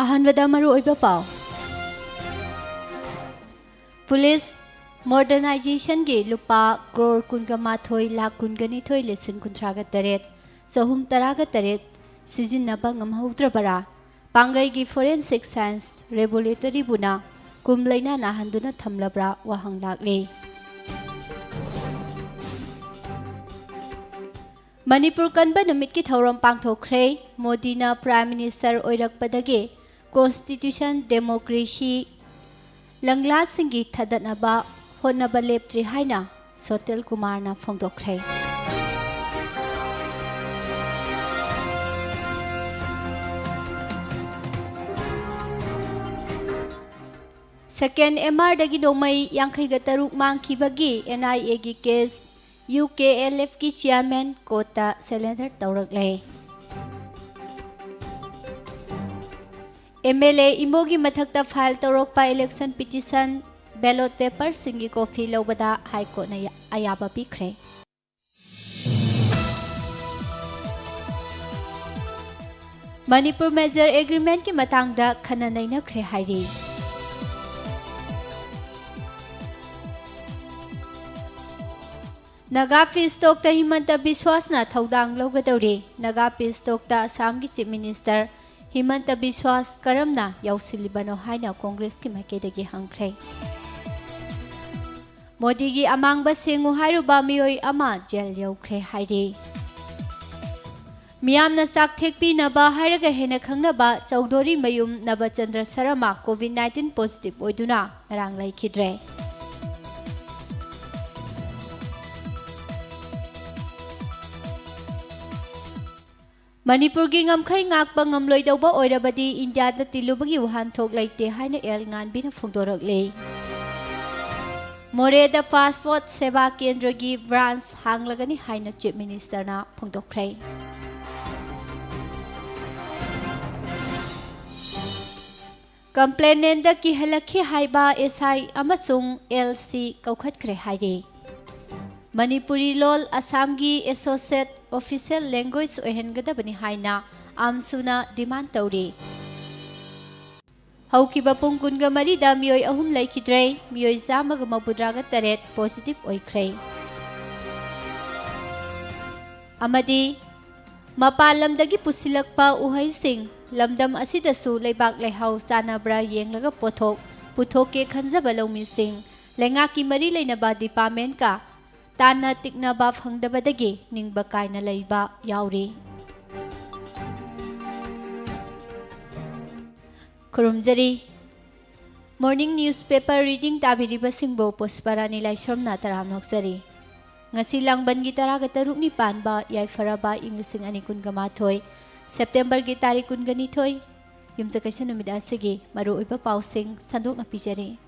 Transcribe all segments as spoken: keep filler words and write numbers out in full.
ꯑꯍꯥꯟꯕꯗ ꯃꯔꯨꯑꯣꯏꯕ ꯄꯥꯎ꯫ ꯄꯨꯂꯤꯁ ꯃꯣꯗꯔꯅꯥꯏꯖꯦꯁꯟꯒꯤ ꯂꯨꯄꯥ ꯀ꯭ꯔꯣꯔ ꯀꯨꯟꯒ ꯃꯥꯊꯣꯏ ꯂꯥꯈ ꯀꯨꯟꯒ ꯅꯤꯊꯣꯏ ꯂꯤꯁꯤꯡ ꯀꯨꯟꯊ꯭ꯔꯥꯒ ꯇꯔꯦꯠ ꯆꯍꯨꯝ ꯇꯔꯥꯒ ꯇꯔꯦꯠ ꯁꯤꯖꯤꯟꯅꯕ ꯉꯝꯍꯧꯗ꯭ꯔꯕꯔꯥ? ꯄꯥꯡꯒꯩꯒꯤ ꯐꯣꯔꯦꯟꯁꯤꯛ ꯁꯥꯏꯟꯁ ꯂꯦꯕꯣꯔꯦꯇꯔꯤꯕꯨꯅ ꯀꯨꯝ ꯂꯩꯅꯥ ꯅꯥꯍꯟꯗꯨꯅ ꯊꯝꯂꯕ꯭ꯔꯥ ꯋꯥꯍꯪ ꯂꯥꯛꯂꯤ꯫ ꯃꯅꯤꯄꯨꯔ ꯀꯟꯕ ꯅꯨꯃꯤꯠꯀꯤ ꯊꯧꯔꯝ ꯄꯥꯡꯊꯣꯛꯈ꯭ꯔꯦ꯫ ꯃꯣꯗꯤꯅ ꯄ꯭ꯔꯥꯏꯝ ꯃꯤꯅꯤꯁꯇꯔ ꯑꯣꯏꯔꯛꯄꯗꯒꯤ ꯀꯣꯟꯁꯇꯤꯇ꯭ꯌꯨꯁꯟ, ꯗꯦꯃꯣꯀ꯭ꯔꯦꯁꯤ, ꯂꯪꯂꯥꯁꯤꯡꯒꯤ ꯊꯗꯠꯅꯕ ꯍꯣꯠꯅꯕ ꯂꯦꯞꯇ꯭ꯔꯤ ꯍꯥꯏꯅ ꯁꯣꯇꯤꯜ ꯀꯨꯃꯥꯔꯅ ꯐꯣꯡꯗꯣꯛꯈ꯭ꯔꯦ꯫ ꯁꯦꯀꯦꯟ ꯑꯦꯝ ꯑꯥꯔꯗꯒꯤ ꯅꯣꯡꯃꯩ ꯌꯥꯡꯈꯩꯒ ꯇꯔꯨꯛ ꯃꯥꯡꯈꯤꯕꯒꯤ ꯑꯦꯟ ꯑꯥꯏ ꯑꯦꯒꯤ ꯀꯦꯁ ꯌꯨ ꯀꯦ ꯑꯦꯜ ꯑꯦꯐꯀꯤ ꯆꯤꯌꯥꯔꯃꯦꯟ ꯀꯣꯔꯠꯇ ꯁꯔꯦꯟꯗꯔ ꯇꯧꯔꯛꯂꯦ꯫ ꯑꯦꯝ ꯑꯦꯜ ꯑꯦ ꯏꯃꯣꯒꯤ ꯃꯊꯛꯇ ꯐꯥꯏꯜ ꯇꯧꯔꯛꯄ ꯏꯂꯦꯛꯁꯟ ꯄꯤꯇꯤꯁꯟ, ꯕꯦꯂꯣꯠ ꯄꯦꯄꯔꯁꯤꯡꯒꯤ ꯀꯣꯄꯤ ꯂꯧꯕꯗ ꯍꯥꯏ ꯀꯣꯔꯠꯅ ꯑꯌꯥꯕ ꯄꯤꯈ꯭ꯔꯦ꯫ ꯃꯅꯤꯄꯨꯔ ꯃꯦꯖꯔ ꯑꯦꯒ꯭ꯔꯤꯃꯦꯟꯠꯀꯤ ꯃꯇꯥꯡꯗ ꯈꯟꯅ ꯅꯩꯅꯈ꯭ꯔꯦ ꯍꯥꯏꯔꯤ꯫ ꯅꯥꯒꯥ ꯄꯤꯁ ꯇꯣꯛꯇ ꯍꯤꯃꯟꯇ ꯕꯤꯁ꯭ꯋꯥꯁꯅ ꯊꯧꯗꯥꯡ ꯂꯧꯒꯗꯧꯔꯤ꯫ ꯅꯥꯒꯥ ꯄꯤꯁ ꯇꯣꯛꯇ ꯑꯁꯥꯝꯒꯤ ꯆꯤꯐ ꯃꯤꯅꯤꯁꯇꯔ ꯍꯤꯃꯟꯇ ꯕꯤꯁ꯭ꯋꯥꯁ ꯀꯔꯝꯅ ꯌꯥꯎꯁꯤꯜꯂꯤꯕꯅꯣ ꯍꯥꯏꯅ ꯀꯣꯡꯒ꯭ꯔꯦꯁꯀꯤ ꯃꯥꯏꯀꯩꯗꯒꯤ ꯍꯪꯈ꯭ꯔꯦ꯫ ꯃꯣꯗꯤꯒꯤ ꯑꯃꯥꯡꯕ ꯁꯦꯡꯉꯨ ꯍꯥꯏꯔꯨꯕ ꯃꯤꯑꯣꯏ ꯑꯃ ꯖꯦꯜ ꯌꯧꯈ꯭ꯔꯦ ꯍꯥꯏꯔꯤ꯫ ꯃꯤꯌꯥꯝꯅ ꯆꯥꯛ ꯊꯦꯛꯄꯤꯅꯕ ꯍꯥꯏꯔꯒ ꯍꯦꯟꯅ ꯈꯪꯅꯕ ꯆꯧꯗꯣꯔꯤ ꯃꯌꯨꯝ ꯅꯕꯆꯟꯗ꯭ꯔ ꯁꯔꯃ ꯀꯣꯚꯤꯗ ꯅꯥꯏꯟꯇꯤꯟ ꯄꯣꯖꯤꯇꯤꯚ ꯑꯣꯏꯗꯨꯅ ꯉꯔꯥꯡ ꯂꯩꯈꯤꯗ꯭ꯔꯦ꯫ ꯃꯅꯤꯄꯨꯔꯒꯤ ꯉꯝꯈꯩ ꯉꯥꯛꯄ ꯉꯝꯂꯣꯏꯗꯧꯕ ꯑꯣꯏꯔꯕꯗꯤ ꯏꯟꯗꯤꯌꯥꯗ ꯇꯤꯜꯂꯨꯕꯒꯤ ꯋꯥꯍꯟꯊꯣꯛ ꯂꯩꯇꯦ ꯍꯥꯏꯅ ꯑꯦꯜ ꯉꯥꯟꯕꯤꯅ ꯐꯣꯡꯗꯣꯔꯛꯂꯤ꯫ ꯃꯣꯔꯦꯗ ꯄꯥꯁꯄꯣꯔꯠ ꯁꯦꯕꯥ ꯀꯦꯟꯗ꯭ꯔꯒꯤ ꯕ꯭ꯔꯥꯟꯁ ꯍꯥꯡꯂꯒꯅꯤ ꯍꯥꯏꯅ ꯆꯤꯐ ꯃꯤꯅꯤꯁꯇꯔꯅ ꯐꯣꯡꯗꯣꯛꯈ꯭ꯔꯦ꯫ ꯀꯝꯄ꯭ꯂꯦꯅꯦꯟꯗ ꯀꯤꯍꯜꯂꯛꯈꯤ ꯍꯥꯏꯕ ꯑꯦꯁ ꯑꯥꯏ ꯑꯃꯁꯨꯡ ꯑꯦꯜ ꯁꯤ ꯀꯧꯈꯠꯈ꯭ꯔꯦ ꯍꯥꯏꯔꯤ꯫ ꯃꯅꯤꯄꯨꯔꯤ ꯂꯣꯜ ꯑꯁꯥꯝꯒꯤ ꯑꯦꯁꯣꯁꯤꯌꯦꯠ ꯑꯣꯐꯤꯁꯤꯌꯦꯜ ꯂꯦꯡꯒ꯭ꯋꯦꯖ ꯑꯣꯏꯍꯟꯒꯗꯕꯅꯤ ꯍꯥꯏꯅ ꯑꯝꯁꯨꯅ ꯗꯤꯃꯥꯟ ꯇꯧꯔꯤ꯫ ꯍꯧꯈꯤꯕ ꯄꯨꯡ ꯀꯨꯟꯒ ꯃꯔꯤꯗ ꯃꯤꯑꯣꯏ ꯑꯍꯨꯝ ꯂꯩꯈꯤꯗ꯭ꯔꯦ, ꯃꯤꯑꯣꯏ ꯆꯥꯝꯃꯒ ꯃꯧꯗ꯭ꯔꯥꯒ ꯇꯔꯦꯠ positive ꯑꯣꯏꯈ꯭ꯔꯦ꯫ ꯑꯃꯗꯤ ꯃꯄꯥꯟ ꯂꯝꯗꯒꯤ ꯄꯨꯁꯤꯜꯂꯛꯄ ꯎꯍꯩꯁꯤꯡ ꯂꯝꯗꯝ ꯑꯁꯤꯗꯁꯨ ꯂꯩꯕꯥꯛ ꯂꯩꯍꯥꯎ ꯆꯥꯟꯅꯕ꯭ꯔꯥ ꯌꯦꯡꯂꯒ ꯄꯣꯠꯊꯣꯛ ꯄꯨꯊꯣꯛꯀꯦ ꯈꯟꯖꯕ ꯂꯧꯃꯤꯁꯤꯡ, ꯂꯩꯉꯥꯛꯀꯤ ꯃꯔꯤ ꯂꯩꯅꯕ departmentꯀ ꯇꯥꯟꯅ ꯇꯤꯛꯅꯕ ꯐꯪꯗꯕꯗꯒꯤ ꯅꯤꯡꯕ ꯀꯥꯏꯅ ꯂꯩꯕ ꯌꯥꯎꯔꯤ꯫ ꯈꯨꯔꯨꯝꯖꯔꯤ꯫ Morning newspaper reading ꯇꯥꯕꯤꯔꯤꯕꯁꯤꯡꯕꯨ ꯄꯨꯁꯄꯔꯥꯅꯤ ꯂꯥꯏꯁ꯭ꯔꯝꯅ ꯇꯔꯥꯝꯅ ꯑꯣꯛꯆꯔꯤ꯫ ꯉꯁꯤ ꯂꯥꯡꯕꯟꯒꯤ ꯇꯔꯥꯒ ꯇꯔꯨꯛꯅꯤ ꯄꯥꯟꯕ ꯌꯥꯏꯐꯔꯕ ꯏꯪ ꯂꯤꯁꯤꯡ ꯑꯅꯤ ꯀꯨꯟꯒ ꯃꯥꯊꯣꯏ, Septemberꯒꯤ ꯇꯥꯔꯤꯛ ꯀꯨꯟꯒ ꯅꯤꯊꯣꯏ, ꯌꯨꯝꯖꯀꯩꯁ ꯅꯨꯃꯤꯠ ꯑꯁꯤꯒꯤ ꯃꯔꯨꯑꯣꯏꯕ ꯄꯥꯎꯁꯤꯡ ꯁꯟꯗꯣꯛꯅ ꯄꯤꯖꯔꯤ꯫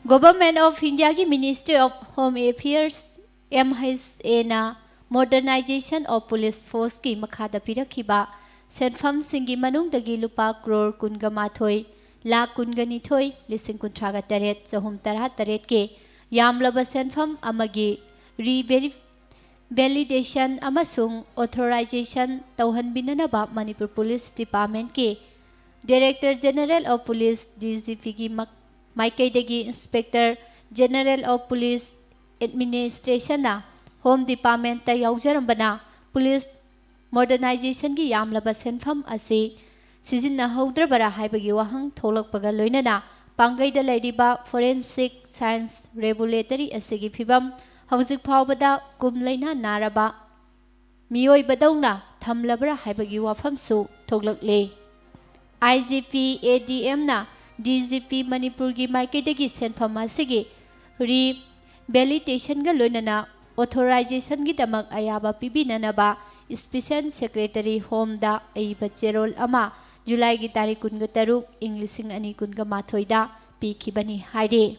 Government of Indiaꯒꯤ Ministry of Home Affairs, MHAꯅ Modernization of Police Forceꯀꯤ ꯃꯈꯥꯗ ꯄꯤꯔꯛꯈꯤꯕ ꯁꯦꯟꯐꯝꯁꯤꯡꯒꯤ ꯃꯅꯨꯡꯗꯒꯤ ꯂꯨꯄꯥ ꯀ꯭ꯔꯣꯔ ꯀꯨꯟꯒ ꯃꯥꯊꯣꯏ, ꯂꯥꯈ ꯀꯨꯟꯒ ꯅꯤꯊꯣꯏ, ꯂꯤꯁꯤꯡ ꯀꯨꯟꯊ꯭ꯔꯥꯒ ꯇꯔꯦꯠ, ꯆꯍꯨꯝ ꯇꯔꯥ ꯇꯔꯦꯠꯀꯤ ꯌꯥꯝꯂꯕ ꯁꯦꯟꯐꯝ ꯑꯃꯒꯤ re-veri-, validation ꯑꯃꯁꯨꯡ authorization ꯇꯧꯍꯟꯕꯤꯅꯅꯕ Manipur Police Departmentꯀꯤ Director General of Police, DGPꯒꯤ ꯃꯛ-, ꯃꯥꯏꯀꯩꯗꯒꯤ Inspector General of Police Administrationꯅ Home Departmentꯇ ꯌꯥꯎꯖꯔꯝꯕꯅ Police Modernizationꯒꯤ ꯌꯥꯝꯂꯕ ꯁꯦꯟꯐꯝ ꯑꯁꯤ ꯁꯤꯖꯤꯟꯅꯍꯧꯗ꯭ꯔꯕꯔꯥ ꯍꯥꯏꯕꯒꯤ ꯋꯥꯍꯪ ꯊꯣꯛꯂꯛꯄꯒ ꯂꯣꯏꯅꯅ ꯄꯥꯡꯒꯩꯗ ꯂꯩꯔꯤꯕ Forensic Science Laboratory ꯑꯁꯤꯒꯤ ꯐꯤꯕꯝ ꯍꯧꯖꯤꯛ ꯐꯥꯎꯕꯗ ꯀꯨꯝ ꯂꯩꯅꯥ ꯅꯥꯔꯕ ꯃꯤꯑꯣꯏꯕꯗꯧꯅ ꯊꯝꯂꯕ꯭ꯔꯥ ꯍꯥꯏꯕꯒꯤ ꯋꯥꯐꯝꯁꯨ ꯊꯣꯛꯂꯛꯂꯦ꯫ IGP ADMꯅ DGP ꯃꯅꯤꯄꯨꯔꯒꯤ ꯃꯥꯏꯀꯩꯗꯒꯤ ꯁꯦꯟꯐꯝ ꯑꯁꯤꯒꯤ re-validation ꯂꯣꯏꯅꯅ authorizationꯒꯤꯗꯃꯛ ꯑꯌꯥꯕ ꯄꯤꯕꯤꯅꯅꯕ Special Secretary Homeꯗ ꯑꯏꯕ ꯆꯦꯔꯣꯜ ꯑꯃ Julyꯒꯤ ꯇꯥꯔꯤꯛ ꯀꯨꯟꯒ ꯇꯔꯨꯛ, ꯏꯪ ꯂꯤꯁꯤꯡ ꯑꯅꯤ ꯀꯨꯟꯒ ꯃꯥꯊꯣꯏꯗ ꯄꯤꯈꯤꯕꯅꯤ ꯍꯥꯏꯔꯤ꯫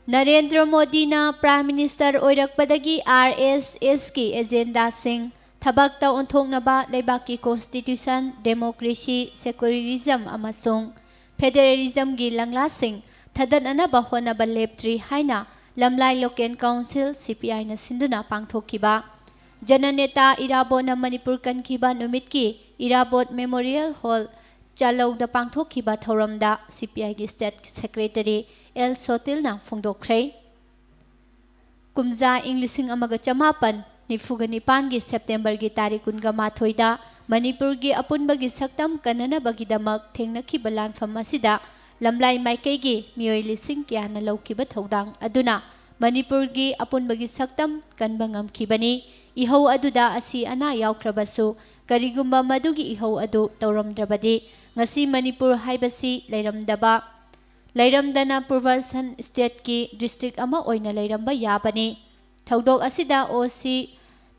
ꯅꯔꯦꯟꯗ꯭ꯔ ꯃꯣꯗꯤꯅ Prime Minister ꯑꯣꯏꯔꯛꯄꯗꯒꯤ RSSꯀꯤ agendaꯁꯤꯡ ꯊꯕꯛꯇ ꯑꯣꯟꯊꯣꯛꯅꯕ ꯂꯩꯕꯥꯛꯀꯤ constitution, democracy, secularism ꯑꯃꯁꯨꯡ federalismꯒꯤ ꯂꯪꯂꯥꯁꯤꯡ ꯊꯗꯠꯅꯅꯕ ꯍꯣꯠꯅꯕ ꯂꯦꯞꯇ꯭ꯔꯤ ꯍꯥꯏꯅ ꯂꯝꯂꯥꯏ ꯂꯣꯀꯦꯜ ꯀꯥꯎꯟꯁꯤꯜ, ꯁꯤ ꯄꯤ ꯑꯥꯏꯅ ꯁꯤꯟꯗꯨꯅ ꯄꯥꯡꯊꯣꯛꯈꯤꯕ ꯖꯅꯅꯦꯇꯥ ꯏꯔꯥꯕꯣꯠꯅ ꯃꯅꯤꯄꯨꯔ ꯀꯟꯈꯤꯕ ꯅꯨꯃꯤꯠꯀꯤ ꯏꯔꯥꯕꯣꯠ ꯃꯦꯃꯣꯔꯤꯌꯦꯜ ꯍꯣꯜ, ꯆꯥꯂꯧꯗ ꯄꯥꯡꯊꯣꯛꯈꯤꯕ ꯊꯧꯔꯝꯗ ꯁꯤ ꯄꯤ ꯑꯥꯏꯒꯤ ꯁ꯭ꯇꯦꯠ ꯁꯦꯀ꯭ꯔꯦꯇꯔꯤ ꯑꯦꯜ ꯁꯣꯇꯤꯜꯅ ꯐꯣꯡꯗꯣꯛꯈ꯭ꯔꯦ꯫ ꯀꯨꯝꯖꯥ ꯏꯪ ꯂꯤꯁꯤꯡ ꯑꯃꯒ ꯆꯃꯥꯄꯟ ꯅꯤꯐꯨꯒ ꯅꯤꯄꯥꯟꯒꯤ ꯁꯦꯞꯇꯦꯝꯕꯔꯒꯤ ꯇꯥꯔꯤꯛ ꯀꯨꯟꯒ ꯃꯥꯊꯣꯏꯗ ꯃꯅꯤꯄꯨꯔꯒꯤ ꯑꯄꯨꯟꯕꯒꯤ ꯁꯛꯇꯝ ꯀꯟꯅꯅꯕꯒꯤꯗꯃꯛ ꯊꯦꯡꯅꯈꯤꯕ ꯂꯥꯟꯐꯝ ꯑꯁꯤꯗ ꯂꯝꯂꯥꯏ ꯃꯥꯏꯀꯩꯒꯤ ꯃꯤꯑꯣꯏ ꯂꯤꯁꯤꯡ ꯀꯌꯥꯅ ꯂꯧꯈꯤꯕ ꯊꯧꯗꯥꯡ ꯑꯗꯨꯅ ꯃꯅꯤꯄꯨꯔꯒꯤ ꯑꯄꯨꯟꯕꯒꯤ ꯁꯛꯇꯝ ꯀꯟꯕ ꯉꯝꯈꯤꯕꯅꯤ꯫ ꯏꯍꯧ ꯑꯗꯨꯗ ꯑꯁꯤ ꯑꯅꯥ ꯌꯥꯎꯈ꯭ꯔꯕꯁꯨ, ꯀꯔꯤꯒꯨꯝꯕ ꯃꯗꯨꯒꯤ ꯏꯍꯧ ꯑꯗꯨ ꯇꯧꯔꯝꯗ꯭ꯔꯕꯗꯤ ꯉꯁꯤ ꯃꯅꯤꯄꯨꯔ ꯍꯥꯏꯕꯁꯤ ꯂꯩꯔꯝꯗꯕ, ꯂꯩꯔꯝꯗꯅ ꯄꯨꯔꯕꯁꯟ ꯁ꯭ꯇꯦꯠꯀꯤ ꯗꯤꯁꯇ꯭ꯔꯤꯛ ꯑꯃ ꯑꯣꯏꯅ ꯂꯩꯔꯝꯕ ꯌꯥꯕꯅꯤ꯫ ꯊꯧꯗꯣꯛ ꯑꯁꯤꯗ ꯑꯣ ꯁꯤ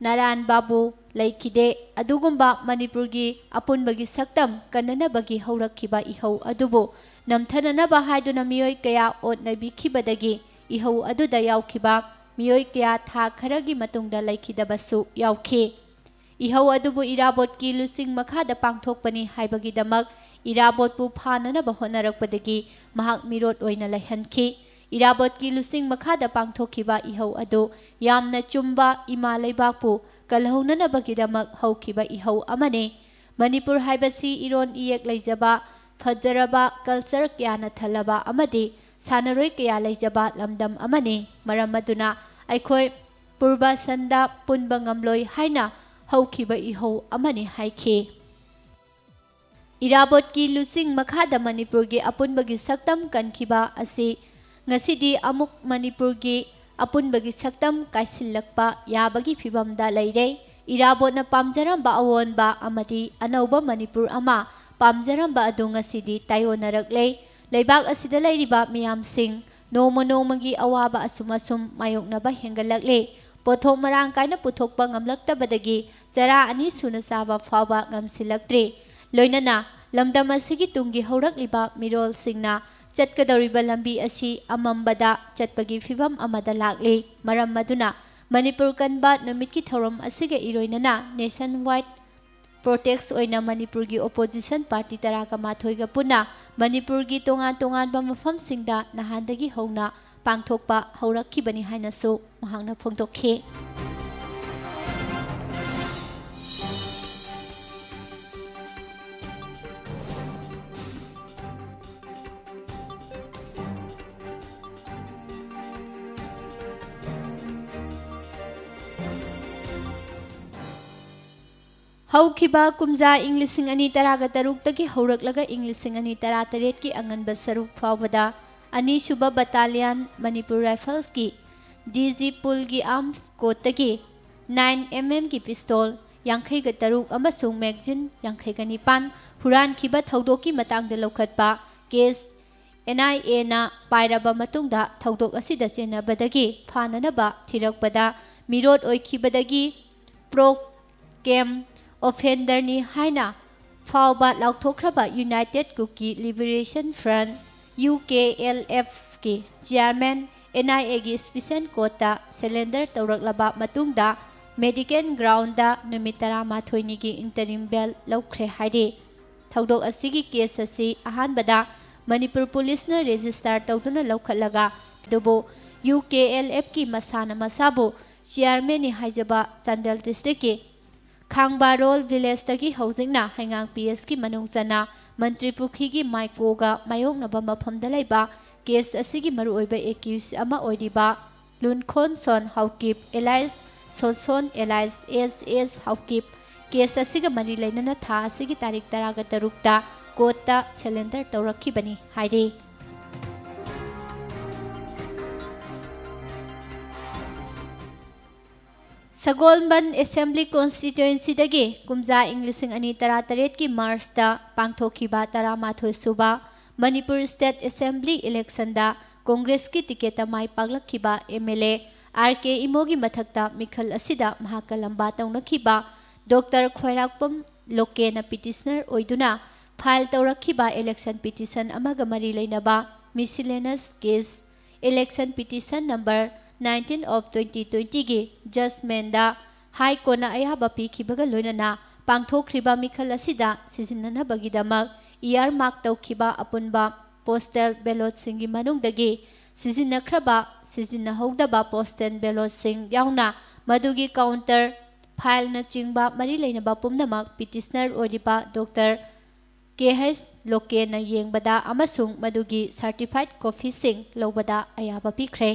ꯅꯥꯔꯥꯌꯟ ꯕꯥꯕꯨ ꯂꯩꯈꯤꯗꯦ꯫ ꯑꯗꯨꯒꯨꯝꯕ ꯃꯅꯤꯄꯨꯔꯒꯤ ꯑꯄꯨꯟꯕꯒꯤ ꯁꯛꯇꯝ ꯀꯟꯅꯅꯕꯒꯤ ꯍꯧꯔꯛꯈꯤꯕ ꯏꯍꯧ ꯑꯗꯨꯕꯨ ꯅꯝꯊꯅꯅꯕ ꯍꯥꯏꯗꯨꯅ ꯃꯤꯑꯣꯏ ꯀꯌꯥ ꯑꯣꯠ ꯅꯩꯕꯤꯈꯤꯕꯗꯒꯤ ꯏꯍꯧ ꯑꯗꯨꯗ ꯌꯥꯎꯈꯤꯕ ꯃꯤꯑꯣꯏ ꯀꯌꯥ ꯊꯥ ꯈꯔꯒꯤ ꯃꯇꯨꯡꯗ ꯂꯩꯈꯤꯗꯕꯁꯨ ꯌꯥꯎꯈꯤ꯫ ꯏꯍꯧ ꯑꯗꯨꯕꯨ ꯏꯔꯥꯕꯣꯠꯀꯤ ꯂꯨꯆꯤꯡ ꯃꯈꯥꯗ ꯄꯥꯡꯊꯣꯛꯄꯅꯤ ꯍꯥꯏꯕꯒꯤꯗꯃꯛ ꯏꯔꯥꯕꯣꯠꯄꯨ ꯐꯥꯅꯅꯕ ꯍꯣꯠꯅꯔꯛꯄꯗꯒꯤ ꯃꯍꯥꯛ ꯃꯤꯔꯣꯠ ꯑꯣꯏꯅ ꯂꯩꯍꯟꯈꯤ꯫ ꯏꯔꯥꯕꯣꯠꯀꯤ ꯂꯨꯆꯤꯡ ꯃꯈꯥꯗ ꯄꯥꯡꯊꯣꯛꯈꯤꯕ ꯏꯍꯧ ꯑꯗꯨ ꯌꯥꯝꯅ ꯆꯨꯝꯕ, ꯏꯃꯥ ꯂꯩꯕꯥꯛꯄꯨ ꯀꯜꯍꯧꯅꯅꯕꯒꯤꯗꯃꯛ ꯍꯧꯈꯤꯕ ꯏꯍꯧ ꯑꯃꯅꯤ꯫ ꯃꯅꯤꯄꯨꯔ ꯍꯥꯏꯕꯁꯤ ꯏꯔꯣꯟ ꯏꯌꯦꯛ ꯂꯩꯖꯕ, ꯐꯖꯔꯕ, ꯀꯜꯆꯔ ꯀꯌꯥꯅ ꯊꯜꯂꯕ ꯑꯃꯗꯤ ꯁꯥꯟꯅꯔꯣꯏ ꯀꯌꯥ ꯂꯩꯖꯕ ꯂꯝꯗꯝ ꯑꯃꯅꯤ꯫ ꯃꯔꯝ ꯑꯗꯨꯅ ꯑꯩꯈꯣꯏ ꯄꯨꯔꯕꯁꯟꯗ ꯄꯨꯟꯕ ꯉꯝꯂꯣꯏ ꯍꯥꯏꯅ ꯍꯧꯈꯤꯕ ꯏꯍꯧ ꯑꯃꯅꯤ ꯍꯥꯏꯈꯤ꯫ ꯏꯔꯥꯕꯣꯠꯀꯤ ꯂꯨꯆꯤꯡ ꯃꯈꯥꯗ ꯃꯅꯤꯄꯨꯔꯒꯤ ꯑꯄꯨꯟꯕꯒꯤ ꯁꯛꯇꯝ ꯀꯟꯈꯤꯕ ꯑꯁꯤ ꯉꯁꯤꯗꯤ ꯑꯃꯨꯛ ꯃꯅꯤꯄꯨꯔꯒꯤ ꯑꯄꯨꯟꯕꯒꯤ ꯁꯛꯇꯝ ꯀꯥꯏꯁꯤꯜꯂꯛꯄ ꯌꯥꯕꯒꯤ ꯐꯤꯚꯝꯗ ꯂꯩꯔꯦ꯫ ꯏꯔꯥꯕꯣꯠꯅ ꯄꯥꯝꯖꯔꯝꯕ ꯑꯑꯣꯟꯕ ꯑꯃꯗꯤ ꯑꯅꯧꯕ ꯃꯅꯤꯄꯨꯔ ꯑꯃ ꯄꯥꯝꯖꯔꯝꯕ ꯑꯗꯨ ꯉꯁꯤꯗꯤ ꯇꯥꯏꯑꯣꯟꯅꯔꯛꯂꯦ꯫ ꯂꯩꯕꯥꯛ ꯑꯁꯤꯗ ꯂꯩꯔꯤꯕ ꯃꯤꯌꯥꯝꯁꯤꯡ ꯅꯣꯡꯃ ꯅꯣꯡꯃꯒꯤ ꯑꯋꯥꯕ ꯑꯁꯨꯝ ꯑꯁꯨꯝ ꯃꯥꯌꯣꯛꯅꯕ ꯍꯦꯟꯒꯠꯂꯛꯂꯦ꯫ ꯄꯣꯠꯊꯣꯛ ꯃꯔꯥꯡ ꯀꯥꯏꯅ ꯄꯨꯊꯣꯛꯄ ꯉꯝꯂꯛꯇꯕꯗꯒꯤ ꯆꯔꯥ ꯑꯅꯤ ꯁꯨꯅ ꯆꯥꯕ ꯐꯥꯎꯕ ꯉꯝꯁꯤꯜꯂꯛꯇ꯭ꯔꯦ꯫ ꯂꯣꯏꯅꯅ ꯂꯝꯗꯝ ꯑꯁꯤꯒꯤ ꯇꯨꯡꯒꯤ ꯍꯧꯔꯛꯂꯤꯕ ꯃꯤꯔꯣꯜꯁꯤꯡꯅ ꯆꯠꯀꯗꯧꯔꯤꯕ ꯂꯝꯕꯤ ꯑꯁꯤ ꯑꯃꯝꯕꯗ ꯆꯠꯄꯒꯤ ꯐꯤꯚꯝ ꯑꯃꯗ ꯂꯥꯛꯂꯤ꯫ ꯃꯔꯝ ꯑꯗꯨꯅ ꯃꯅꯤꯄꯨꯔ ꯀꯟꯕ ꯅꯨꯃꯤꯠꯀꯤ ꯊꯧꯔꯝ ꯑꯁꯤꯒ ꯏꯔꯣꯏꯅꯅ ꯅꯦꯁꯟ ꯋꯥꯏꯗ ꯄ꯭ꯔꯣꯇꯦꯁ ꯑꯣꯏꯅ ꯃꯅꯤꯄꯨꯔꯒꯤ ꯑꯣꯄꯣꯖꯤꯁꯟ ꯄꯥꯔꯇꯤ ꯇꯔꯥꯒ ꯃꯥꯊꯣꯏꯒ ꯄꯨꯟꯅ ꯃꯅꯤꯄꯨꯔꯒꯤ ꯇꯣꯉꯥꯟ ꯇꯣꯉꯥꯟꯕ ꯃꯐꯝꯁꯤꯡꯗ ꯅꯍꯥꯟꯗꯒꯤ ꯍꯧꯅ ꯄꯥꯡꯊꯣꯛꯄ ꯍꯧꯔꯛꯈꯤꯕꯅꯤ ꯍꯥꯏꯅꯁꯨ ꯃꯍꯥꯛꯅ ꯐꯣꯡꯗꯣꯛꯈꯤ꯫ ꯍꯧꯈꯤꯕ ꯀꯨꯝꯖꯥ ꯏꯪ ꯂꯤꯁꯤꯡ ꯑꯅꯤ ꯇꯔꯥꯒ ꯇꯔꯨꯛꯇꯒꯤ ꯍꯧꯔꯛꯂꯒ ꯏꯪ ꯂꯤꯁꯤꯡ ꯑꯅꯤ ꯇꯔꯥꯇꯔꯦꯠꯀꯤ ꯑꯉꯟꯕ ꯁꯔꯨꯛ ꯐꯥꯎꯕꯗ ꯑꯅꯤꯁꯨꯕ battalion Manipur ꯔꯥꯏꯐꯜꯁꯀꯤ D G ꯄꯨꯜꯒꯤ ꯑꯥꯔꯝꯁ ꯀꯣꯔꯠꯇꯒꯤ nine M ꯑꯦꯝꯒꯤ ꯄꯤꯁꯇꯣꯜ ꯌꯥꯡꯈꯩꯒ ꯇꯔꯨꯛ ꯑꯃꯁꯨꯡ ꯃꯦꯒꯖꯤꯟ ꯌꯥꯡꯈꯩꯒ ꯅꯤꯄꯥꯟ ꯍꯨꯔꯥꯟꯈꯤꯕ ꯊꯧꯗꯣꯛꯀꯤ ꯃꯇꯥꯡꯗ ꯂꯧꯈꯠꯄ ꯀꯦꯁ ꯑꯦꯟ ꯑꯥꯏ ꯑꯦꯅ ꯄꯥꯏꯔꯕ ꯃꯇꯨꯡꯗ ꯊꯧꯗꯣꯛ ꯑꯁꯤꯗ ꯆꯦꯟꯅꯕꯗꯒꯤ ꯐꯥꯅꯅꯕ ꯊꯤꯔꯛꯄꯗ ꯃꯤꯔꯣꯠ ꯑꯣꯏꯈꯤꯕꯗꯒꯤ ꯄ꯭ꯔꯣ ꯀꯦꯝ ꯑꯣꯐꯦꯟꯗꯔꯅꯤ ꯍꯥꯏꯅ ꯐꯥꯎꯕ ꯂꯥꯎꯊꯣꯛꯈ꯭ꯔꯕ united Kuki liberation front, U K L ꯑꯦꯐꯀꯤ ꯆꯤꯌꯥꯔꯃꯦꯟ ꯑꯦꯟ ꯑꯥꯏ ꯑꯦꯒꯤ ꯁ꯭ꯄꯦꯁꯦꯜ ꯀꯣꯔꯠꯇ ꯁꯔꯦꯟꯗꯔ ꯇꯧꯔꯛꯂꯕ ꯃꯇꯨꯡꯗ ꯃꯦꯗꯤꯀꯦꯜ ꯒ꯭ꯔꯥꯎꯟꯗ ꯅꯨꯃꯤꯠ ꯇꯔꯥꯃꯥꯊꯣꯏꯅꯤꯒꯤ ꯏꯟꯇꯔꯤꯝ ꯕꯦꯜ ꯂꯧꯈ꯭ꯔꯦ ꯍꯥꯏꯔꯤ꯫ ꯊꯧꯗꯣꯛ ꯑꯁꯤꯒꯤ ꯀꯦꯁ ꯑꯁꯤ ꯑꯍꯥꯟꯕꯗ ꯃꯅꯤꯄꯨꯔ ꯄꯨꯂꯤꯁꯅ ꯔꯦꯖꯤꯁꯇꯥꯔ ꯇꯧꯗꯨꯅ ꯂꯧꯈꯠꯂꯒ, ꯑꯗꯨꯕꯨ ꯌꯨ ꯀꯦ ꯑꯦꯜ ꯑꯦꯐꯀꯤ ꯃꯁꯥꯅ ꯃꯁꯥꯕꯨ ꯆꯤꯌꯥꯔꯃꯦꯟꯅꯤ ꯍꯥꯏꯖꯕ ꯆꯥꯟꯗꯦꯜ ꯗꯤꯁꯇ꯭ꯔꯤꯛꯀꯤ ꯈꯥꯡꯕꯥꯔꯣꯜ ꯚꯤꯂꯦꯖꯇꯒꯤ ꯍꯧꯖꯤꯛꯅ ꯍꯩꯉꯥꯡ ꯄꯤ ꯑꯦꯁꯀꯤ ꯃꯅꯨꯡ ꯆꯟꯅ ꯃꯟꯇ꯭ꯔꯤ ꯄꯨꯈ꯭ꯔꯤꯒꯤ ꯃꯥꯏꯀꯣꯒ ꯃꯥꯌꯣꯛꯅꯕ ꯃꯐꯝꯗ ꯂꯩꯕ ꯀꯦꯁ ꯑꯁꯤꯒꯤ ꯃꯔꯨꯑꯣꯏꯕ ꯑꯦꯀ꯭ꯌꯨꯁ ꯑꯃ ꯑꯣꯏꯔꯤꯕ ꯂꯨꯟꯈꯣꯟꯁꯣꯟ ꯍꯥꯎꯀꯤꯞ ꯑꯦꯂꯥꯏꯁ ꯁꯣꯁꯣꯟ ꯑꯦꯂꯥꯏꯁ ꯑꯦꯁ ꯑꯦꯁ ꯍꯥꯎꯀꯤꯞ ꯀꯦꯁ ꯑꯁꯤꯒ ꯃꯔꯤ ꯂꯩꯅꯅ ꯊꯥ ꯑꯁꯤꯒꯤ ꯇꯥꯔꯤꯛ ꯇꯔꯥꯒ ꯇꯔꯨꯛꯇ ꯀꯣꯔꯠꯇ ꯁꯔꯦꯟꯗꯔ ꯇꯧꯔꯛꯈꯤꯕꯅꯤ ꯍꯥꯏꯔꯤ꯫ ꯁꯒꯣꯜꯕꯟ ꯑꯦꯁꯦꯝꯕ꯭ꯂꯤ ꯀꯣꯟꯁꯇꯤꯇ꯭ꯋꯦꯟꯁꯤꯗꯒꯤ ꯀꯨꯝꯖꯥ ꯏꯪ ꯂꯤꯁꯤꯡ ꯑꯅꯤ ꯇꯔꯥꯇꯔꯦꯠꯀꯤ ꯃꯥꯔꯆꯇ ꯄꯥꯡꯊꯣꯛꯈꯤꯕ ꯇꯔꯥꯃꯥꯊꯣꯏ ꯁꯨꯕ ꯃꯅꯤꯄꯨꯔ ꯁ꯭ꯇꯦꯠ ꯑꯦꯁꯦꯝꯕ꯭ꯂꯤ ꯏꯂꯦꯛꯁꯟꯗ ꯀꯣꯡꯒ꯭ꯔꯦꯁꯀꯤ ꯇꯤꯀꯦꯠꯇ ꯃꯥꯏ ꯄꯥꯛꯂꯛꯈꯤꯕ M L A R K ꯏꯃꯣꯒꯤ ꯃꯊꯛꯇ ꯃꯤꯈꯜ ꯑꯁꯤꯗ ꯃꯍꯥꯛꯀ ꯂꯝꯕꯥ ꯇꯧꯅꯈꯤꯕ ꯗꯣꯛꯇꯔ ꯈ꯭ꯋꯥꯏꯔꯥꯛꯄꯝ ꯂꯣꯀꯦꯅ ꯄꯤꯇꯤꯁꯅꯔ ꯑꯣꯏꯗꯨꯅ ꯐꯥꯏꯜ ꯇꯧꯔꯛꯈꯤꯕ ꯏꯂꯦꯛꯁꯟ ꯄꯤꯇꯤꯁꯟ ꯑꯃꯒ ꯃꯔꯤ ꯂꯩꯅꯕ miscellaneous case election petition number nineteen of twenty ꯇ꯭ꯋꯦꯟꯇꯤꯒꯤ ꯖꯖꯃꯦꯟꯗ ꯍꯥꯏ ꯀꯣꯔꯠꯅ ꯑꯌꯥꯕ ꯄꯤꯈꯤꯕꯒ ꯂꯣꯏꯅꯅ ꯄꯥꯡꯊꯣꯛꯈ꯭ꯔꯤꯕ ꯃꯤꯈꯜ ꯑꯁꯤꯗ ꯁꯤꯖꯤꯟꯅꯅꯕꯒꯤꯗꯃꯛ earmark ꯇꯧꯈꯤꯕ ꯑꯄꯨꯟꯕ postal ballotꯁꯤꯡꯒꯤ ꯃꯅꯨꯡꯗꯒꯤ ꯁꯤꯖꯤꯟꯅꯈ꯭ꯔꯕ, ꯁꯤꯖꯤꯟꯅꯍꯧꯗꯕ postal ballotꯁꯤꯡ ꯌꯥꯎꯅ ꯃꯗꯨꯒꯤ counter, fileꯅꯆꯤꯡꯕ ꯃꯔꯤ ꯂꯩꯅꯕ ꯄꯨꯝꯅꯃꯛ petitioner ꯑꯣꯏꯔꯤꯕ ꯗꯣꯛꯇꯔ ꯀꯦ ꯍꯩꯆ ꯂꯣꯀꯦꯟꯅ ꯌꯦꯡꯕꯗ ꯑꯃꯁꯨꯡ ꯃꯗꯨꯒꯤ certified copyꯁꯤꯡ ꯂꯧꯕꯗ ꯑꯌꯥꯕ ꯄꯤꯈ꯭ꯔꯦ꯫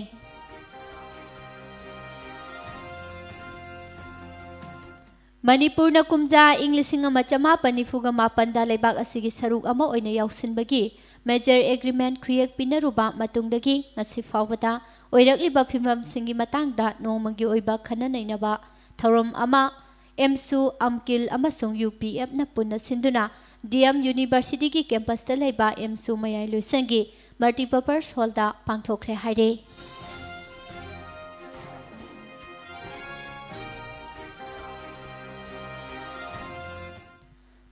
ꯃꯅꯤꯄꯨꯔꯅ ꯀꯨꯝꯖꯥ ꯏꯪ ꯂꯤꯁꯤꯡ ꯑꯃ ꯆꯃꯥꯄꯟ ꯅꯤꯐꯨꯒ ꯃꯥꯄꯟꯗ ꯂꯩꯕꯥꯛ ꯑꯁꯤꯒꯤ ꯁꯔꯨꯛ ꯑꯃ ꯑꯣꯏꯅ ꯌꯥꯎꯁꯤꯟꯕꯒꯤ major agreement ꯈꯨꯌꯦꯛ ꯄꯤꯅꯔꯨꯕ ꯃꯇꯨꯡꯗꯒꯤ ꯉꯁꯤ ꯐꯥꯎꯕꯗ ꯑꯣꯏꯔꯛꯂꯤꯕ ꯐꯤꯕꯝꯁꯤꯡꯒꯤ ꯃꯇꯥꯡꯗ ꯅꯣꯡꯃꯒꯤ ꯑꯣꯏꯕ ꯈꯟꯅ ꯅꯩꯅꯕ ꯊꯧꯔꯝ ꯑꯃ ꯑꯦꯝꯁꯨ, ꯑꯝꯀꯤꯜ ꯑꯃꯁꯨꯡ ꯌꯨ ꯄꯤ ꯑꯦꯐꯅ ꯄꯨꯟꯅ ꯁꯤꯟꯗꯨꯅ ꯗꯤ ꯑꯦꯝ ꯌꯨꯅꯤꯚꯔꯁꯤꯇꯤꯒꯤ campusꯇ ꯂꯩꯕ ꯑꯦꯝꯁꯨ ꯃꯌꯥꯏ ꯂꯣꯏꯁꯪꯒꯤ multipurpose hallꯗ ꯄꯥꯡꯊꯣꯛꯈ꯭ꯔꯦ ꯍꯥꯏꯔꯦ꯫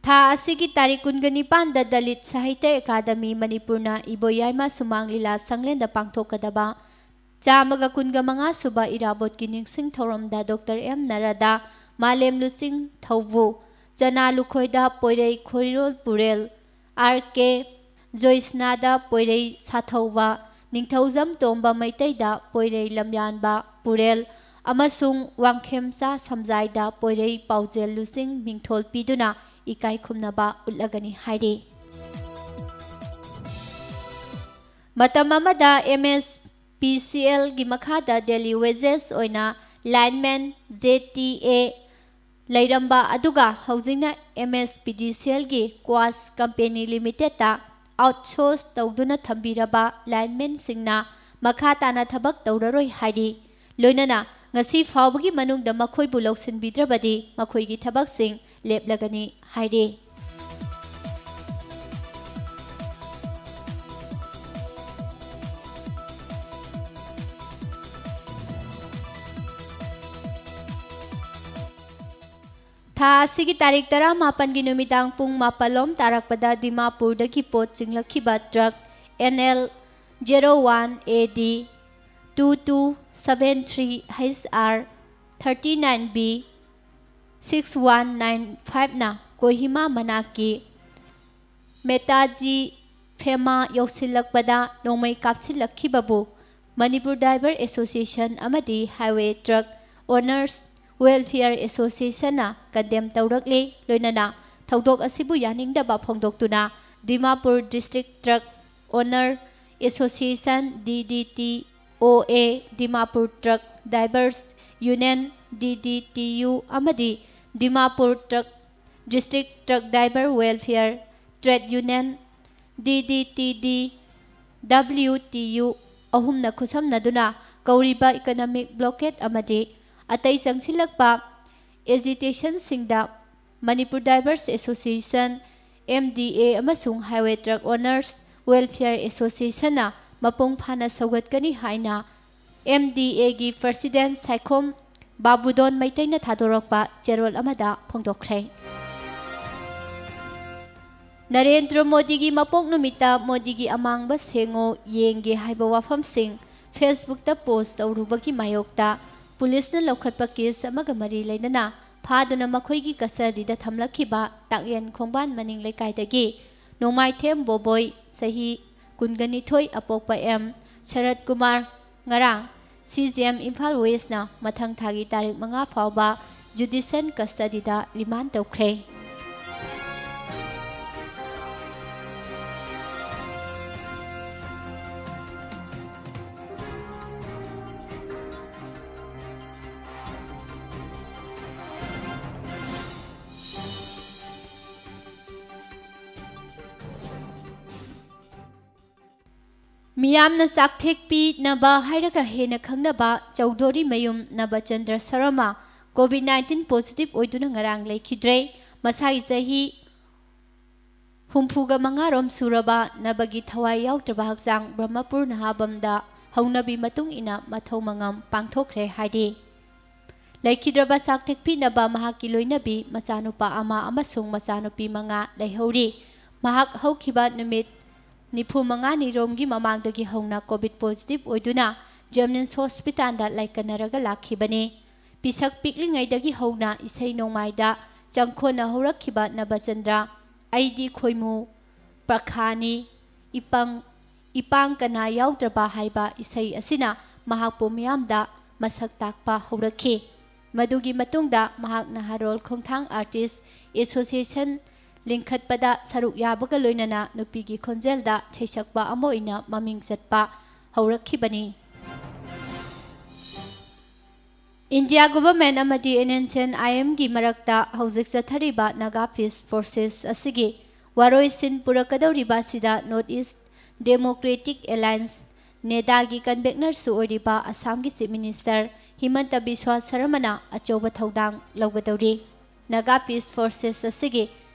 ꯊꯥ ꯑꯁꯤꯒꯤ ꯇꯥꯔꯤꯛ ꯀꯨꯟꯒ ꯅꯤꯄꯥꯟꯗ ꯗꯂꯤꯠ ꯁꯥꯍꯤꯇ꯭ꯌ ꯑꯦꯀꯥꯗꯃꯤ ꯃꯅꯤꯄꯨꯔꯅ ꯏꯕꯣꯌꯥꯏꯃ ꯁꯨꯃꯥꯡ ꯂꯤꯂꯥ ꯁꯪꯂꯦꯟꯗ ꯄꯥꯡꯊꯣꯛꯀꯗꯕ ꯆꯥꯝꯃꯒ ꯀꯨꯟꯒ ꯃꯉꯥ ꯁꯨꯕ ꯏꯔꯥꯕꯣꯠꯀꯤ ꯅꯤꯡꯁꯤꯡ ꯊꯧꯔꯝꯗ ꯗꯣꯛꯇꯔ ꯑꯦꯝ ꯅꯔꯥꯗ, ꯃꯥꯂꯦꯝ ꯂꯨꯆꯤꯡ ꯊꯧꯕꯨ, ꯆꯅꯥ ꯂꯨꯈꯣꯏꯗ ꯄꯣꯏꯔꯩ ꯈꯣꯏꯔꯣꯜ ꯄꯨꯔꯦꯜ, ꯑꯥꯔ ꯀꯦ ꯖꯣꯏꯁꯅꯥꯗ ꯄꯣꯏꯔꯩ ꯁꯥꯊꯧꯕ, ꯅꯤꯡꯊꯧꯖꯝ ꯇꯣꯝꯕ ꯃꯩꯇꯩꯗ ꯄꯣꯏꯔꯩ ꯂꯝꯌꯥꯟꯕ ꯄꯨꯔꯦꯜ ꯑꯃꯁꯨꯡ ꯋꯥꯡꯈꯦꯝꯆꯥ ꯁꯝꯖꯥꯏꯗ ꯄꯣꯏꯔꯩ ꯄꯥꯎꯖꯦꯜ ꯂꯨꯆꯤꯡ ꯃꯤꯡꯊꯣꯜ ꯄꯤꯗꯨꯅ ꯏꯀꯥꯏ ꯈꯨꯝꯅꯕ ꯎꯠꯂꯒꯅꯤ ꯍꯥꯏꯔꯤ꯫ ꯃꯇꯝ ꯑꯃꯗ ꯑꯦꯝ ꯑꯦꯁ ꯄꯤ ꯁꯤ ꯑꯦꯜꯒꯤ ꯃꯈꯥꯗ daily wages ꯑꯣꯏꯅ lineman, ꯖꯦ ꯇꯤ ꯑꯦ, ꯂꯩꯔꯝꯕ ꯑꯗꯨꯒ ꯍꯧꯖꯤꯛꯅ ꯑꯦꯝ ꯑꯦꯁ ꯄꯤ ꯗꯤ ꯁꯤ ꯑꯦꯜꯒꯤ ꯀ꯭ꯋꯥꯁ ꯀꯝꯄꯦꯅꯤ ꯂꯤꯃꯤꯇꯦꯠꯇ outsource ꯇꯧꯗꯨꯅ ꯊꯝꯕꯤꯔꯕ linemanꯁꯤꯡꯅ ꯃꯈꯥ ꯇꯥꯅ ꯊꯕꯛ ꯇꯧꯔꯔꯣꯏ ꯍꯥꯏꯔꯤ꯫ ꯂꯣꯏꯅꯅ ꯉꯁꯤ ꯐꯥꯎꯕꯒꯤ ꯃꯅꯨꯡꯗ ꯃꯈꯣꯏꯕꯨ ꯂꯧꯁꯤꯟꯕꯤꯗ꯭ꯔꯕꯗꯤ ꯃꯈꯣꯏꯒꯤ ꯊꯕꯛꯁꯤꯡ ꯂꯦꯞꯂꯒꯅꯤ ꯍꯥꯏꯔꯤ꯫ ꯊꯥ ꯑꯁꯤꯒꯤ ꯇꯥꯔꯤꯛ ꯇꯔꯥꯃꯥꯄꯟꯒꯤ ꯅꯨꯃꯤꯗꯥꯡ ꯄꯨꯡ ꯃꯥꯄꯜ ꯂꯣꯝ ꯇꯥꯔꯛꯄꯗ ꯗꯤꯃꯥꯄꯨꯔꯗꯒꯤ ꯄꯣꯠ ꯆꯤꯡꯂꯛꯈꯤꯕ truck N L zero one A D two two seven three H R thirty nine B six one nine ꯐꯥꯏꯚꯅ ꯀꯣꯍꯤꯃꯥ ꯃꯅꯥꯛꯀꯤ ꯃꯦꯇꯥꯖꯤ ꯐꯦꯃꯥ ꯌꯧꯁꯤꯜꯂꯛꯄꯗ ꯅꯣꯡꯃꯩ ꯀꯥꯞꯁꯤꯜꯂꯛꯈꯤꯕꯕꯨ ꯃꯅꯤꯄꯨꯔ ꯗ꯭ꯔꯥꯏꯚꯔ ꯑꯦꯁꯣꯁꯤꯌꯦꯁꯟ ꯑꯃꯗꯤ ꯍꯥꯏꯋꯦ ꯇ꯭ꯔꯛ ꯑꯣꯅꯔꯁ ꯋꯦꯜꯐꯤꯌꯔ ꯑꯦꯁꯣꯁꯤꯌꯦꯁꯟꯅ ꯀꯟꯗꯦꯝ ꯇꯧꯔꯛꯂꯤ꯫ ꯂꯣꯏꯅꯅ ꯊꯧꯗꯣꯛ ꯑꯁꯤꯕꯨ ꯌꯥꯅꯤꯡꯗꯕ ꯐꯣꯡꯗꯣꯛꯇꯨꯅ Dimapur district truck owner association, D D T O A, Dimapur truck drivers union, D D T U, ꯑꯃꯗꯤ Dimapur truck district truck driver welfare trade union, D D T D, W T U, ꯑꯍꯨꯝꯅ ꯈꯨꯠꯁꯝꯅꯗꯨꯅ ꯀꯧꯔꯤꯕ ꯏꯀꯣꯅꯣꯃꯤꯛ ꯕ꯭ꯂꯣꯀꯦꯗ ꯑꯃꯗꯤ ꯑꯇꯩ ꯆꯪꯁꯤꯜꯂꯛꯄ ꯑꯦꯖꯤꯇꯦꯁꯟꯁꯤꯡꯗ Manipur drivers association, M D A, ꯑꯃꯁꯨꯡ highway truck owners welfare ꯑꯦꯁꯣꯁꯤꯌꯦꯁꯟꯅ ꯃꯄꯨꯡ ꯐꯥꯅ ꯁꯧꯒꯠꯀꯅꯤ ꯍꯥꯏꯅ ꯑꯦꯝ ꯗꯤ ꯑꯦꯒꯤ ꯄ꯭ꯔꯁꯤꯗꯦꯟꯠ ꯁꯥꯏꯈꯣꯝ ꯕꯥꯕꯨꯗꯣꯟ ꯃꯩꯇꯩꯅ ꯊꯥꯗꯣꯔꯛꯄ ꯆꯦꯔꯣꯜ ꯑꯃꯗ ꯐꯣꯡꯗꯣꯛꯈ꯭ꯔꯦ꯫ ꯅꯔꯦꯟꯗ꯭ꯔ ꯃꯣꯗꯤꯒꯤ ꯃꯄꯣꯛ ꯅꯨꯃꯤꯠꯇ ꯃꯣꯗꯤꯒꯤ ꯑꯃꯥꯡꯕ ꯁꯦꯡꯉꯣ ꯌꯦꯡꯒꯦ ꯍꯥꯏꯕ ꯋꯥꯐꯝꯁꯤꯡ ꯐꯦꯁꯕꯨꯛꯇ ꯄꯣꯁ ꯇꯧꯔꯨꯕꯒꯤ ꯃꯥꯌꯣꯛꯇ ꯄꯨꯂꯤꯁꯅ ꯂꯧꯈꯠꯄ ꯀꯦꯁ ꯑꯃꯒ ꯃꯔꯤ ꯂꯩꯅꯅ ꯐꯥꯗꯨꯅ ꯃꯈꯣꯏꯒꯤ ꯀꯁꯇꯗꯤꯗ ꯊꯝꯂꯛꯈꯤꯕ ꯇꯥꯛꯌꯦꯟ ꯈꯣꯡꯕꯥꯟ ꯃꯅꯤꯡ ꯂꯩꯀꯥꯏꯗꯒꯤ ꯅꯣꯡꯃꯥꯏꯊꯦꯝ ꯕꯣꯕꯣꯏ, ꯆꯍꯤ ꯀꯨꯟꯒ ꯅꯤꯊꯣꯏ, ꯑꯄꯣꯛꯄ ꯑꯦꯝ ꯁꯔꯠ ꯀꯨꯃꯥꯔ, ꯉꯔꯥꯡ ꯁꯤ ꯖꯤ ꯑꯦꯝ ꯏꯝꯐꯥꯜ ꯋꯦꯁꯅ ꯃꯊꯪ ꯊꯥꯒꯤ ꯇꯥꯔꯤꯛ ꯃꯉꯥ ꯐꯥꯎꯕ ꯖꯨꯗꯤꯁꯤꯌꯦꯜ ꯀꯁꯇꯗꯤꯗ ꯔꯤꯃꯥꯟ ꯇꯧꯈ꯭ꯔꯦ꯫ ꯃꯤꯌꯥꯝꯅ ꯆꯥꯛꯊꯦꯛ ꯄꯤꯅꯕ ꯍꯥꯏꯔꯒ ꯍꯦꯟꯅ ꯈꯪꯅꯕ ꯆꯧꯗꯣꯔꯤ ꯃꯌꯨꯝ ꯅꯕꯆꯟꯗ꯭ꯔ ꯁꯔꯃ ꯀꯣꯚꯤꯗ ꯅꯥꯏꯟꯇꯤꯟ ꯄꯣꯖꯤꯇꯤꯚ ꯑꯣꯏꯗꯨꯅ ꯉꯔꯥꯡ ꯂꯩꯈꯤꯗ꯭ꯔꯦ꯫ ꯃꯁꯥꯒꯤ ꯆꯍꯤ ꯍꯨꯝꯐꯨꯒ ꯃꯉꯥꯔꯣꯝ ꯁꯨꯔꯕ ꯅꯕꯒꯤ ꯊꯋꯥꯏ ꯌꯥꯎꯗ꯭ꯔꯕ ꯍꯛꯆꯥꯡ ꯕ꯭ꯔꯍ꯭ꯃꯄꯨꯔ ꯅꯍꯥꯕꯝꯗ ꯍꯧꯅꯕꯤ ꯃꯇꯨꯡ ꯏꯟꯅ ꯃꯊꯧ ꯃꯉꯝ ꯄꯥꯡꯊꯣꯛꯈ꯭ꯔꯦ ꯍꯥꯏꯔꯤ꯫ ꯂꯩꯈꯤꯗ꯭ꯔꯕ ꯆꯥꯛꯊꯦꯛ ꯄꯤꯅꯕ ꯃꯍꯥꯛꯀꯤ ꯂꯣꯏꯅꯕꯤ, ꯃꯆꯥꯅꯨꯄꯥ ꯑꯃ ꯑꯃꯁꯨꯡ ꯃꯆꯥꯅꯨꯄꯤ ꯃꯉꯥ ꯂꯩꯍꯧꯔꯤ꯫ ꯃꯍꯥꯛ ꯍꯧꯈꯤꯕ ꯅꯨꯃꯤꯠ ꯅꯤꯐꯨ ꯃꯉꯥꯅꯤꯔꯣꯝꯒꯤ ꯃꯃꯥꯡꯗꯒꯤ ꯍꯧꯅ ꯀꯣꯚꯤꯗ ꯄꯣꯖꯤꯇꯤꯚ ꯑꯣꯏꯗꯨꯅ ꯖꯦꯅꯤꯝꯁ ꯍꯣꯁꯄꯤꯇꯥꯜꯗ ꯂꯥꯏꯀꯠꯅꯔꯒ ꯂꯥꯛꯈꯤꯕꯅꯤ꯫ ꯄꯤꯁꯛ ꯄꯤꯛꯂꯤꯉꯩꯗꯒꯤ ꯍꯧꯅ ꯏꯁꯩ ꯅꯣꯡꯃꯥꯏꯗ ꯆꯪꯈꯣꯟꯅ ꯍꯧꯔꯛꯈꯤꯕ ꯅꯕꯆꯟꯗ꯭ꯔ, "ꯑꯩꯗꯤ ꯈꯣꯏꯃꯨ ꯄ꯭ꯔꯈꯥꯅꯤ, ꯏꯄꯪ ꯏꯄꯥꯡ ꯀꯅꯥ ꯌꯥꯎꯗ꯭ꯔꯕ" ꯍꯥꯏꯕ ꯏꯁꯩ ꯑꯁꯤꯅ ꯃꯍꯥꯛꯄꯨ ꯃꯤꯌꯥꯝꯗ ꯃꯁꯛ ꯇꯥꯛꯄ ꯍꯧꯔꯛꯈꯤ꯫ ꯃꯗꯨꯒꯤ ꯃꯇꯨꯡꯗ ꯃꯍꯥꯛ ꯅꯍꯥꯔꯣꯜ ꯈꯣꯡꯊꯥꯡ ꯑꯥꯔꯇꯤꯁ ꯑꯦꯁꯣꯁꯤꯌꯦꯁꯟ ꯂꯤꯡꯈꯠꯄꯗ ꯁꯔꯨꯛ ꯌꯥꯕꯒ ꯂꯣꯏꯅꯅ ꯅꯨꯄꯤꯒꯤ ꯈꯣꯟꯖꯦꯜꯗ ꯁꯩꯁꯛꯄ ꯑꯃ ꯑꯣꯏꯅ ꯃꯃꯤꯡ ꯆꯠꯄ ꯍꯧꯔꯛꯈꯤꯕꯅꯤ꯫ ꯏꯟꯗꯤꯌꯥ ꯒꯣꯚꯔꯟꯃꯦꯟꯠ ꯑꯃꯗꯤ ꯑꯦꯟ ꯑꯦꯟ ꯁꯤ ꯑꯦꯟ ꯑꯥꯏ ꯑꯦꯝꯒꯤ ꯃꯔꯛꯇ ꯍꯧꯖꯤꯛ ꯆꯠꯊꯔꯤꯕ ꯅꯥꯒꯥ ꯄꯤꯁ ꯄ꯭ꯔꯣꯁꯦꯁ ꯑꯁꯤꯒꯤ ꯋꯥꯔꯣꯏꯁꯤꯟ ꯄꯨꯔꯛꯀꯗꯧꯔꯤꯕ ꯑꯁꯤꯗ ꯅꯣꯔꯠ ꯏꯁ ꯗꯦꯃꯣꯀ꯭ꯔꯦꯇꯤꯛ ꯑꯦꯂꯥꯏꯟꯁ, ꯅꯦꯗꯥꯒꯤ ꯀꯟꯚꯦꯅꯔꯁꯨ ꯑꯣꯏꯔꯤꯕ ꯑꯁꯥꯝꯒꯤ ꯆꯤꯐ ꯃꯤꯅꯤꯁꯇꯔ ꯍꯤꯃꯟꯇ ꯕꯤꯁ꯭ꯋꯥ ꯁꯔꯃꯅ ꯑꯆꯧꯕ ꯊꯧꯗꯥꯡ ꯂꯧꯒꯗꯧꯔꯤ꯫ ꯅꯥꯒꯥ ꯄꯤꯁ ꯐꯣꯔꯁꯦꯁ ꯑꯁꯤꯒꯤ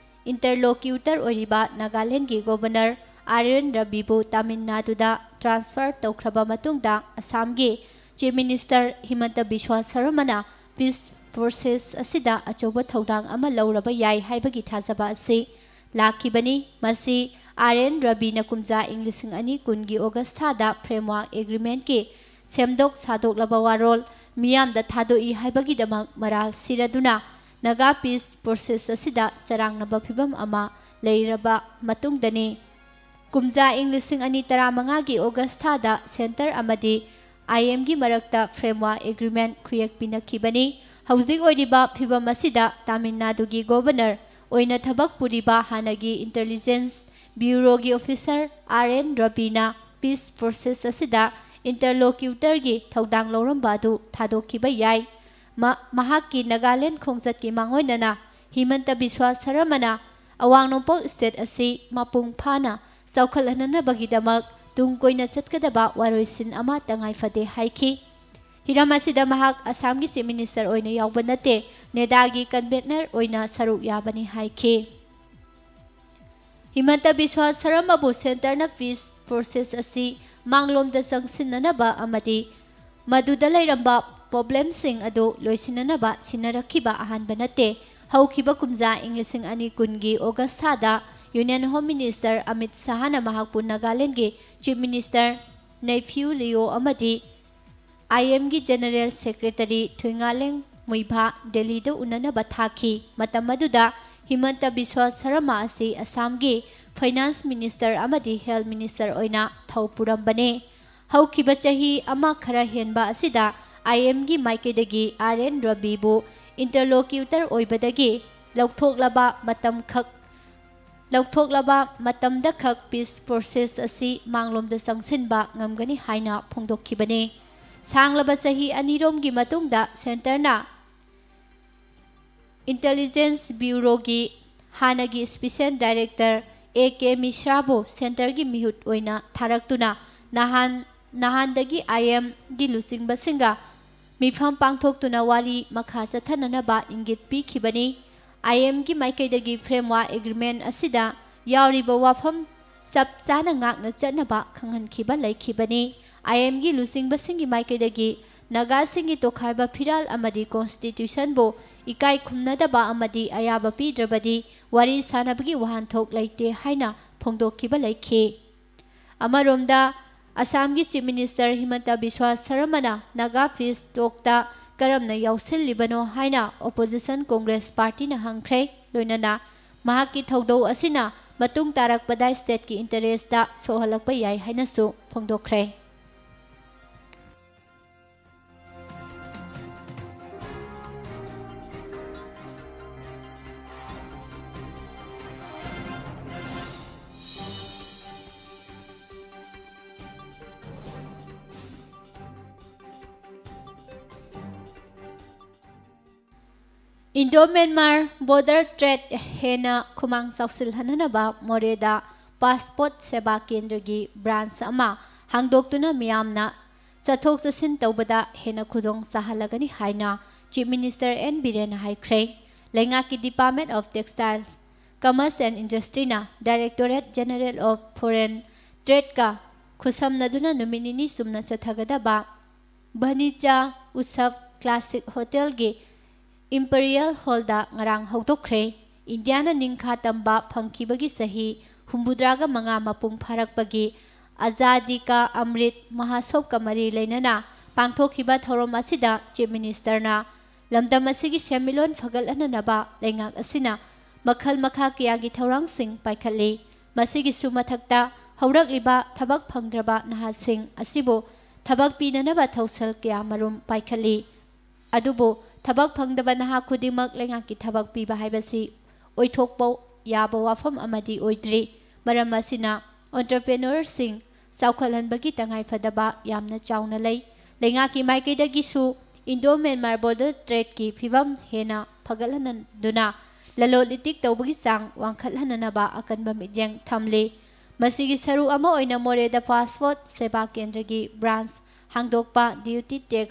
ꯏꯟꯇꯔꯂꯣꯀ꯭ꯌꯨꯇꯔ ꯑꯣꯏꯔꯤꯕ ꯅꯥꯒꯥꯂꯦꯟꯒꯤ ꯒꯣꯚꯔꯅꯔ ꯑꯥꯔ ꯑꯦꯟ ꯔꯕꯤꯕꯨ ꯇꯥꯃꯤꯜ ꯅꯥꯗꯨꯗ ꯇ꯭ꯔꯥꯟꯁꯐꯔ ꯇꯧꯈ꯭ꯔꯕ ꯃꯇꯨꯡꯗ, ꯑꯁꯥꯝꯒꯤ ꯆꯤꯐ ꯃꯤꯅꯤꯁꯇꯔ ꯍꯤꯃꯟꯇ ꯕꯤꯁ꯭ꯋꯥ ꯁꯔꯃꯅ ꯄꯤꯁ ꯐꯣꯔꯁꯦꯁ ꯑꯁꯤꯗ ꯑꯆꯧꯕ ꯊꯧꯗꯥꯡ ꯑꯃ ꯂꯧꯔꯕ ꯌꯥꯏ ꯍꯥꯏꯕꯒꯤ ꯊꯥꯖꯕ ꯑꯁꯤ ꯂꯥꯛꯈꯤꯕꯅꯤ꯫ ꯃꯁꯤ ꯑꯥꯔ ꯑꯦꯟ ꯔꯕꯤꯅ ꯀꯨꯝꯖꯥ ꯏꯪ ꯂꯤꯁꯤꯡ ꯑꯅꯤ ꯀꯨꯟꯒꯤ ꯑꯣꯒꯁ ꯊꯥꯗ ꯐ꯭ꯔꯦꯝꯋꯥꯔꯛ ꯑꯦꯒ꯭ꯔꯤꯃꯦꯟꯠꯀꯤ ꯁꯦꯝꯗꯣꯛ ꯁꯥꯗꯣꯛꯂꯕ ꯋꯥꯔꯣꯜ ꯃꯤꯌꯥꯝꯗ ꯊꯥꯗꯣꯛꯏ ꯍꯥꯏꯕꯒꯤꯗꯃꯛ ꯃꯔꯥꯜ ꯁꯤꯔꯗꯨꯅ ꯅꯥꯒꯥ ꯄꯤꯁ ꯄ꯭ꯔꯣꯁꯦꯁ ꯑꯁꯤꯗ ꯆꯔꯥꯡꯅꯕ ꯐꯤꯚꯝ ꯑꯃ ꯂꯩꯔꯕ ꯃꯇꯨꯡꯗꯅꯤ꯫ ꯀꯨꯝꯖꯥ ꯏꯪ ꯂꯤꯁꯤꯡ ꯑꯅꯤ ꯇꯔꯥꯃꯉꯥꯒꯤ ꯑꯣꯒꯁ ꯊꯥꯗ ꯁꯦꯟꯇꯔ ꯑꯃꯗꯤ ꯑꯥꯏ ꯑꯦꯝꯒꯤ ꯃꯔꯛꯇ ꯐ꯭ꯔꯦꯝꯋꯥꯔꯛ ꯑꯦꯒ꯭ꯔꯤꯃꯦꯟꯠ ꯈꯨꯌꯦꯛ ꯄꯤꯅꯈꯤꯕꯅꯤ꯫ ꯍꯧꯖꯤꯛ ꯑꯣꯏꯔꯤꯕ ꯐꯤꯚꯝ ꯑꯁꯤꯗ ꯇꯥꯃꯤꯜ ꯅꯥꯗꯨꯒꯤ ꯒꯣꯚꯔꯅꯔ ꯑꯣꯏꯅ ꯊꯕꯛ ꯄꯨꯔꯤꯕ ꯍꯥꯟꯅꯒꯤ ꯏꯟꯇꯦꯂꯤꯖꯦꯟꯁ ꯕ꯭ꯌꯨꯔꯣꯒꯤ ꯑꯣꯐꯤꯁꯔ ꯑꯥꯔ ꯑꯦꯟ ꯔꯕꯤꯅ ꯄꯤꯁ ꯄ꯭ꯔꯣꯁꯦꯁ ꯑꯁꯤꯗ ꯏꯟꯇꯔꯂꯣꯀ꯭ꯌꯨꯇꯔꯒꯤ ꯊꯧꯗꯥꯡ ꯂꯧꯔꯝꯕ ꯑꯗꯨ ꯊꯥꯗꯣꯛꯈꯤꯕ ꯌꯥꯏ꯫ ꯃ-, ꯃꯍꯥꯛꯀꯤ ꯅꯥꯒꯥꯂꯦꯟ ꯈꯣꯡꯆꯠꯀꯤ ꯃꯥꯡꯑꯣꯏꯅꯅ ꯍꯤꯃꯟꯇ ꯕꯤꯁ꯭ꯋꯥ ꯁꯔꯃꯅ ꯑꯋꯥꯡ ꯅꯣꯡꯄꯣꯛ ꯁ꯭ꯇꯦꯠ ꯑꯁꯤ ꯃꯄꯨꯡ ꯐꯥꯅ ꯆꯥꯎꯈꯠꯍꯟꯅꯅꯕꯒꯤꯗꯃꯛ ꯇꯨꯡ ꯀꯣꯏꯅ ꯆꯠꯀꯗꯕ ꯋꯥꯔꯣꯏꯁꯤꯟ ꯑꯃ ꯇꯉꯥꯏꯐꯗꯦ ꯍꯥꯏꯈꯤ꯫ ꯍꯤꯔꯝ ꯑꯁꯤꯗ ꯃꯍꯥꯛ ꯑꯁꯥꯝꯒꯤ ꯆꯤꯐ ꯃꯤꯅꯤꯁꯇꯔ ꯑꯣꯏꯅ ꯌꯥꯎꯕ ꯅꯠꯇꯦ, ꯅꯦꯗꯥꯒꯤ ꯀꯟꯚꯦꯅꯔ ꯑꯣꯏꯅ ꯁꯔꯨꯛ ꯌꯥꯕꯅꯤ ꯍꯥꯏꯈꯤ꯫ ꯍꯤꯃꯟꯇ ꯕꯤꯁ꯭ꯋꯥ ꯁꯔꯃꯕꯨ ꯁꯦꯟꯇꯔꯅ ꯄꯤꯁ ꯄ꯭ꯔꯣꯁꯦꯁ ꯑꯁꯤ ꯃꯥꯡꯂꯣꯝꯗ ꯆꯪꯁꯤꯟꯅꯅꯕ ꯑꯃꯗꯤ ꯃꯗꯨꯗ ꯂꯩꯔꯝꯕ ꯄ꯭ꯔꯣꯕ꯭ꯂꯦꯝꯁꯤꯡ ꯑꯗꯨ ꯂꯣꯏꯁꯤꯟꯅꯅꯕ ꯁꯤꯟꯅꯔꯛꯈꯤꯕ ꯑꯍꯥꯟꯕ ꯅꯠꯇꯦ꯫ ꯍꯧꯈꯤꯕ ꯀꯨꯝꯖꯥ ꯏꯪ ꯂꯤꯁꯤꯡ ꯑꯅꯤ ꯀꯨꯟꯒꯤ ꯑꯣꯒꯁ ꯊꯥꯗ ꯌꯨꯅꯤꯌꯟ ꯍꯣꯝ ꯃꯤꯅꯤꯁꯇꯔ ꯑꯃꯤꯠ ꯁꯥꯍꯅ ꯃꯍꯥꯛꯄꯨ ꯅꯥꯒꯥꯂꯦꯟꯒꯤ ꯆꯤꯐ ꯃꯤꯅꯤꯁꯇꯔ ꯅꯦꯐ꯭ꯌꯨ ꯂꯤꯑꯣ ꯑꯃꯗꯤ ꯑꯥꯏ ꯑꯦꯝꯒꯤ ꯖꯦꯅꯔꯦꯜ ꯁꯦꯀ꯭ꯔꯦꯇꯔꯤ ꯊꯨꯏꯉꯥꯂꯦꯡ ꯃꯨꯏꯚꯥ ꯗꯦꯜꯂꯤꯗ ꯎꯅꯅꯕ ꯊꯥꯈꯤ꯫ ꯃꯇꯝ ꯑꯗꯨꯗ ꯍꯤꯃꯟꯇ ꯕꯤꯁ꯭ꯋꯥ ꯁꯔꯃ ꯑꯁꯤ ꯑꯁꯥꯝꯒꯤ ꯐꯥꯏꯅꯥꯟꯁ ꯃꯤꯅꯤꯁꯇꯔ ꯑꯃꯗꯤ ꯍꯦꯜꯊ ꯃꯤꯅꯤꯁꯇꯔ ꯑꯣꯏꯅ ꯊꯧ ꯄꯨꯔꯝꯕꯅꯤ꯫ ꯍꯧꯈꯤꯕ ꯆꯍꯤ ꯑꯃ ꯈꯔ ꯍꯦꯟꯕ ꯑꯁꯤꯗ ꯑꯥꯏ ꯑꯦꯝꯒꯤ ꯃꯥꯏꯀꯩꯗꯒꯤ ꯑꯥꯔ ꯑꯦꯟ ꯔꯕꯤꯕꯨ ꯏꯟꯇꯔꯂꯣꯀ꯭ꯌꯨꯇꯔ ꯑꯣꯏꯕꯗꯒꯤ ꯂꯧꯊꯣꯛꯂꯕ ꯃꯇꯝ ꯈꯛ ꯂꯧꯊꯣꯛꯂꯕ ꯃꯇꯝꯗ ꯈꯛ ꯄꯤꯁ ꯄ꯭ꯔꯣꯁꯦꯁ ꯑꯁꯤ ꯃꯥꯡꯂꯣꯝꯗ ꯆꯪꯁꯤꯟꯕ ꯉꯝꯒꯅꯤ ꯍꯥꯏꯅ ꯐꯣꯡꯗꯣꯛꯈꯤꯕꯅꯤ꯫ ꯁꯥꯡꯂꯕ ꯆꯍꯤ ꯑꯅꯤꯔꯣꯝꯒꯤ ꯃꯇꯨꯡꯗ ꯁꯦꯟꯇꯔꯅ ꯏꯟꯇꯦꯂꯤꯖꯦꯟꯁ ꯕ꯭ꯌꯨꯔꯣꯒꯤ ꯍꯥꯟꯅꯒꯤ ꯏꯁꯄꯤꯁꯦꯜ ꯗꯥꯏꯔꯦꯛꯇꯔ ꯑꯦ ꯀꯦ ꯃꯤꯁ꯭ꯔꯥꯕꯨ ꯁꯦꯟꯇꯔꯒꯤ ꯃꯤꯍꯨꯠ ꯑꯣꯏꯅ ꯊꯥꯔꯛꯇꯨꯅ ꯅꯍꯥꯟ, ꯅꯍꯥꯟꯗꯒꯤ ꯑꯥꯏ ꯑꯦꯝꯒꯤ ꯂꯨꯆꯤꯡꯕꯁꯤꯡꯒ ꯃꯤꯐꯝ ꯄꯥꯡꯊꯣꯛꯇꯨꯅ ꯋꯥꯔꯤ ꯃꯈꯥ ꯆꯠꯊꯅꯅꯕ ꯏꯪꯒꯤꯠ ꯄꯤꯈꯤꯕꯅꯤ꯫ ꯑꯥꯏ ꯑꯦꯝꯒꯤ ꯃꯥꯏꯀꯩꯗꯒꯤ ꯐ꯭ꯔꯦꯝꯋꯥꯔꯛ ꯑꯦꯒ꯭ꯔꯤꯃꯦꯟ ꯑꯁꯤꯗ ꯌꯥꯎꯔꯤꯕ ꯋꯥꯐꯝ ꯆꯞ ꯆꯥꯅ ꯉꯥꯛꯅ ꯆꯠꯅꯕ ꯈꯪꯍꯟꯈꯤꯕ ꯂꯩꯈꯤꯕꯅꯤ꯫ ꯑꯥꯏ ꯑꯦꯝꯒꯤ ꯂꯨꯆꯤꯡꯕꯁꯤꯡꯒꯤ ꯃꯥꯏꯀꯩꯗꯒꯤ ꯅꯥꯒꯥꯁꯤꯡꯒꯤ ꯇꯣꯈꯥꯏꯕ ꯐꯤꯔꯥꯜ ꯑꯃꯗꯤ ꯀꯣꯟꯁꯇꯤꯇ꯭ꯌꯨꯁꯟꯕꯨ ꯏꯀꯥꯏ ꯈꯨꯝꯅꯗꯕ ꯑꯃꯗꯤ ꯑꯌꯥꯕ ꯄꯤꯗ꯭ꯔꯕꯗꯤ ꯋꯥꯔꯤ ꯁꯥꯅꯕꯒꯤ ꯋꯥꯍꯟꯊꯣꯛ ꯂꯩꯇꯦ ꯍꯥꯏꯅ ꯐꯣꯡꯗꯣꯛꯈꯤꯕ ꯂꯩꯈꯤ꯫ ꯑꯃꯔꯣꯝꯗ, ꯑꯁꯥꯝꯒꯤ ꯆꯤꯐ ꯃꯤꯅꯤꯁꯇꯔ ꯍꯤꯃꯟꯇ ꯕꯤꯁ꯭ꯋꯥ ꯁꯔꯃꯅ ꯅꯥꯒꯥ ꯄꯤꯁ ꯇꯣꯛꯇ ꯀꯔꯝꯅ ꯌꯥꯎꯁꯤꯜꯂꯤꯕꯅꯣ ꯍꯥꯏꯅ ꯑꯣꯄꯣꯖꯤꯁꯟ ꯀꯣꯡꯒ꯭ꯔꯦꯁ ꯄꯥꯔꯇꯤꯅ ꯍꯪꯈ꯭ꯔꯦ꯫ ꯂꯣꯏꯅꯅ ꯃꯍꯥꯛꯀꯤ ꯊꯧꯗꯧ ꯑꯁꯤꯅ ꯃꯇꯨꯡ ꯇꯥꯔꯛꯄꯗ ꯁ꯭ꯇꯦꯠꯀꯤ ꯏꯟꯇꯔꯦꯁꯇ ꯁꯣꯛꯍꯜꯂꯛꯄ ꯌꯥꯏ ꯍꯥꯏꯅꯁꯨ ꯐꯣꯡꯗꯣꯛꯈ꯭ꯔꯦ꯫ ꯏꯟꯗꯣ ꯃ꯭ꯌꯥꯟꯃꯥꯔ ꯕꯣꯔꯗꯔ ꯇ꯭ꯔꯦꯗ ꯍꯦꯟꯅ ꯈꯨꯃꯥꯡ ꯆꯥꯎꯁꯤꯜꯍꯟꯅꯅꯕ ꯃꯣꯔꯦꯗ ꯄꯥꯁꯄꯣꯔꯠ ꯁꯦꯕꯥ ꯀꯦꯟꯗ꯭ꯔꯒꯤ ꯕ꯭ꯔꯥꯟꯆ ꯑꯃ ꯍꯥꯡꯗꯣꯛꯇꯨꯅ ꯃꯤꯌꯥꯝꯅ ꯆꯠꯊꯣꯛ ꯆꯠꯁꯤꯟ ꯇꯧꯕꯗ ꯍꯦꯟꯅ ꯈꯨꯗꯣꯡ ꯆꯥꯍꯜꯂꯒꯅꯤ ꯍꯥꯏꯅ ꯆꯤꯐ ꯃꯤꯅꯤꯁꯇꯔ ꯑꯦꯟ ꯕꯤꯔꯦꯟꯅ ꯍꯥꯏꯈ꯭ꯔꯦ꯫ ꯂꯩꯉꯥꯛꯀꯤ department of textiles, commerce and ꯏꯟꯗꯁꯇ꯭ꯔꯤꯅ ꯗꯥꯏꯔꯦꯛꯇꯣꯔꯦꯠ ꯖꯦꯅꯔꯦꯜ ꯑꯣꯐ ꯐꯣꯔꯦꯟ ꯇ꯭ꯔꯦꯗꯀ ꯈꯨꯠꯁꯝꯅꯗꯨꯅ ꯅꯨꯃꯤꯠ ꯅꯤꯅꯤ ꯆꯨꯝꯅ ꯆꯠꯊꯒꯗꯕ ꯚꯅꯤꯖ ꯎꯠꯁꯕ ꯀ꯭ꯂꯥꯁꯤꯛ ꯍꯣꯇꯦꯜꯒꯤ ꯏꯝꯄꯔꯤꯌꯦꯜ ꯍꯣꯜꯗ ꯉꯔꯥꯡ ꯍꯧꯗꯣꯛꯈ꯭ꯔꯦ꯫ ꯏꯟꯗꯤꯌꯥꯅ ꯅꯤꯡꯈꯥ ꯇꯝꯕ ꯐꯪꯈꯤꯕꯒꯤ ꯆꯍꯤ ꯍꯨꯝꯐꯨꯇꯔꯥꯒ ꯃꯉꯥ ꯃꯄꯨꯡ ꯐꯥꯔꯛꯄꯒꯤ ꯑꯖꯥꯗꯤ ꯀꯥ ꯑꯃ꯭ꯔꯤꯠ ꯃꯍꯥꯁꯣꯕꯀ ꯃꯔꯤ ꯂꯩꯅꯅ ꯄꯥꯡꯊꯣꯛꯈꯤꯕ ꯊꯧꯔꯝ ꯑꯁꯤꯗ Chief Ministerꯅ ꯂꯝꯗꯝ ꯑꯁꯤꯒꯤ ꯁꯦꯟꯃꯤꯠꯂꯣꯟ ꯐꯒꯠꯍꯟꯅꯅꯕ ꯂꯩꯉꯥꯛ ꯑꯁꯤꯅ ꯃꯈꯜ ꯃꯈꯥ ꯀꯌꯥꯒꯤ ꯊꯧꯔꯥꯡꯁꯤꯡ ꯄꯥꯏꯈꯠꯂꯤ꯫ ꯃꯁꯤꯒꯤꯁꯨ ꯃꯊꯛꯇ, ꯍꯧꯔꯛꯂꯤꯕ ꯊꯕꯛ ꯐꯪꯗ꯭ꯔꯕ ꯅꯍꯥꯁꯤꯡ ꯑꯁꯤꯕꯨ ꯊꯕꯛ ꯄꯤꯅꯅꯕ ꯊꯧꯁꯤꯜ ꯀꯌꯥ ꯃꯔꯨꯝ ꯄꯥꯏꯈꯠꯂꯤ꯫ ꯑꯗꯨꯕꯨ ꯊꯕꯛ ꯐꯪꯗꯕ ꯅꯍꯥ ꯈꯨꯗꯤꯡꯃꯛ ꯂꯩꯉꯥꯛꯀꯤ ꯊꯕꯛ ꯄꯤꯕ ꯍꯥꯏꯕꯁꯤ ꯑꯣꯏꯊꯣꯛꯄ ꯌꯥꯕ ꯋꯥꯐꯝ ꯑꯃꯗꯤ ꯑꯣꯏꯗ꯭ꯔꯤ꯫ ꯃꯔꯝ ꯑꯁꯤꯅ entrepreneurꯁꯤꯡ ꯆꯥꯎꯈꯠꯍꯟꯕꯒꯤ ꯇꯉꯥꯏꯐꯗꯕ ꯌꯥꯝꯅ ꯆꯥꯎꯅ ꯂꯩ꯫ ꯂꯩꯉꯥꯛꯀꯤ ꯃꯥꯏꯀꯩꯗꯒꯤꯁꯨ Indo-Myanmar border tradeꯀꯤ ꯐꯤꯕꯝ ꯍꯦꯟꯅ ꯐꯒꯠꯍꯟꯗꯨꯅ ꯂꯂꯣꯟ ꯏꯇꯤꯛ ꯇꯧꯕꯒꯤ ꯆꯥꯡ ꯋꯥꯡꯈꯠꯍꯟꯅꯅꯕ ꯑꯀꯟꯕ ꯃꯤꯠꯌꯦꯡ ꯊꯝꯂꯤ꯫ ꯃꯁꯤꯒꯤ ꯁꯔꯨꯛ ꯑꯃ ꯑꯣꯏꯅ ꯃꯣꯔꯦꯗ passport ꯁꯦꯕꯥ ꯀꯦꯟꯗ꯭ꯔꯒꯤ branch ꯍꯥꯡꯗꯣꯛꯄ, duty tax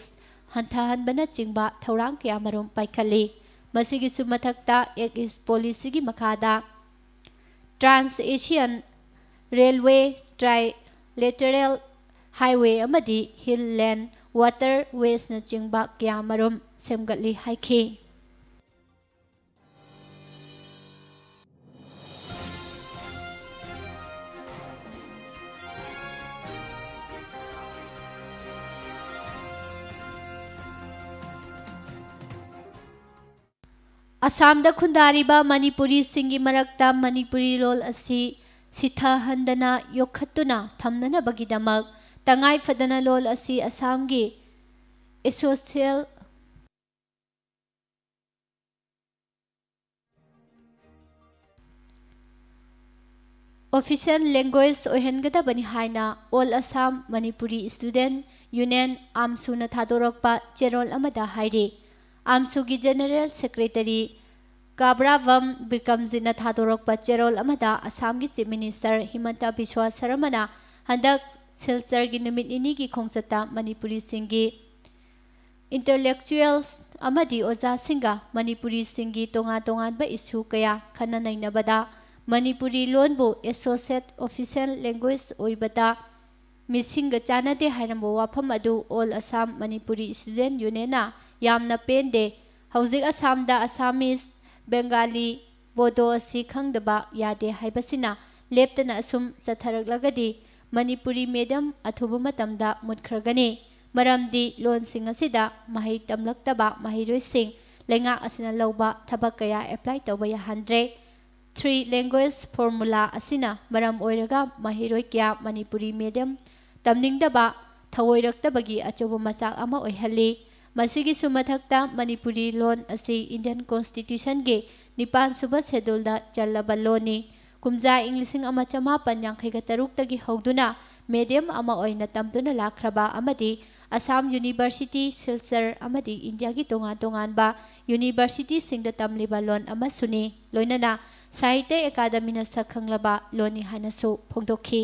ꯍꯟꯊꯍꯟꯕꯅꯆꯤꯡꯕ ꯊꯧꯔꯥꯡ ꯀꯌꯥ ꯃꯔꯨꯝ ꯄꯥꯏꯈꯠꯂꯤ꯫ ꯃꯁꯤꯒꯤꯁꯨ ꯃꯊꯛꯇ, Act East policyꯒꯤ ꯃꯈꯥꯗ Trans-Asian Railway, Trilateral Highway ꯑꯃꯗꯤ Hinterland Waterwaysꯅꯆꯤꯡꯕ ꯀꯌꯥ ꯃꯔꯨꯝ ꯁꯦꯝꯒꯠꯂꯤ ꯍꯥꯏꯈꯤ꯫ ꯑꯁꯥꯝꯗ ꯈꯨꯟꯗꯥꯔꯤꯕ ꯃꯅꯤꯄꯨꯔꯤꯁꯤꯡꯒꯤ ꯃꯔꯛꯇ ꯃꯅꯤꯄꯨꯔꯤ ꯂꯣꯜ ꯑꯁꯤ ꯁꯤꯊꯍꯟꯗꯅ ꯌꯣꯛꯈꯠꯇꯨꯅ ꯊꯝꯅꯅꯕꯒꯤꯗꯃꯛ ꯇꯉꯥꯏ ꯐꯗꯅ ꯂꯣꯜ ꯑꯁꯤ ꯑꯁꯥꯝꯒꯤ ꯑꯦꯁꯣꯁꯤꯌꯦꯜ official language ꯑꯣꯏꯍꯟꯒꯗꯕꯅꯤ ꯍꯥꯏꯅ All Assam Manipuri Student Union, AAMSUꯅ ꯊꯥꯗꯣꯔꯛꯄ ꯆꯦꯔꯣꯜ ꯑꯃꯗ ꯍꯥꯏꯔꯤ꯫ AAMSUꯒꯤ General Secretary ꯀꯥꯕ꯭ꯔꯥꯚꯝ ꯕꯤꯀ꯭ꯔꯝꯖꯤꯠꯅ ꯊꯥꯗꯣꯔꯛꯄ ꯆꯦꯔꯣꯜ ꯑꯃꯗ ꯑꯁꯥꯝꯒꯤ Chief Minister ꯍꯤꯃꯟꯇ ꯕꯤꯁ꯭ꯋꯥ ꯁꯔꯃꯅ ꯍꯟꯗꯛ ꯁꯤꯜꯆꯔꯒꯤ ꯅꯨꯃꯤꯠ ꯅꯤꯅꯤꯒꯤ ꯈꯣꯡꯆꯠꯇ ꯃꯅꯤꯄꯨꯔꯤꯁꯤꯡꯒꯤ intellectuals ꯑꯃꯗꯤ ꯑꯣꯖꯥꯁꯤꯡꯒ ꯃꯅꯤꯄꯨꯔꯤꯁꯤꯡꯒꯤ ꯇꯣꯉꯥꯟ ꯇꯣꯉꯥꯟꯕ issue ꯀꯌꯥ ꯈꯟꯅ ꯅꯩꯅꯕꯗ ꯃꯅꯤꯄꯨꯔꯤ ꯂꯣꯟꯕꯨ associate official language ꯑꯣꯏꯕꯗ ꯃꯤꯁꯤꯡꯒ ꯆꯥꯟꯅꯗꯦ ꯍꯥꯏꯔꯝꯕ ꯋꯥꯐꯝ ꯑꯗꯨ All Assam Manipuri Student Unionꯅ ꯌꯥꯝꯅ ꯄꯦꯟꯗꯦ꯫ ꯍꯧꯖꯤꯛ ꯑꯁꯥꯝꯗ Assamese, Bengali, Bodo ꯑꯁꯤ ꯈꯪꯗꯕ ꯌꯥꯗꯦ ꯍꯥꯏꯕꯁꯤꯅ ꯂꯦꯞꯇꯅ ꯑꯁꯨꯝ ꯆꯠꯊꯔꯛꯂꯒꯗꯤ ꯃꯅꯤꯄꯨꯔꯤ medium ꯑꯊꯨꯕ ꯃꯇꯝꯗ ꯃꯨꯠꯈ꯭ꯔꯒꯅꯤ꯫ ꯃꯔꯝꯗꯤ ꯂꯣꯟꯁꯤꯡ ꯑꯁꯤꯗ ꯃꯍꯩ ꯇꯝꯂꯛꯇꯕ ꯃꯍꯩꯔꯣꯏꯁꯤꯡ ꯂꯩꯉꯥꯛ ꯑꯁꯤꯅ ꯂꯧꯕ ꯊꯕꯛ ꯀꯌꯥ ꯑꯦꯄ꯭ꯂꯥꯏ ꯇꯧꯕ ꯌꯥꯍꯟꯗ꯭ꯔꯦ꯫ ꯊ꯭ꯔꯤ ꯂꯦꯡꯒ꯭ꯋꯦꯖ ꯐꯣꯔꯃꯨꯂꯥ ꯑꯁꯤꯅ ꯃꯔꯝ ꯑꯣꯏꯔꯒ ꯃꯍꯩꯔꯣꯏ ꯀꯌꯥ ꯃꯅꯤꯄꯨꯔꯤ ꯃꯦꯗꯤꯌꯝ ꯇꯝꯅꯤꯡꯗꯕ, ꯊꯧꯑꯣꯏꯔꯛꯇꯕꯒꯤ ꯑꯆꯧꯕ ꯃꯆꯥꯛ ꯑꯃ ꯑꯣꯏꯍꯜꯂꯤ꯫ ꯃꯁꯤꯒꯤꯁꯨ ꯃꯊꯛꯇ ꯃꯅꯤꯄꯨꯔꯤ ꯂꯣꯟ ꯑꯁꯤ ꯏꯟꯗꯤꯌꯟ ꯀꯣꯟꯁꯇꯤꯇ꯭ꯌꯨꯁꯟꯒꯤ ꯅꯤꯄꯥꯟ ꯁꯨꯕ ꯁꯦꯗꯨꯜꯗ ꯆꯜꯂꯕ ꯂꯣꯟꯅꯤ꯫ ꯀꯨꯝꯖꯥ ꯏꯪ ꯂꯤꯁꯤꯡ ꯑꯃ ꯆꯃꯥꯄꯟ ꯌꯥꯡꯈꯩꯒ ꯇꯔꯨꯛꯇꯒꯤ ꯍꯧꯗꯨꯅ ꯃꯦꯗꯤꯌꯝ ꯑꯃ ꯑꯣꯏꯅ ꯇꯝꯗꯨꯅ ꯂꯥꯛꯈ꯭ꯔꯕ ꯑꯃꯗꯤ ꯑꯁꯥꯝ ꯌꯨꯅꯤꯚꯔꯁꯤꯇꯤ, ꯁꯤꯜꯆꯔ ꯑꯃꯗꯤ ꯏꯟꯗꯤꯌꯥꯒꯤ ꯇꯣꯉꯥꯟ ꯇꯣꯉꯥꯟꯕ ꯌꯨꯅꯤꯚꯔꯁꯤꯇꯤꯁꯤꯡꯗ ꯇꯝꯂꯤꯕ ꯂꯣꯟ ꯑꯃꯁꯨꯅꯤ꯫ ꯂꯣꯏꯅꯅ ꯁꯥꯍꯤꯇ꯭ꯌ ꯑꯦꯀꯥꯗꯃꯤꯅ ꯁꯛ ꯈꯪꯂꯕ ꯂꯣꯟꯅꯤ ꯍꯥꯏꯅꯁꯨ ꯐꯣꯡꯗꯣꯛꯈꯤ꯫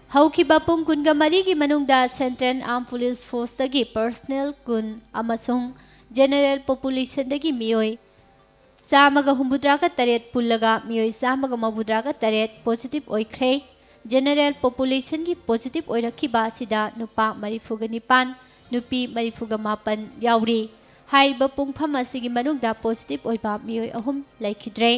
ꯍꯧꯈꯤꯕ ꯄꯨꯡ ꯀꯨꯟꯒ ꯃꯔꯤꯒꯤ ꯃꯅꯨꯡꯗ Central Armed Police Forceꯇꯒꯤ personnel ꯀꯨꯟ ꯑꯃꯁꯨꯡ general populationꯗꯒꯤ ꯃꯤꯑꯣꯏ ꯆꯥꯝꯃꯒ ꯍꯨꯝꯐꯨꯇꯔꯥꯒ ꯇꯔꯦꯠ ꯄꯨꯜꯂꯒ ꯃꯤꯑꯣꯏ ꯆꯥꯝꯃꯒ ꯃꯧꯗ꯭ꯔꯥꯒ ꯇꯔꯦꯠ positive ꯑꯣꯏꯈ꯭ꯔꯦ꯫ General populationꯒꯤ positive ꯑꯣꯏꯔꯛꯈꯤꯕ ꯑꯁꯤꯗ ꯅꯨꯄꯥ ꯃꯔꯤꯐꯨꯒ ꯅꯤꯄꯥꯟ, ꯅꯨꯄꯤ ꯃꯔꯤꯐꯨꯒ ꯃꯥꯄꯟ ꯌꯥꯎꯔꯤ꯫ ꯍꯥꯏꯔꯤꯕ ꯄꯨꯡꯐꯝ ꯑꯁꯤꯒꯤ ꯃꯅꯨꯡꯗ positive ꯑꯣꯏꯕ ꯃꯤꯑꯣꯏ ꯑꯍꯨꯝ ꯂꯩꯈꯤꯗ꯭ꯔꯦ꯫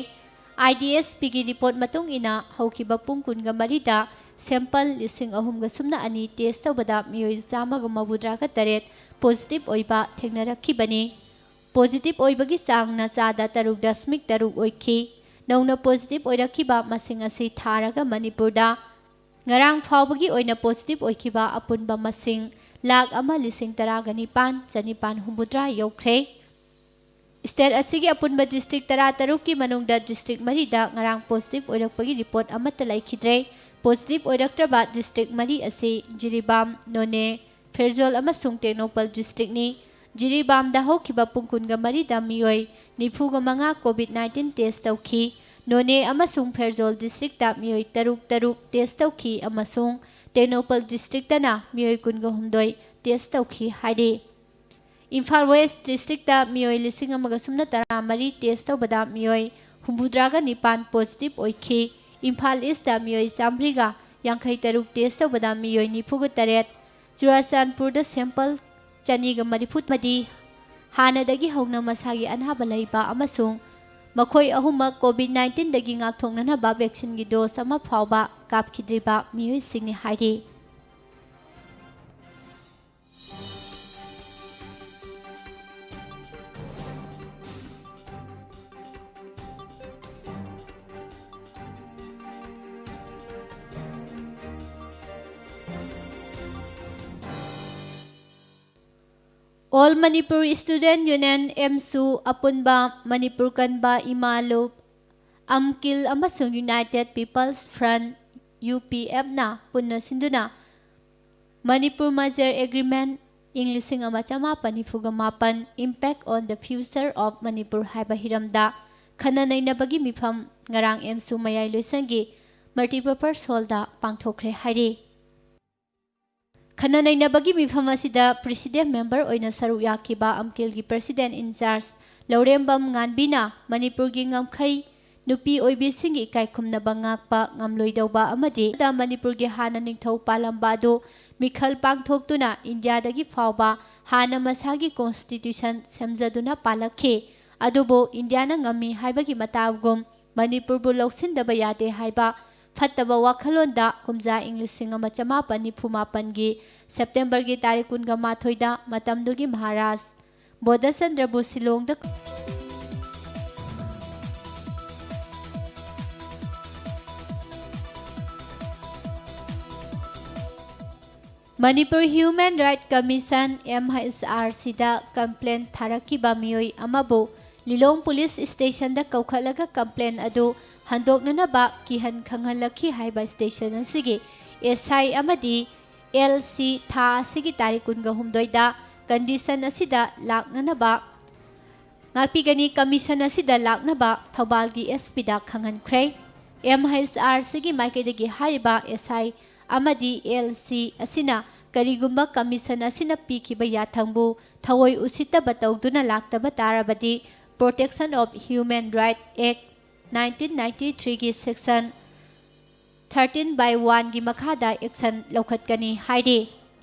IDSPꯒꯤ report ꯃꯇꯨꯡ ꯏꯟꯅ ꯍꯧꯈꯤꯕ ꯄꯨꯡ ꯀꯨꯟꯒ ꯃꯔꯤꯗ sample ꯂꯤꯁꯤꯡ ꯑꯍꯨꯝꯒ ꯁꯨꯞꯅ ꯑꯅꯤ test ꯇꯧꯕꯗ ꯃꯤꯑꯣꯏ ꯆꯥꯝꯃꯒ ꯃꯧꯗ꯭ꯔꯥꯒ ꯇꯔꯦꯠ positive ꯑꯣꯏꯕ ꯊꯦꯡꯅꯔꯛꯈꯤꯕꯅꯤ꯫ Positive ꯑꯣꯏꯕꯒꯤ ꯆꯥꯡꯅ ꯆꯥꯗ ꯇꯔꯨꯛ ꯗꯁꯃꯤꯛ ꯇꯔꯨꯛ ꯑꯣꯏꯈꯤ꯫ ꯅꯧꯅ positive ꯑꯣꯏꯔꯛꯈꯤꯕ ꯃꯁꯤꯡ ꯑꯁꯤ ꯊꯥꯔꯒ ꯃꯅꯤꯄꯨꯔꯗ ꯉꯔꯥꯡ ꯐꯥꯎꯕꯒꯤ ꯑꯣꯏꯅ positive ꯑꯣꯏꯈꯤꯕ ꯑꯄꯨꯟꯕ ꯃꯁꯤꯡ ꯂꯥꯈ ꯑꯃ ꯂꯤꯁꯤꯡ ꯇꯔꯥꯒ ꯅꯤꯄꯥꯟ ꯆꯅꯤꯄꯥꯟ ꯍꯨꯝꯐꯨꯇꯔꯥ ꯌꯧꯈ꯭ꯔꯦ꯫ State ꯑꯁꯤꯒꯤ ꯑꯄꯨꯟꯕ district ꯇꯔꯥꯇꯔꯨꯛꯀꯤ ꯃꯅꯨꯡꯗ district ꯃꯔꯤꯗ ꯉꯔꯥꯡ positive ꯑꯣꯏꯔꯛꯄꯒꯤ report ꯑꯃꯠꯇ ꯂꯩꯈꯤꯗ꯭ꯔꯦ꯫ Positive ꯑꯣꯏꯔꯛꯇ꯭ꯔꯕ district ꯃꯔꯤ ꯑꯁꯤ ꯖꯤꯔꯤꯕꯥꯝ, ꯅꯣꯅꯦ, ꯐꯦꯔꯖꯣꯜ ꯑꯃꯁꯨꯡ ꯇꯦꯡꯅꯧꯄꯜ districtꯅꯤ꯫ ꯖꯤꯔꯤꯕꯥꯝꯗ ꯍꯧꯈꯤꯕ ꯄꯨꯡ ꯀꯨꯟꯒ ꯃꯔꯤꯗ ꯃꯤꯑꯣꯏ ꯅꯤꯐꯨꯒ ꯃꯉꯥ COVID nineteen test ꯇꯧꯈꯤ꯫ ꯅꯣꯅꯦ ꯑꯃꯁꯨꯡ ꯐꯦꯔꯖꯣꯜ districtꯇ ꯃꯤꯑꯣꯏ ꯇꯔꯨꯛ ꯇꯔꯨꯛ test ꯇꯧꯈꯤ ꯑꯃꯁꯨꯡ ꯇꯦꯡꯅꯧꯄꯜ districtꯇꯅ ꯃꯤꯑꯣꯏ ꯀꯨꯟꯒ ꯍꯨꯝꯗꯣꯏ test ꯇꯧꯈꯤ ꯍꯥꯏꯔꯤ꯫ ꯏꯝꯐꯥꯜ West districtꯇ ꯃꯤꯑꯣꯏ ꯂꯤꯁꯤꯡ ꯑꯃꯒ ꯁꯨꯞꯅ ꯇꯔꯥꯃꯔꯤ test ꯇꯧꯕꯗ ꯃꯤꯑꯣꯏ ꯍꯨꯝꯐꯨꯇꯔꯥꯒ ꯅꯤꯄꯥꯟ positive ꯑꯣꯏꯈꯤ꯫ ꯏꯝꯐꯥꯜ Eastꯇ ꯃꯤꯑꯣꯏ ꯆꯥꯃꯔꯤꯒ ꯌꯥꯡꯈꯩ ꯇꯔꯨꯛ test ꯇꯧꯕꯗ ꯃꯤꯑꯣꯏ ꯅꯤꯐꯨꯒ ꯇꯔꯦꯠ, ꯆꯨꯔꯥꯆꯥꯟꯄꯨꯔꯗ sample ꯆꯅꯤꯒ ꯃꯔꯤꯐꯨ ꯑꯃꯗꯤ ꯍꯥꯟꯅꯗꯒꯤ ꯍꯧꯅ ꯃꯁꯥꯒꯤ ꯑꯅꯥꯕ ꯂꯩꯕ ꯑꯃꯁꯨꯡ ꯃꯈꯣꯏ ꯑꯍꯨꯝꯃꯛ COVID nineteenꯗꯒꯤ ꯉꯥꯛꯊꯣꯛꯅꯅꯕ vaccine ꯒꯤ dose ꯑꯃ ꯐꯥꯎꯕ ꯀꯥꯞꯈꯤꯗ꯭ꯔꯤꯕ ꯃꯤꯑꯣꯏꯁꯤꯡꯅꯤ ꯍꯥꯏꯔꯤ꯫ All Manipur Student Union, ꯑꯦꯝꯁꯨ, ꯑꯄꯨꯟꯕ ꯃꯅꯤꯄꯨꯔ ꯀꯟꯕ ꯏꯃꯥ ꯂꯨꯞ, ꯑꯝꯀꯤꯜ ꯑꯃꯁꯨꯡ United People's Front, UPF ꯅ ꯄꯨꯟꯅ ꯁꯤꯟꯗꯨꯅ Manipur Merger Agreement ꯏꯪ ꯂꯤꯁꯤꯡ ꯑꯃ ꯆꯃꯥꯄꯟ ꯅꯤꯐꯨꯒ ꯃꯥꯄꯟ, Impact on the Future of Manipur ꯍꯥꯏꯕ ꯍꯤꯔꯝꯗ ꯈꯟꯅ ꯅꯩꯅꯕꯒꯤ ꯃꯤꯐꯝ ꯉꯔꯥꯡ ꯑꯦꯝꯁꯨ ꯃꯌꯥꯏ ꯂꯣꯏꯁꯪꯒꯤ Multipurpose Hall ꯗ ꯄꯥꯡꯊꯣꯛꯈ꯭ꯔꯦ ꯍꯥꯏꯔꯤ꯫ ꯈꯟꯅ ꯅꯩꯅꯕꯒꯤ ꯃꯤꯐꯝ ꯑꯁꯤꯗ President Member ꯑꯣꯏꯅ ꯁꯔꯨꯛ ꯌꯥꯈꯤꯕ ꯑꯝꯀꯤꯜꯒꯤ President in Charge ꯂꯧꯔꯦꯝꯕꯝ ꯉꯥꯟꯕꯤꯅ ꯃꯅꯤꯄꯨꯔꯒꯤ ꯉꯝꯈꯩ ꯅꯨꯄꯤ ꯑꯣꯏꯕꯤꯁꯤꯡꯒꯤ ꯏꯀꯥꯏ ꯈꯨꯝꯅꯕ ꯉꯥꯛꯄ ꯉꯝꯂꯣꯏꯗꯧꯕ ꯑꯃꯗꯤ ꯃꯅꯤꯄꯨꯔꯒꯤ ꯍꯥꯟꯅ ꯅꯤꯡꯊꯧ ꯄꯥꯜꯂꯝꯕ ꯑꯗꯨ ꯃꯤꯈꯜ ꯄꯥꯡꯊꯣꯛꯇꯨꯅ ꯏꯟꯗꯤꯌꯥꯗꯒꯤ ꯐꯥꯎꯕ ꯍꯥꯟꯅ ꯃꯁꯥꯒꯤ constitution ꯁꯦꯝꯖꯗꯨꯅ ꯄꯥꯜꯂꯛꯈꯤ꯫ ꯑꯗꯨꯕꯨ ꯏꯟꯗꯤꯌꯥꯅ ꯉꯝꯃꯤ ꯍꯥꯏꯕꯒꯤ ꯃꯇꯥꯒꯨꯝ ꯃꯅꯤꯄꯨꯔꯕꯨ ꯂꯧꯁꯤꯟꯗꯕ ꯌꯥꯗꯦ ꯍꯥꯏꯕ ꯐꯠꯇꯕ ꯋꯥꯈꯜꯂꯣꯟꯗ ꯀꯨꯝꯖꯥ ꯏꯪ ꯂꯤꯁꯤꯡ ꯑꯃ ꯆꯃꯥꯄꯟ ꯅꯤꯐꯨ ꯃꯥꯄꯟꯒꯤ ꯁꯦꯞꯇꯦꯝꯕꯔꯒꯤ ꯇꯥꯔꯤꯛ ꯀꯨꯟꯒ ꯃꯥꯊꯣꯏꯗ ꯃꯇꯝꯗꯨꯒꯤ ꯃꯍꯥꯔꯥꯖ ꯕꯣꯙꯆꯟꯗ꯭ꯔꯕꯨ ꯁꯤꯂꯣꯡꯗ Manipur Human Rights Commission, MHRC ꯗ complaint ꯊꯥꯔꯛꯈꯤꯕ ꯃꯤꯑꯣꯏ ꯑꯃꯕꯨ ꯂꯤꯂꯣꯡ police station ꯗ ꯀꯧꯈꯠꯂꯒ complaint ꯑꯗꯨ ꯍꯟꯗꯣꯛꯅꯅꯕ ꯀꯤꯍꯟ ꯈꯪꯍꯜꯂꯛꯈꯤ ꯍꯥꯏꯕ station ꯑꯁꯤꯒꯤ SI ꯑꯃꯗꯤ LC ꯊꯥ ꯑꯁꯤꯒꯤ ꯇꯥꯔꯤꯛ ꯀꯨꯟꯒ ꯍꯨꯝꯗꯣꯏꯗ condition ꯑꯁꯤꯗ ꯂꯥꯛꯅꯅꯕ ꯉꯥꯛꯄꯤꯒꯅꯤ꯫ Commission ꯑꯁꯤꯗ ꯂꯥꯛꯅꯕ ꯊꯧꯕꯥꯜꯒꯤ SP ꯗ ꯈꯪꯍꯟꯈ꯭ꯔꯦ꯫ MHRC ꯒꯤ ꯃꯥꯏꯀꯩꯗꯒꯤ ꯍꯥꯏꯔꯤꯕ SI ꯑꯃꯗꯤ LC ꯑꯁꯤꯅ ꯀꯔꯤꯒꯨꯝꯕ commission ꯑꯁꯤꯅ ꯄꯤꯈꯤꯕ ꯌꯥꯊꯪꯕꯨ ꯊꯑꯣꯏ ꯎꯁꯤꯠꯇꯕ ꯇꯧꯗꯨꯅ ꯂꯥꯛꯇꯕ ꯇꯥꯔꯕꯗꯤ Protection of Human Rights Act nineteen ninety three ꯒꯤ section thirteen by one ꯒꯤ ꯃꯈꯥꯗ action ꯂꯧꯈꯠꯀꯅꯤ ꯍꯥꯏꯔꯤ꯫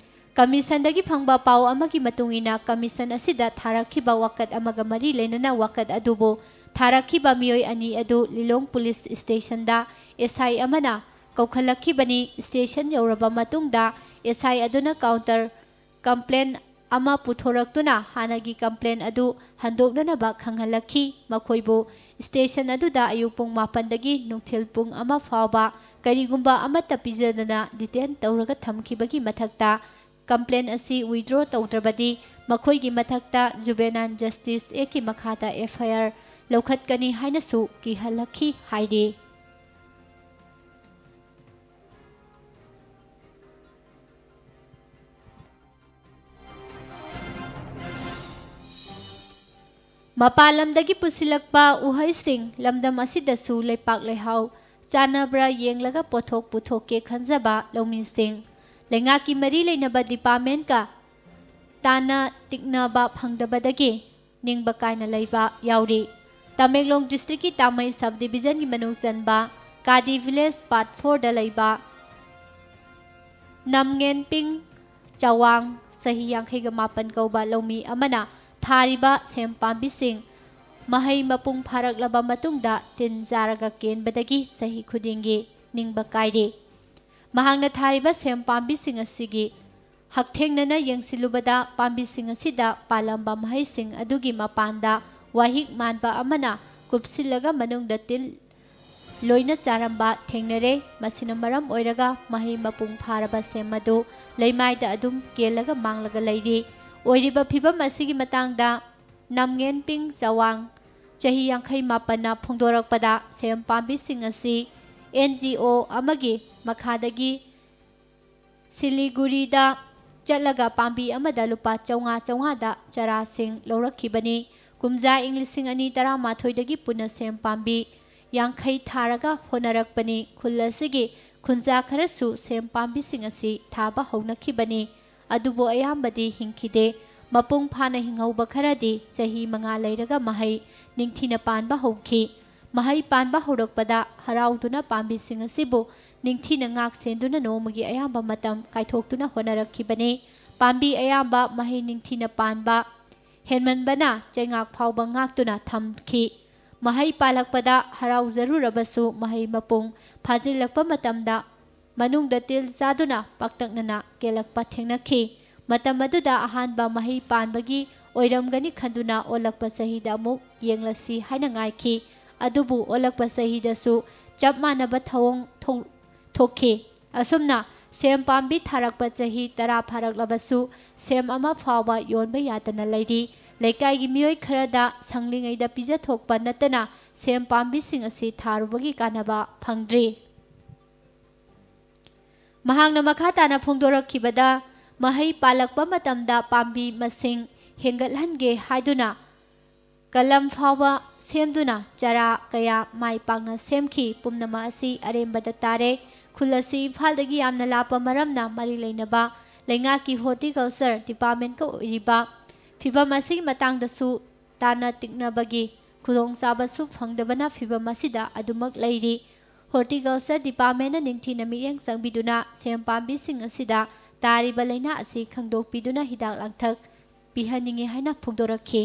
Commission ꯗꯒꯤ ꯐꯪꯕ ꯄꯥꯎ ꯑꯃꯒꯤ ꯃꯇꯨꯡ ꯏꯟꯅ, commission ꯑꯁꯤꯗ ꯊꯥꯔꯛꯈꯤꯕ ꯋꯥꯀꯠ ꯑꯃꯒ ꯃꯔꯤ ꯂꯩꯅꯅ ꯋꯥꯀꯠ ꯑꯗꯨꯕꯨ ꯊꯥꯔꯛꯈꯤꯕ ꯃꯤꯑꯣꯏ ꯑꯅꯤ ꯑꯗꯨ ꯂꯤꯂꯣꯡ ꯄꯨꯂꯤꯁ ꯁ꯭ꯇꯦꯁꯟꯗ ꯑꯦꯁ ꯑꯥꯏ ꯑꯃꯅ ꯀꯧꯈꯠꯂꯛꯈꯤꯕꯅꯤ꯫ ꯁ꯭ꯇꯦꯁꯟ ꯌꯧꯔꯕ ꯃꯇꯨꯡꯗ ꯑꯦꯁ ꯑꯥꯏ ꯑꯗꯨꯅ ꯀꯥꯎꯟꯇꯔ ꯀꯝꯄ꯭ꯂꯦꯟ ꯑꯃ ꯄꯨꯊꯣꯔꯛꯇꯨꯅ ꯍꯥꯟꯅꯒꯤ ꯀꯝꯄ꯭ꯂꯦꯟ ꯑꯗꯨ ꯍꯟꯗꯣꯛꯅꯅꯕ ꯈꯪꯍꯜꯂꯛꯈꯤ꯫ ꯃꯈꯣꯏꯕꯨ ꯁ꯭ꯇꯦꯁꯟ ꯑꯗꯨꯗ ꯑꯌꯨꯛ ꯄꯨꯡ ꯃꯥꯄꯟꯗꯒꯤ ꯅꯨꯡꯊꯤꯜ ꯄꯨꯡ ꯑꯃ ꯐꯥꯎꯕ ꯀꯔꯤꯒꯨꯝꯕ ꯑꯃꯠꯇ ꯄꯤꯖꯗꯅ ꯗꯤꯇꯦꯟ ꯇꯧꯔꯒ ꯊꯝꯈꯤꯕꯒꯤ ꯃꯊꯛꯇ, ꯀꯝꯄ꯭ꯂꯦꯟ ꯑꯁꯤ ꯋꯤꯗ꯭ꯔꯣ ꯇꯧꯗ꯭ꯔꯕꯗꯤ ꯃꯈꯣꯏꯒꯤ ꯃꯊꯛꯇ ꯖꯨꯕꯦꯅꯥꯏꯜ ꯖꯁꯇꯤꯁ ꯑꯦꯛꯀꯤ ꯃꯈꯥꯗ ꯑꯦꯐ ꯑꯥꯏ ꯑꯥꯔ ꯂꯧꯈꯠꯀꯅꯤ ꯍꯥꯏꯅꯁꯨ ꯀꯤꯍꯜꯂꯛꯈꯤ ꯍꯥꯏꯔꯤ꯫ ꯃꯄꯥꯟ ꯂꯝꯗꯒꯤ ꯄꯨꯁꯤꯜꯂꯛꯄ ꯎꯍꯩꯁꯤꯡ ꯂꯝꯗꯝ ꯑꯁꯤꯗꯁꯨ ꯂꯩꯄꯥꯛ ꯂꯩꯍꯥꯎ ꯆꯥꯟꯅꯕ꯭ꯔꯥ ꯌꯦꯡꯂꯒ ꯄꯣꯠꯊꯣꯛ ꯄꯨꯊꯣꯛꯀꯦ ꯈꯟꯖꯕ ꯂꯧꯃꯤꯁꯤꯡ, ꯂꯩꯉꯥꯛꯀꯤ ꯃꯔꯤ ꯂꯩꯅꯕ ꯗꯤꯄꯥꯔꯠꯃꯦꯟꯠꯀ ꯇꯥꯟꯅ ꯇꯤꯛꯅꯕ ꯐꯪꯗꯕꯗꯒꯤ ꯅꯤꯡꯕ ꯀꯥꯏꯅ ꯂꯩꯕ ꯌꯥꯎꯔꯤ꯫ ꯇꯃꯦꯡꯂꯣꯡ ꯗꯤꯁꯇ꯭ꯔꯤꯛꯀꯤ ꯇꯥꯃꯩ ꯁꯕ ꯗꯤꯕꯤꯖꯟꯒꯤ ꯃꯅꯨꯡ ꯆꯟꯕ ꯀꯥꯗꯤ ꯚꯤꯂꯦꯖ ꯄꯥꯔꯠ ꯐꯣꯔꯗ ꯂꯩꯕ ꯅꯝꯉꯦꯟꯄꯤꯡ ꯆꯋꯥꯡ, ꯆꯍꯤ ꯌꯥꯡꯈꯩꯒ ꯃꯥꯄꯟ ꯀꯧꯕ ꯂꯧꯃꯤ ꯑꯃꯅ ꯊꯥꯔꯤꯕ ꯁꯦꯝ ꯄꯥꯝꯕꯤꯁꯤꯡ ꯃꯍꯩ ꯃꯄꯨꯡ ꯐꯥꯔꯛꯂꯕ ꯃꯇꯨꯡꯗ ꯇꯤꯟ ꯆꯥꯔꯒ ꯀꯦꯟꯕꯗꯒꯤ ꯆꯍꯤ ꯈꯨꯗꯤꯡꯒꯤ ꯅꯤꯡꯕ ꯀꯥꯏꯔꯤ꯫ ꯃꯍꯥꯛꯅ ꯊꯥꯔꯤꯕ ꯁꯦꯝ ꯄꯥꯝꯕꯤꯁꯤꯡ ꯑꯁꯤꯒꯤ ꯍꯛꯊꯦꯡꯅꯅ ꯌꯦꯡꯁꯤꯜꯂꯨꯕꯗ, ꯄꯥꯝꯕꯤꯁꯤꯡ ꯑꯁꯤꯗ ꯄꯥꯜꯂꯝꯕ ꯃꯍꯩꯁꯤꯡ ꯑꯗꯨꯒꯤ ꯃꯄꯥꯟꯗ ꯋꯥꯍꯤꯛ ꯃꯥꯟꯕ ꯑꯃꯅ ꯀꯨꯞꯁꯤꯜꯂꯒ ꯃꯅꯨꯡꯗ ꯇꯤꯜ ꯂꯣꯏꯅ ꯆꯥꯔꯝꯕ ꯊꯦꯡꯅꯔꯦ꯫ ꯃꯁꯤꯅ ꯃꯔꯝ ꯑꯣꯏꯔꯒ ꯃꯍꯩ ꯃꯄꯨꯡ ꯐꯥꯔꯕ ꯁꯦꯝ ꯑꯗꯨ ꯂꯩꯃꯥꯏꯗ ꯑꯗꯨꯝ ꯀꯦꯜꯂꯒ ꯃꯥꯡꯂꯒ ꯂꯩꯔꯤ꯫ ꯑꯣꯏꯔꯤꯕ ꯐꯤꯚꯝ ꯑꯁꯤꯒꯤ ꯃꯇꯥꯡꯗ ꯅꯝꯉꯦꯟꯄꯤꯡ ꯆꯋꯥꯡ, ꯆꯍꯤ ꯌꯥꯡꯈꯩ ꯃꯥꯄꯟꯅ ꯐꯣꯡꯗꯣꯔꯛꯄꯗ, ꯁꯦꯝ ꯄꯥꯝꯕꯤꯁꯤꯡ ꯑꯁꯤ ꯑꯦꯟ ꯖꯤ ꯑꯣ ꯑꯃꯒꯤ ꯃꯈꯥꯗꯒꯤ ꯁꯤꯂꯤꯒꯨꯔꯤꯗ ꯆꯠꯂꯒ ꯄꯥꯝꯕꯤ ꯑꯃꯗ ꯂꯨꯄꯥ ꯆꯥꯝꯃꯉꯥ ꯆꯥꯝꯃꯉꯥꯗ ꯆꯔꯥꯁꯤꯡ ꯂꯧꯔꯛꯈꯤꯕꯅꯤ꯫ ꯀꯨꯝꯖꯥ ꯏꯪ ꯂꯤꯁꯤꯡ ꯑꯅꯤ ꯇꯔꯥꯃꯥꯊꯣꯏꯗꯒꯤ ꯄꯨꯟꯅ ꯁꯦꯝ ꯄꯥꯝꯕꯤ ꯌꯥꯡꯈꯩ ꯊꯥꯔꯒ ꯍꯣꯠꯅꯔꯛꯄꯅꯤ꯫ ꯈꯨꯜ ꯑꯁꯤꯒꯤ ꯈꯨꯟꯖꯥ ꯈꯔꯁꯨ ꯁꯦꯝ ꯄꯥꯝꯕꯤꯁꯤꯡ ꯑꯁꯤ ꯊꯥꯕ ꯍꯧꯅꯈꯤꯕꯅꯤ꯫ ꯑꯗꯨꯕꯨ ꯑꯌꯥꯝꯕꯗꯤ ꯍꯤꯡꯈꯤꯗꯦ꯫ ꯃꯄꯨꯡ ꯐꯥꯅ ꯍꯤꯡꯍꯧꯕ ꯈꯔꯗꯤ ꯆꯍꯤ ꯃꯉꯥ ꯂꯩꯔꯒ ꯃꯍꯩ ꯅꯤꯡꯊꯤꯅ ꯄꯥꯟꯕ ꯍꯧꯈꯤ꯫ ꯃꯍꯩ ꯄꯥꯟꯕ ꯍꯧꯔꯛꯄꯗ ꯍꯔꯥꯎꯗꯨꯅ ꯄꯥꯝꯕꯤꯁꯤꯡ ꯑꯁꯤꯕꯨ ꯅꯤꯡꯊꯤꯅ ꯉꯥꯛ ꯁꯦꯟꯗꯨꯅ ꯅꯣꯡꯃꯒꯤ ꯑꯌꯥꯝꯕ ꯃꯇꯝ ꯀꯥꯏꯊꯣꯛꯇꯨꯅ ꯍꯣꯠꯅꯔꯛꯈꯤꯕꯅꯤ꯫ ꯄꯥꯝꯕꯤ ꯑꯌꯥꯝꯕ ꯃꯍꯩ ꯅꯤꯡꯊꯤꯅ ꯄꯥꯟꯕ ꯍꯦꯟꯃꯟꯕꯅ ꯆꯩꯉꯥꯛ ꯐꯥꯎꯕ ꯉꯥꯛꯇꯨꯅ ꯊꯝꯈꯤ꯫ ꯃꯍꯩ ꯄꯥꯜꯂꯛꯄꯗ ꯍꯔꯥꯎꯖꯔꯨꯔꯕꯁꯨ ꯃꯍꯩ ꯃꯄꯨꯡ ꯐꯥꯖꯤꯜꯂꯛꯄ ꯃꯇꯝꯗ ꯃꯅꯨꯡꯗ ꯇꯤꯜ ꯆꯥꯗꯨꯅ ꯄꯥꯛꯇꯛꯅꯅ ꯀꯦꯜꯂꯛꯄ ꯊꯦꯡꯅꯈꯤ꯫ ꯃꯇꯝ ꯑꯗꯨꯗ ꯑꯍꯥꯟꯕ ꯃꯍꯩ ꯄꯥꯟꯕꯒꯤ ꯑꯣꯏꯔꯝꯒꯅꯤ ꯈꯟꯗꯨꯅ ꯑꯣꯜꯂꯛꯄ ꯆꯍꯤꯗ ꯑꯃꯨꯛ ꯌꯦꯡꯂꯁꯤ ꯍꯥꯏꯅ ꯉꯥꯏꯈꯤ꯫ ꯑꯗꯨꯕꯨ ꯑꯣꯜꯂꯛꯄ ꯆꯍꯤꯗꯁꯨ ꯆꯞ ꯃꯥꯟꯅꯕ ꯊꯧꯑꯣꯡ ꯊꯣꯛ-, ꯊꯣꯛꯈꯤ꯫ ꯑꯁꯨꯝꯅ ꯁꯦꯝ ꯄꯥꯝꯕꯤ ꯊꯥꯔꯛꯄ ꯆꯍꯤ ꯇꯔꯥ ꯐꯥꯔꯛꯂꯕꯁꯨ ꯁꯦꯝ ꯑꯃ ꯐꯥꯎꯕ ꯌꯣꯟꯕ ꯌꯥꯗꯅ ꯂꯩꯔꯤ꯫ ꯂꯩꯀꯥꯏꯒꯤ ꯃꯤꯑꯣꯏ ꯈꯔꯗ ꯁꯪꯂꯤꯉꯩꯗ ꯄꯤꯖꯊꯣꯛꯄ ꯅꯠꯇꯅ ꯁꯦꯝ ꯄꯥꯝꯕꯤꯁꯤꯡ ꯑꯁꯤ ꯊꯥꯔꯨꯕꯒꯤ ꯀꯥꯟꯅꯕ ꯐꯪꯗ꯭ꯔꯤ꯫ ꯃꯍꯥꯛꯅ ꯃꯈꯥ ꯇꯥꯅ ꯐꯣꯡꯗꯣꯔꯛꯈꯤꯕꯗ, ꯃꯍꯩ ꯄꯥꯜꯂꯛꯄ ꯃꯇꯝꯗ ꯄꯥꯝꯕꯤ ꯃꯁꯤꯡ ꯍꯦꯟꯒꯠꯍꯟꯒꯦ ꯍꯥꯏꯗꯨꯅ ꯀꯂꯝ ꯐꯥꯎꯕ ꯁꯦꯝꯗꯨꯅ ꯆꯔꯥ ꯀꯌꯥ ꯃꯥꯏ ꯄꯥꯛꯅ ꯁꯦꯝꯈꯤ꯫ ꯄꯨꯝꯅꯃꯛ ꯑꯁꯤ ꯑꯔꯦꯝꯕꯗ ꯇꯥꯔꯦ꯫ ꯈꯨꯜ ꯑꯁꯤ ꯏꯝꯐꯥꯜꯗꯒꯤ ꯌꯥꯝꯅ ꯂꯥꯞꯄ ꯃꯔꯝꯅ ꯃꯔꯤ ꯂꯩꯅꯕ ꯂꯩꯉꯥꯛꯀꯤ ꯍꯣꯔꯇꯤꯀꯜꯆꯔ ꯗꯤꯄꯥꯔꯠꯃꯦꯟꯠꯀ ꯑꯣꯏꯔꯤꯕ ꯐꯤꯕꯝ ꯑꯁꯤꯒꯤ ꯃꯇꯥꯡꯗꯁꯨ ꯇꯥꯟꯅ ꯇꯤꯛꯅꯕꯒꯤ ꯈꯨꯗꯣꯡꯆꯥꯕꯁꯨ ꯐꯪꯗꯕꯅ ꯐꯤꯕꯝ ꯑꯁꯤꯗ ꯑꯗꯨꯃꯛ ꯂꯩꯔꯤ꯫ ꯍꯣꯔꯇꯤꯀꯜꯆꯔ ꯗꯤꯄꯥꯔꯠꯃꯦꯟꯠꯅ ꯅꯤꯡꯊꯤꯅ ꯃꯤꯠꯌꯦꯡ ꯆꯪꯕꯤꯗꯨꯅ ꯁꯦꯝ ꯄꯥꯝꯕꯤꯁꯤꯡ ꯑꯁꯤꯗ ꯇꯥꯔꯤꯕ ꯂꯥꯏꯅꯥ ꯑꯁꯤ ꯈꯪꯗꯣꯛꯄꯤꯗꯨꯅ ꯍꯤꯗꯥꯛ ꯂꯥꯡꯊꯛ ꯄꯤꯍꯟꯅꯤꯡꯏ ꯍꯥꯏꯅ ꯐꯣꯡꯗꯣꯔꯛꯈꯤ꯫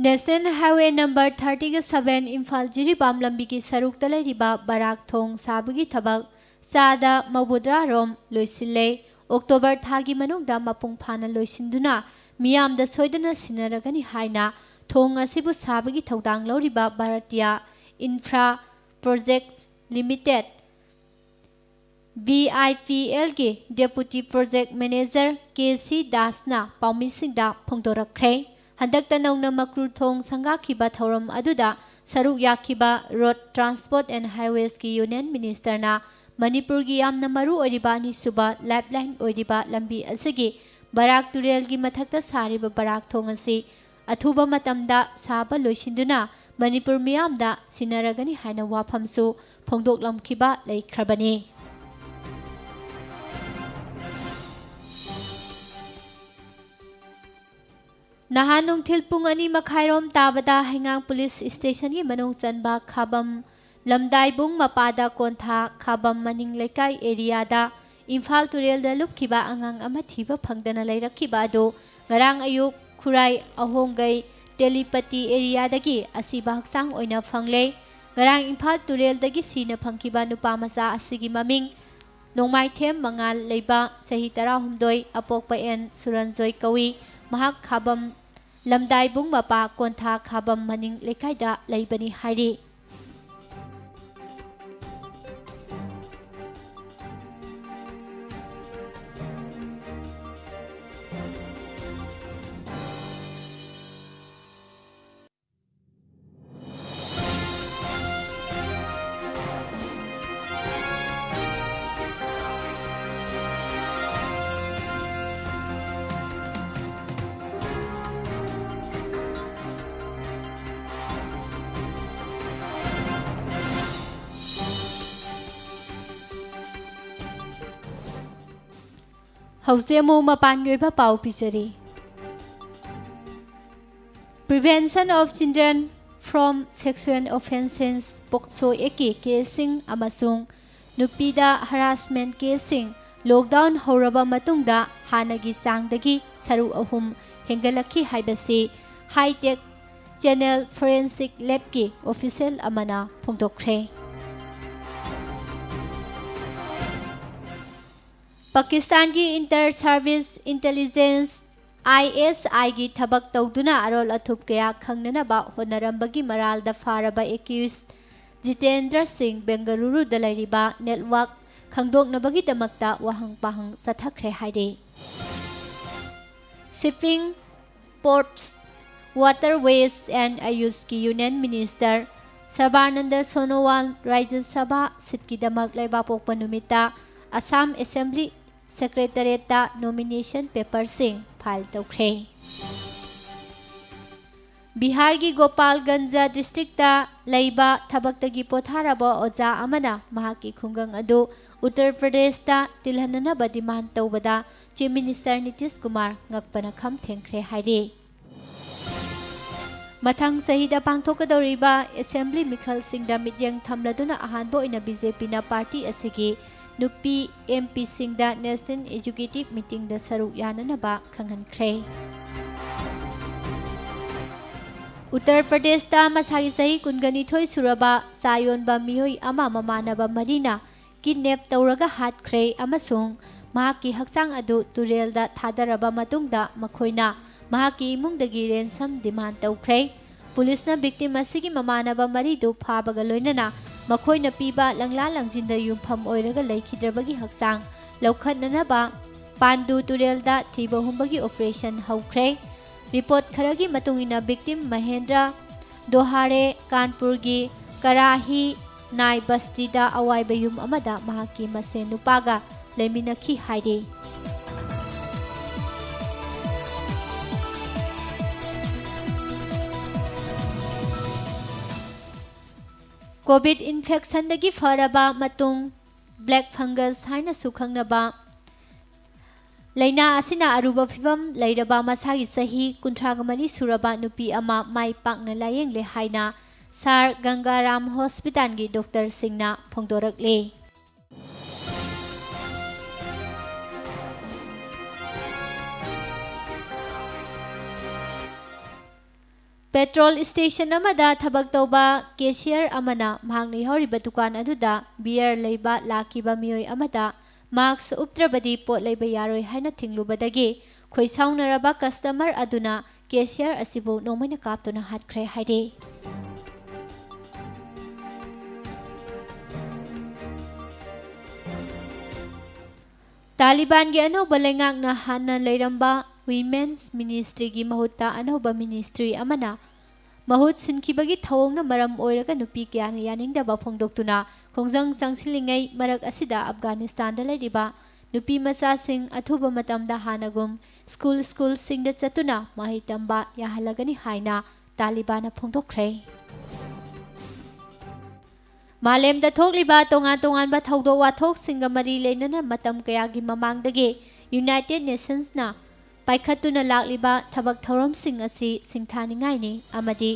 National Highway number thirty-seven Imphal Jiribam ꯂꯝꯕꯤꯒꯤ ꯁꯔꯨꯛꯇ ꯂꯩꯔꯤꯕ ꯕꯔꯥꯛ ꯊꯣꯡ ꯁꯥꯕꯒꯤ ꯊꯕꯛ ꯆꯥꯗ ꯃꯧꯗ꯭ꯔꯥ ꯔꯣꯝ ꯂꯣꯏꯁꯤꯜꯂꯦ꯫ ꯑꯣꯛꯇꯣꯕꯔ ꯊꯥꯒꯤ ꯃꯅꯨꯡꯗ ꯃꯄꯨꯡ ꯐꯥꯅ ꯂꯣꯏꯁꯤꯟꯗꯨꯅ ꯃꯤꯌꯥꯝꯗ ꯁꯣꯏꯗꯅ ꯁꯤꯟꯅꯔꯒꯅꯤ ꯍꯥꯏꯅ ꯊꯣꯡ ꯑꯁꯤꯕꯨ ꯁꯥꯕꯒꯤ ꯊꯧꯗꯥꯡ ꯂꯧꯔꯤꯕ Bhartia infra projects limited, V I P ꯑꯦꯜꯒꯤ Deputy Project Manager K C ꯗꯥꯁꯅ ꯄꯥꯎꯃꯤꯁꯤꯡꯗ ꯐꯣꯡꯗꯣꯔꯛꯈ꯭ꯔꯦ꯫ ꯍꯟꯗꯛꯇ ꯅꯧꯅ ꯃꯀ꯭ꯔꯨ ꯊꯣꯡ ꯁꯪꯒꯥꯈꯤꯕ ꯊꯧꯔꯝ ꯑꯗꯨꯗ ꯁꯔꯨꯛ ꯌꯥꯈꯤꯕ Road Transport and Highwaysꯀꯤ Union Ministerꯅ ꯃꯅꯤꯄꯨꯔꯒꯤ ꯌꯥꯝꯅ ꯃꯔꯨ ꯑꯣꯏꯔꯤꯕ ꯑꯅꯤꯁꯨꯕ lifeline ꯑꯣꯏꯔꯤꯕ ꯂꯝꯕꯤ ꯑꯁꯤꯒꯤ ꯕꯔꯥꯛ ꯇꯨꯔꯦꯜꯒꯤ ꯃꯊꯛꯇ ꯁꯥꯔꯤꯕ ꯕꯔꯥꯛ ꯊꯣꯡ ꯑꯁꯤ ꯑꯊꯨꯕ ꯃꯇꯝꯗ ꯁꯥꯕ ꯂꯣꯏꯁꯤꯟꯗꯨꯅ ꯃꯅꯤꯄꯨꯔ ꯃꯤꯌꯥꯝꯗ ꯁꯤꯟꯅꯔꯒꯅꯤ ꯍꯥꯏꯅ ꯋꯥꯐꯝꯁꯨ ꯐꯣꯡꯗꯣꯛꯂꯝꯈꯤꯕ ꯂꯩꯈ꯭ꯔꯕꯅꯤ꯫ ꯅꯍꯥꯟ ꯅꯨꯡꯊꯤꯜ ꯄꯨꯡ ꯑꯅꯤ ꯃꯈꯥꯏꯔꯣꯝ ꯇꯥꯕꯗ ꯍꯩꯉꯥꯡ ꯄꯨꯂꯤꯁ ꯁ꯭ꯇꯦꯁꯟꯒꯤ ꯃꯅꯨꯡ ꯆꯟꯕ ꯈꯥꯕꯝ ꯂꯝꯗꯥꯏꯕꯨꯡ ꯃꯄꯥꯗ ꯀꯣꯟꯊꯥ ꯈꯥꯕꯝ ꯃꯅꯤꯡ ꯂꯩꯀꯥꯏ ꯑꯦꯔꯤꯌꯥꯗ ꯏꯝꯐꯥꯜ ꯇꯨꯔꯦꯜꯗ ꯂꯨꯞꯈꯤꯕ ꯑꯉꯥꯡ ꯑꯃ ꯊꯤꯕ ꯐꯪꯗꯅ ꯂꯩꯔꯛꯈꯤꯕ ꯑꯗꯨ ꯉꯔꯥꯡ ꯑꯌꯨꯛ ꯈꯨꯔꯥꯏ ꯑꯍꯣꯡꯒꯩ ꯇꯦꯂꯤꯄꯇꯤ ꯑꯦꯔꯤꯌꯥꯗꯒꯤ ꯑꯁꯤꯕ ꯍꯛꯆꯥꯡ ꯑꯣꯏꯅ ꯐꯪꯂꯦ꯫ ꯉꯔꯥꯡ ꯏꯝꯐꯥꯜ ꯇꯨꯔꯦꯜꯗꯒꯤ ꯁꯤꯅ ꯐꯪꯈꯤꯕ ꯅꯨꯄꯥ ꯃꯆꯥ ꯑꯁꯤꯒꯤ ꯃꯃꯤꯡ ꯅꯣꯡꯃꯥꯏꯊꯦꯝ ꯃꯉꯥꯜ ꯂꯩꯕ ꯆꯍꯤ ꯇꯔꯥꯍꯨꯝꯗꯣꯏ, ꯑꯄꯣꯛꯄ ꯑꯦꯟ ꯁꯨꯔꯟꯖꯣꯏ ꯀꯧꯏ꯫ ꯃꯍꯥꯛ ꯈꯥꯕꯝ ꯂꯝꯗꯥꯏꯕꯨꯡ ꯃꯄꯥ ꯀꯣꯟꯊꯥ ꯈꯥꯕꯝ ꯃꯅꯤꯡ ꯂꯩꯀꯥꯏꯗ ꯂꯩꯕꯅꯤ ꯍꯥꯏꯔꯤ꯫ ꯍꯧꯖꯤꯛ ꯑꯃꯨꯛ ꯃꯄꯥꯟꯒꯤ ꯑꯣꯏꯕ ꯄꯥꯎ ꯄꯤꯖꯔꯤ꯫ Prevention of Children from Sexual Offences, ꯄꯣꯛꯁꯣ ꯑꯦꯛꯀꯤ ꯀꯦꯁꯁꯤꯡ ꯑꯃꯁꯨꯡ ꯅꯨꯄꯤꯗ ꯍꯔꯥꯁꯃꯦꯟ ꯀꯦꯁꯁꯤꯡ ꯂꯣꯛꯗꯥꯎꯟ ꯍꯧꯔꯕ ꯃꯇꯨꯡꯗ ꯍꯥꯟꯅꯒꯤ ꯆꯥꯡꯗꯒꯤ ꯁꯔꯨꯛ ꯑꯍꯨꯝ ꯍꯦꯟꯒꯠꯂꯛꯈꯤ ꯍꯥꯏꯕꯁꯤ ꯍꯥꯏꯇꯦꯛ Channel Forensic Labꯀꯤ official ꯑꯃꯅ ꯐꯣꯡꯗꯣꯛꯈ꯭ꯔꯦ꯫ ꯄꯥꯀꯤꯁꯇꯥꯟꯒꯤ Inter Service Intelligence, ISIꯒꯤ ꯊꯕꯛ ꯇꯧꯗꯨꯅ ꯑꯔꯣꯜ ꯑꯊꯨꯞ ꯀꯌꯥ ꯈꯪꯅꯅꯕ ꯍꯣꯠꯅꯔꯝꯕꯒꯤ ꯃꯔꯥꯜꯗ ꯐꯥꯔꯕ accused ꯖꯤꯇꯦꯟꯗ꯭ꯔ ꯁꯤꯡ ꯕꯦꯡꯒꯂꯨꯔꯨꯗ ꯂꯩꯔꯤꯕ network ꯈꯪꯗꯣꯛꯅꯕꯒꯤꯗꯃꯛꯇ ꯋꯥꯍꯪ ꯄꯥꯍꯪ ꯆꯠꯊꯈ꯭ꯔꯦ ꯍꯥꯏꯔꯤ꯫ Shipping, Ports, Waterways and AYUSꯀꯤ Union Minister ꯁꯔꯕꯥꯅꯟꯗ ꯁꯣꯅꯣꯋꯥꯜ ꯔꯥꯖ꯭ꯌ ꯁꯚꯥ seatꯀꯤꯗꯃꯛ ꯂꯩꯕꯥꯛꯄꯣꯛꯄ ꯅꯨꯃꯤꯠꯇ ꯑꯁꯥꯝ Assembly Secretariatꯇ nomination paperꯁꯤꯡ file ꯇꯧꯈ꯭ꯔꯦ꯫ ꯕꯤꯍꯥꯔꯒꯤ ꯒꯣꯄꯥꯜꯒꯟꯖ districtꯇ ꯂꯩꯕ ꯊꯕꯛꯇꯒꯤ ꯄꯣꯊꯥꯔꯕ ꯑꯣꯖꯥ ꯑꯃꯅ ꯃꯍꯥꯛꯀꯤ ꯈꯨꯡꯒꯪ ꯑꯗꯨ ꯎꯠꯇꯔ ꯄ꯭ꯔꯗꯦꯁꯇ ꯇꯤꯜꯍꯟꯅꯅꯕ demand ꯇꯧꯕꯗ Chief Minister ꯅꯤꯇꯤꯁ ꯀꯨꯃꯥꯔ ꯉꯛꯄꯅ ꯈꯝ ꯊꯦꯡꯈ꯭ꯔꯦ ꯍꯥꯏꯔꯤ꯫ ꯃꯊꯪ ꯆꯍꯤꯗ ꯄꯥꯡꯊꯣꯛꯀꯗꯧꯔꯤꯕ Assembly ꯃꯤꯈꯜꯁꯤꯡꯗ ꯃꯤꯠꯌꯦꯡ ꯊꯝꯂꯗꯨꯅ ꯑꯍꯥꯟꯕ ꯑꯣꯏꯅ BJPꯅ party ꯑꯁꯤꯒꯤ ꯅꯨꯄꯤ MPꯁꯤꯡꯗ National Executive Meetingꯗ ꯁꯔꯨꯛ ꯌꯥꯅꯅꯕ ꯈꯪꯍꯟꯈ꯭ꯔꯦ꯫ ꯎꯠꯇꯔ ꯄ꯭ꯔꯗꯦꯁꯇ ꯃꯁꯥꯒꯤ ꯆꯍꯤ ꯀꯨꯟꯒ ꯅꯤꯊꯣꯏ ꯁꯨꯔꯕ ꯆꯥ ꯌꯣꯟꯕ ꯃꯤꯑꯣꯏ ꯑꯃ ꯃꯃꯥꯟꯅꯕ ꯃꯔꯤꯅ kidnap ꯇꯧꯔꯒ ꯍꯥꯠꯈ꯭ꯔꯦ ꯑꯃꯁꯨꯡ ꯃꯍꯥꯛꯀꯤ ꯍꯛꯆꯥꯡ ꯑꯗꯨ ꯇꯨꯔꯦꯜꯗ ꯊꯥꯗꯔꯕ ꯃꯇꯨꯡꯗ ꯃꯈꯣꯏꯅ ꯃꯍꯥꯛꯀꯤ ꯏꯃꯨꯡꯗꯒꯤ ransom demand ꯇꯧꯈ꯭ꯔꯦ꯫ ꯄꯨꯂꯤꯁꯅ victim ꯑꯁꯤꯒꯤ ꯃꯃꯥꯟꯅꯕ ꯃꯔꯤꯗꯨ ꯐꯥꯕꯒ ꯂꯣꯏꯅꯅ ꯃꯈꯣꯏꯅ ꯄꯤꯕ ꯂꯪꯂꯥ ꯂꯪꯖꯤꯟꯗ ꯌꯨꯝꯐꯝ ꯑꯣꯏꯔꯒ ꯂꯩꯈꯤꯗ꯭ꯔꯕꯒꯤ ꯍꯛꯆꯥꯡ ꯂꯧꯈꯠꯅꯅꯕ ꯄꯥꯟꯗꯨ ꯇꯨꯔꯦꯜꯗ ꯊꯤꯕ ꯍꯨꯝꯕꯒꯤ operation ꯍꯧꯈ꯭ꯔꯦ꯫ Report ꯈꯔꯒꯤ ꯃꯇꯨꯡ ꯏꯟꯅ victim ꯃꯍꯦꯟꯗ꯭ꯔ ꯗꯣꯍꯥꯔꯦ ꯀꯥꯟꯄꯨꯔꯒꯤ ꯀꯔꯥꯍꯤ ꯅꯥꯏ ꯕꯁꯇꯤꯗ ꯑꯋꯥꯏꯕ ꯌꯨꯝ ꯑꯃꯗ ꯃꯍꯥꯛꯀꯤ ꯃꯁꯦꯟ ꯅꯨꯄꯥꯒ ꯂꯩꯃꯤꯟꯅꯈꯤ ꯍꯥꯏꯔꯤ꯫ COVID infectionꯗꯒꯤ ꯐꯔꯕ ꯃꯇꯨꯡ black fungus ꯍꯥꯏꯅꯁꯨ ꯈꯪꯅꯕ ꯂꯥꯏꯅꯥ ꯑꯁꯤꯅ ꯑꯔꯨꯕ ꯐꯤꯚꯝ ꯂꯩꯔꯕ ꯃꯁꯥꯒꯤ ꯆꯍꯤ ꯀꯨꯟꯊ꯭ꯔꯥꯒ ꯃꯔꯤ ꯁꯨꯔꯕ ꯅꯨꯄꯤ ꯑꯃ ꯃꯥꯏ ꯄꯥꯛꯅ ꯂꯥꯌꯦꯡꯂꯦ ꯍꯥꯏꯅ ꯁꯥꯔ ꯒꯪꯒꯥꯔꯥꯝ ꯍꯣꯁꯄꯤꯇꯥꯜꯒꯤ ꯗꯣꯛꯇꯔꯁꯤꯡꯅ ꯐꯣꯡꯗꯣꯔꯛꯂꯤ꯫ ꯄꯦꯇ꯭ꯔꯣꯜ ꯁ꯭ꯇꯦꯁꯟ ꯑꯃꯗ ꯊꯕꯛ ꯇꯧꯕ ꯀꯦꯁꯤꯌꯔ ꯑꯃꯅ ꯃꯍꯥꯛꯅ ꯌꯥꯎꯔꯤꯕ ꯗꯨꯀꯥꯟ ꯑꯗꯨꯗ ꯕꯤꯌꯔ ꯂꯩꯕ ꯂꯥꯛꯈꯤꯕ ꯃꯤꯑꯣꯏ ꯑꯃꯗ ꯃꯥꯛꯁ ꯎꯞꯇ꯭ꯔꯕꯗꯤ ꯄꯣꯠ ꯂꯩꯕ ꯌꯥꯔꯣꯏ ꯍꯥꯏꯅ ꯊꯤꯡꯂꯨꯕꯗꯒꯤ ꯈꯣꯏꯁꯥꯎꯅꯔꯕ ꯀꯁꯇꯃꯔ ꯑꯗꯨꯅ ꯀꯦꯁꯤꯌꯔ ꯑꯁꯤꯕꯨ ꯅꯣꯡꯃꯩꯅ ꯀꯥꯞꯇꯨꯅ ꯍꯥꯠꯈ꯭ꯔꯦ ꯍꯥꯏꯔꯤ꯫ ꯇꯥꯂꯤꯕꯥꯟꯒꯤ ꯑꯅꯧꯕ ꯂꯩꯉꯥꯛꯅ ꯍꯥꯟꯅ ꯂꯩꯔꯝꯕ ꯋꯤꯃꯦꯟꯁ ꯃꯤꯅꯤꯁꯇ꯭ꯔꯤꯒꯤ ꯃꯍꯨꯠꯇ ꯑꯅꯧꯕ ꯃꯤꯅꯤꯁꯇ꯭ꯔꯤ ꯑꯃꯅ ꯃꯍꯨꯠ ꯁꯤꯟꯈꯤꯕꯒꯤ ꯊꯧꯑꯣꯡꯅ ꯃꯔꯝ ꯑꯣꯏꯔꯒ ꯅꯨꯄꯤ ꯀꯌꯥꯅ ꯌꯥꯅꯤꯡꯗꯕ ꯐꯣꯡꯗꯣꯛꯇꯨꯅ ꯈꯣꯡꯖꯪ ꯆꯪꯁꯤꯜꯂꯤꯉꯩ ꯃꯔꯛ ꯑꯁꯤꯗ ꯑꯐꯒꯥꯅꯤꯁꯇꯥꯟꯗ ꯂꯩꯔꯤꯕ ꯅꯨꯄꯤ ꯃꯆꯥꯁꯤꯡ ꯑꯊꯨꯕ ꯃꯇꯝꯗ ꯍꯥꯟꯅꯒꯨꯝ ꯁ꯭ꯀꯨꯜ ꯁ꯭ꯀꯨꯜꯁꯤꯡꯗ ꯆꯠꯇꯨꯅ ꯃꯍꯩ ꯇꯝꯕ ꯌꯥꯍꯜꯂꯒꯅꯤ ꯍꯥꯏꯅ ꯇꯥꯂꯤꯕꯥꯟꯅ ꯐꯣꯡꯗꯣꯛꯈ꯭ꯔꯦ꯫ ꯃꯥꯂꯦꯝꯗ ꯊꯣꯛꯂꯤꯕ ꯇꯣꯉꯥꯟ ꯇꯣꯉꯥꯟꯕ ꯊꯧꯗꯣꯛ ꯋꯥꯊꯣꯛꯁꯤꯡꯒ ꯃꯔꯤ ꯂꯩꯅꯅ ꯃꯇꯝ ꯀꯌꯥꯒꯤ ꯃꯃꯥꯡꯗꯒꯤ ꯌꯨꯅꯥꯏꯇꯦꯗ ꯅꯦꯁꯟꯁꯅ ꯄꯥꯏꯈꯠꯇꯨꯅ ꯂꯥꯛꯂꯤꯕ ꯊꯕꯛ ꯊꯧꯔꯝꯁꯤꯡ ꯑꯁꯤ ꯁꯤꯡꯊꯥꯅꯤꯡꯉꯥꯏꯅꯤ ꯑꯃꯗꯤ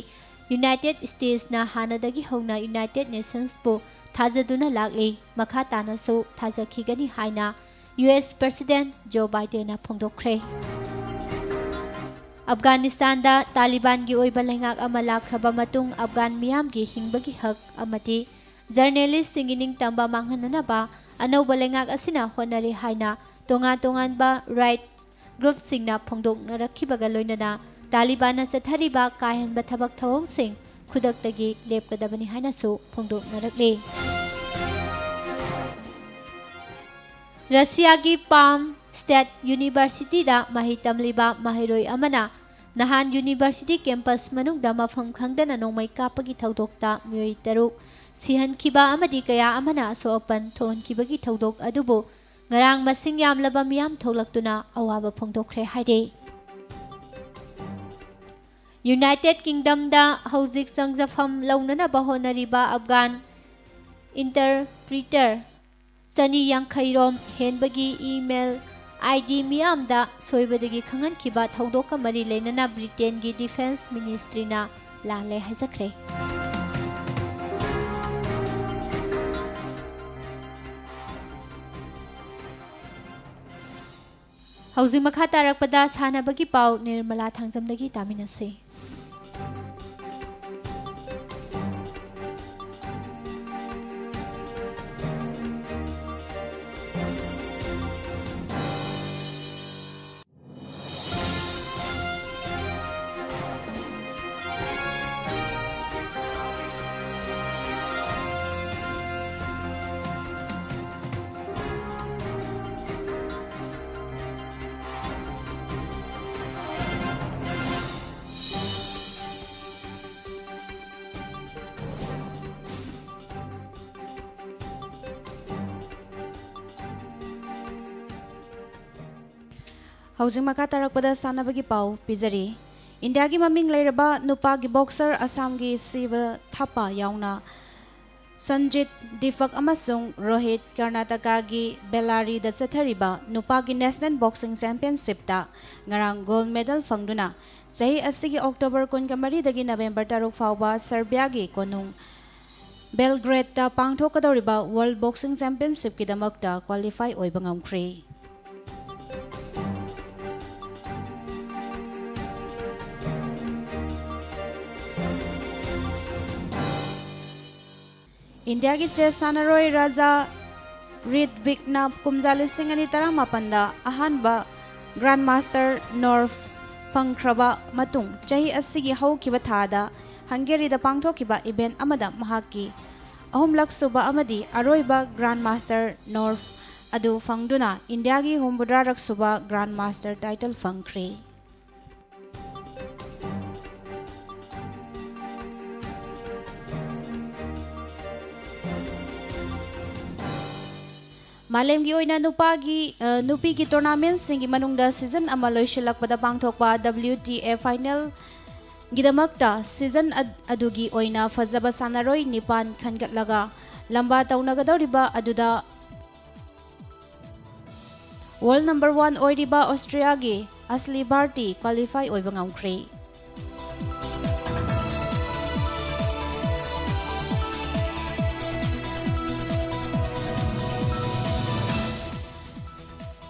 ꯌꯨꯅꯥꯏꯇꯦꯗ ꯁ꯭ꯇꯦꯠꯁꯅ ꯍꯥꯟꯅꯗꯒꯤ ꯍꯧꯅ ꯌꯨꯅꯥꯏꯇꯦꯗ ꯅꯦꯁꯟꯁꯄꯨ ꯊꯥꯖꯗꯨꯅ ꯂꯥꯛꯂꯤ, ꯃꯈꯥ ꯇꯥꯅꯁꯨ ꯊꯥꯖꯈꯤꯒꯅꯤ ꯍꯥꯏꯅ ꯌꯨ ꯑꯦꯁ ꯄ꯭ꯔꯁꯤꯗꯦꯟꯠ ꯖꯣ ꯕꯥꯏꯗꯦꯟꯅ ꯐꯣꯡꯗꯣꯛꯈ꯭ꯔꯦ꯫ ꯑꯐꯒꯥꯅꯤꯁꯇꯥꯟꯗ ꯇꯥꯂꯤꯕꯥꯟꯒꯤ ꯑꯣꯏꯕ ꯂꯩꯉꯥꯛ ꯑꯃ ꯂꯥꯛꯈ꯭ꯔꯕ ꯃꯇꯨꯡ ꯑꯐꯒꯥꯟ ꯃꯤꯌꯥꯝꯒꯤ ꯍꯤꯡꯕꯒꯤ ꯍꯛ ꯑꯃꯗꯤ ꯖꯔꯅꯦꯂꯤꯁꯁꯤꯡꯒꯤ ꯅꯤꯡꯇꯝꯕ ꯃꯥꯡꯍꯟꯅꯅꯕ ꯑꯅꯧꯕ ꯂꯩꯉꯥꯛ ꯑꯁꯤꯅ ꯍꯣꯠꯅꯔꯤ ꯍꯥꯏꯅ ꯇꯣꯉꯥꯟ ꯇꯣꯉꯥꯟꯕ ꯔꯥꯏꯠꯁ ꯒ꯭ꯔꯨꯞꯁꯤꯡꯅ ꯐꯣꯡꯗꯣꯛꯅꯔꯛꯈꯤꯕꯒ ꯂꯣꯏꯅꯅ ꯇꯥꯂꯤꯕꯥꯟꯅ ꯆꯠꯊꯔꯤꯕ ꯀꯥ ꯍꯦꯟꯕ ꯊꯕꯛ ꯊꯧꯑꯣꯡꯁꯤꯡ ꯈꯨꯗꯛꯇꯒꯤ ꯂꯦꯞꯀꯗꯕꯅꯤ ꯍꯥꯏꯅꯁꯨ ꯐꯣꯡꯗꯣꯛꯅꯔꯛꯂꯤ꯫ ꯔꯁꯤꯌꯥꯒꯤ ꯄꯥꯝ ꯁ꯭ꯇꯦꯠ ꯌꯨꯅꯤꯚꯔꯁꯤꯇꯤꯗ ꯃꯍꯩ ꯇꯝꯂꯤꯕ ꯃꯍꯩꯔꯣꯏ ꯑꯃꯅ ꯅꯍꯥꯟ ꯌꯨꯅꯤꯚꯔꯁꯤꯇꯤ ꯀꯦꯝꯄꯁ ꯃꯅꯨꯡꯗ ꯃꯐꯝ ꯈꯪꯗꯅ ꯅꯣꯡꯃꯩ ꯀꯥꯞꯄꯒꯤ ꯊꯧꯗꯣꯛꯇ ꯃꯤꯑꯣꯏ ꯇꯔꯨꯛ ꯁꯤꯍꯟꯈꯤꯕ ꯑꯃꯗꯤ ꯀꯌꯥ ꯑꯃꯅ ꯑꯁꯣꯛ ꯑꯄꯟ ꯊꯣꯛꯍꯟꯈꯤꯕꯒꯤ ꯊꯧꯗꯣꯛ ꯑꯗꯨꯕꯨ ꯉꯔꯥꯡ ꯃꯁꯤꯡ ꯌꯥꯝꯂꯕ ꯃꯤꯌꯥꯝ ꯊꯣꯛꯂꯛꯇꯨꯅ ꯑꯋꯥꯕ ꯐꯣꯡꯗꯣꯛꯈ꯭ꯔꯦ ꯍꯥꯏꯔꯤ꯫ ꯌꯨꯅꯥꯏꯇꯦꯗ ꯀꯤꯡꯗꯝꯗ ꯍꯧꯖꯤꯛ ꯆꯪꯖꯐꯝ ꯂꯧꯅꯅꯕ ꯍꯣꯠꯅꯔꯤꯕ ꯑꯐꯒꯥꯟ ꯏꯟꯇꯔꯄ꯭ꯔꯤꯇꯔ ꯆꯅꯤ ꯌꯥꯡꯈꯩ ꯔꯣꯝ ꯍꯦꯟꯕꯒꯤ ꯏꯃꯦꯜ ꯑꯥꯏ ꯗꯤ ꯃꯤꯌꯥꯝꯗ ꯁꯣꯏꯕꯗꯒꯤ ꯈꯪꯍꯟꯈꯤꯕ ꯊꯧꯗꯣꯛꯀ ꯃꯔꯤ ꯂꯩꯅꯅ ꯕ꯭ꯔꯤꯇꯦꯟꯒꯤ ꯗꯤꯐꯦꯟꯁ ꯃꯤꯅꯤꯁꯇ꯭ꯔꯤꯅ ꯂꯥꯜꯂꯦ ꯍꯥꯏꯖꯈ꯭ꯔꯦ꯫ ꯍꯧꯖꯤꯛ ꯃꯈꯥ ꯇꯥꯔꯛꯄꯗ ꯁꯥꯟꯅꯕꯒꯤ ꯄꯥꯎ ꯅꯤꯔꯃꯂꯥ ꯊꯥꯡꯖꯝꯗꯒꯤ ꯇꯥꯃꯤꯟꯅꯁꯤ꯫ ꯍꯧꯖꯤꯛ ꯃꯈꯥ ꯇꯥꯔꯛꯄꯗ ꯁꯥꯟꯅꯕꯒꯤ ꯄꯥꯎ ꯄꯤꯖꯔꯤ꯫ ꯏꯟꯗꯤꯌꯥꯒꯤ ꯃꯃꯤꯡ ꯂꯩꯔꯕ ꯅꯨꯄꯥꯒꯤ ꯕꯣꯛꯁꯔ ꯑꯁꯥꯝꯒꯤ ꯁꯤꯕ ꯊꯥꯄꯥ ꯌꯥꯎꯅ ꯁꯟꯖꯤꯠ ꯗꯤꯄꯛ ꯑꯃꯁꯨꯡ ꯔꯣꯍꯤꯠ ꯀꯔꯅꯥꯇꯀꯥꯒꯤ ꯕꯦꯂꯥꯔꯤꯗ ꯆꯠꯊꯔꯤꯕ ꯅꯨꯄꯥꯒꯤ ꯅꯦꯁꯅꯦꯜ ꯕꯣꯛꯁꯤꯡ ꯆꯦꯝꯄꯤꯌꯟꯁꯤꯞꯇ ꯉꯔꯥꯡ ꯒꯣꯜꯗ ꯃꯦꯗꯜ ꯐꯪꯗꯨꯅ ꯆꯍꯤ ꯑꯁꯤꯒꯤ ꯑꯣꯛꯇꯣꯕꯔ ꯀꯨꯟꯒ ꯃꯔꯤꯗꯒꯤ ꯅꯕꯦꯝꯕꯔ ꯇꯔꯨꯛ ꯐꯥꯎꯕ ꯁꯔꯕꯤꯌꯥꯒꯤ ꯀꯣꯅꯨꯡ ꯕꯦꯜꯒ꯭ꯔꯦꯗꯇ ꯄꯥꯡꯊꯣꯛꯀꯗꯧꯔꯤꯕ ꯋꯥꯔꯜꯗ ꯕꯣꯛꯁꯤꯡ ꯆꯦꯝꯄꯤꯌꯟꯁꯤꯞꯀꯤꯗꯃꯛꯇ ꯀ꯭ꯋꯥꯂꯤꯐꯥꯏ ꯑꯣꯏꯕ ꯉꯝꯈ꯭ꯔꯦ꯫ ꯏꯟꯗꯤꯌꯥꯒꯤ ꯆꯦꯁ ꯁꯥꯟꯅꯔꯣꯏ ꯔꯥꯖꯥ ꯔꯤꯠꯕꯤꯛꯅ ꯀꯨꯝꯖꯥ ꯂꯤꯁꯤꯡ ꯑꯅꯤ ꯇꯔꯥꯃꯥꯄꯟꯗ ꯑꯍꯥꯟꯕ ꯒ꯭ꯔꯥꯟꯗ ꯃꯥꯁꯇꯔ ꯅꯣꯔꯐ ꯐꯪꯈ꯭ꯔꯕ ꯃꯇꯨꯡ, ꯆꯍꯤ ꯑꯁꯤꯒꯤ ꯍꯧꯈꯤꯕ ꯊꯥꯗ ꯍꯪꯒꯦꯔꯤꯗ ꯄꯥꯡꯊꯣꯛꯈꯤꯕ ꯏꯚꯦꯟꯠ ꯑꯃꯗ ꯃꯍꯥꯛꯀꯤ ꯑꯍꯨꯝꯂꯛ ꯁꯨꯕ ꯑꯃꯗꯤ ꯑꯔꯣꯏꯕ ꯒ꯭ꯔꯥꯟꯗ ꯃꯥꯁꯇꯔ ꯅꯣꯔꯐ ꯑꯗꯨ ꯐꯪꯗꯨꯅ ꯏꯟꯗꯤꯌꯥꯒꯤ ꯍꯨꯝꯐꯨꯇꯔꯥꯔꯛ ꯁꯨꯕ ꯒ꯭ꯔꯥꯟꯗ ꯃꯥꯁꯇꯔ ꯇꯥꯏꯇꯜ ꯐꯪꯈ꯭ꯔꯦ꯫ ꯃꯥꯂꯦꯝꯒꯤ ꯑꯣꯏꯅ ꯅꯨꯄꯥꯒꯤ, ꯑ, ꯅꯨꯄꯤꯒꯤ ꯇꯣꯔꯅꯥꯃꯦꯟꯠꯁꯤꯡꯒꯤ ꯃꯅꯨꯡꯗ ꯁꯤꯖꯟ ꯑꯃ ꯂꯣꯏꯁꯤꯜꯂꯛꯄꯗ ꯄꯥꯡꯊꯣꯛꯄ W T A ꯐꯥꯏꯅꯦꯜꯒꯤꯗꯃꯛꯇ ꯁꯤꯖꯟ ꯑꯗ-, ꯑꯗꯨꯒꯤ ꯑꯣꯏꯅ ꯐꯖꯕ ꯁꯥꯟꯅꯔꯣꯏ ꯅꯤꯄꯥꯟ ꯈꯟꯒꯠꯂꯒ ꯂꯝꯕꯥ ꯇꯧꯅꯒꯗꯧꯔꯤꯕ ꯑꯗꯨꯗ ꯋꯥꯔꯜꯗ ꯅꯝꯕꯔ ꯋꯥꯟ ꯑꯣꯏꯔꯤꯕ ꯑꯣꯁꯇ꯭ꯔꯤꯌꯥꯒꯤ ꯑꯁꯂꯤ ꯕꯥꯔꯇꯤ ꯀ꯭ꯋꯥꯂꯤꯐꯥꯏ ꯑꯣꯏꯕ ꯉꯝꯈ꯭ꯔꯦ꯫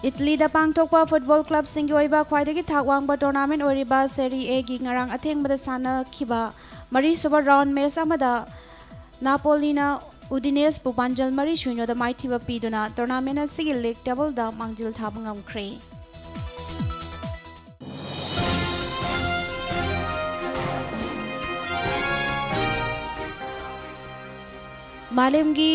ꯏꯇꯂꯤꯗ ꯄꯥꯡꯊꯣꯛꯄ ꯐꯨꯠꯕꯣꯜ ꯀ꯭ꯂꯕꯁꯤꯡꯒꯤ ꯑꯣꯏꯕ ꯈ꯭ꯋꯥꯏꯗꯒꯤ ꯊꯥꯛ ꯋꯥꯡꯕ ꯇꯣꯔꯅꯥꯃꯦꯟꯠ ꯑꯣꯏꯔꯤꯕ ꯁꯦꯔꯤ ꯑꯦꯒꯤ ꯉꯔꯥꯡ ꯑꯊꯦꯡꯕꯗ ꯁꯥꯟꯅꯈꯤꯕ ꯃꯔꯤꯁꯨꯕ ꯔꯥꯎꯟ ꯃꯦꯆ ꯑꯃꯗ ꯅꯥꯄꯣꯂꯤꯅ ꯎꯗꯤꯅꯦꯁꯄꯨ ꯄꯥꯟꯖꯜ ꯃꯔꯤ ꯁꯨꯏꯅꯣꯗ ꯃꯥꯏꯊꯤꯕ ꯄꯤꯗꯨꯅ ꯇꯣꯔꯅꯥꯃꯦꯟꯠ ꯑꯁꯤꯒꯤ ꯂꯤꯒ ꯇꯦꯕꯜꯗ ꯃꯥꯡꯖꯤꯜ ꯊꯥꯕ ꯉꯝꯈ꯭ꯔꯦ꯫ ꯃꯥꯂꯦꯝꯒꯤ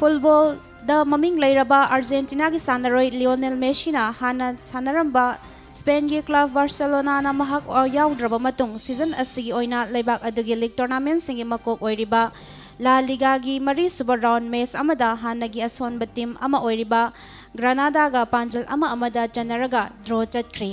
ꯐꯨꯠꯕꯣꯜꯗ ꯃꯃꯤꯡ ꯂꯩꯔꯕ ꯑꯥꯔꯖꯦꯟꯇꯤꯅꯥꯒꯤ ꯁꯥꯟꯅꯔꯣꯏ ꯂꯤꯑꯣꯅꯦꯜ ꯃꯦꯁꯤꯅ ꯍꯥꯟꯅ ꯁꯥꯟꯅꯔꯝꯕ ꯁ꯭ꯄꯦꯟꯒꯤ ꯀ꯭ꯂꯕ ꯕꯥꯔꯁꯦꯂꯣꯅꯥꯅ ꯃꯍꯥꯛ ꯌꯥꯎꯗ꯭ꯔꯕ ꯃꯇꯨꯡ ꯁꯤꯖꯟ ꯑꯁꯤꯒꯤ ꯑꯣꯏꯅ ꯂꯩꯕꯥꯛ ꯑꯗꯨꯒꯤ ꯂꯤꯒ ꯇꯣꯔꯅꯥꯃꯦꯟꯠꯁꯤꯡꯒꯤ ꯃꯀꯣꯛ ꯑꯣꯏꯔꯤꯕ ꯂꯥ ꯂꯤꯒꯥꯒꯤ ꯃꯔꯤꯁꯨꯕ ꯔꯥꯎꯟ ꯃꯦꯆ ꯑꯃꯗ ꯍꯥꯟꯅꯒꯤ ꯑꯁꯣꯟꯕ ꯇꯤꯝ ꯑꯃ ꯑꯣꯏꯔꯤꯕ ꯒ꯭ꯔꯥꯅꯥꯗꯥꯒ ꯄꯥꯟꯖꯜ ꯑꯃ ꯑꯃꯗ ꯆꯟꯅꯔꯒ ꯗ꯭ꯔꯣ ꯆꯠꯈ꯭ꯔꯦ꯫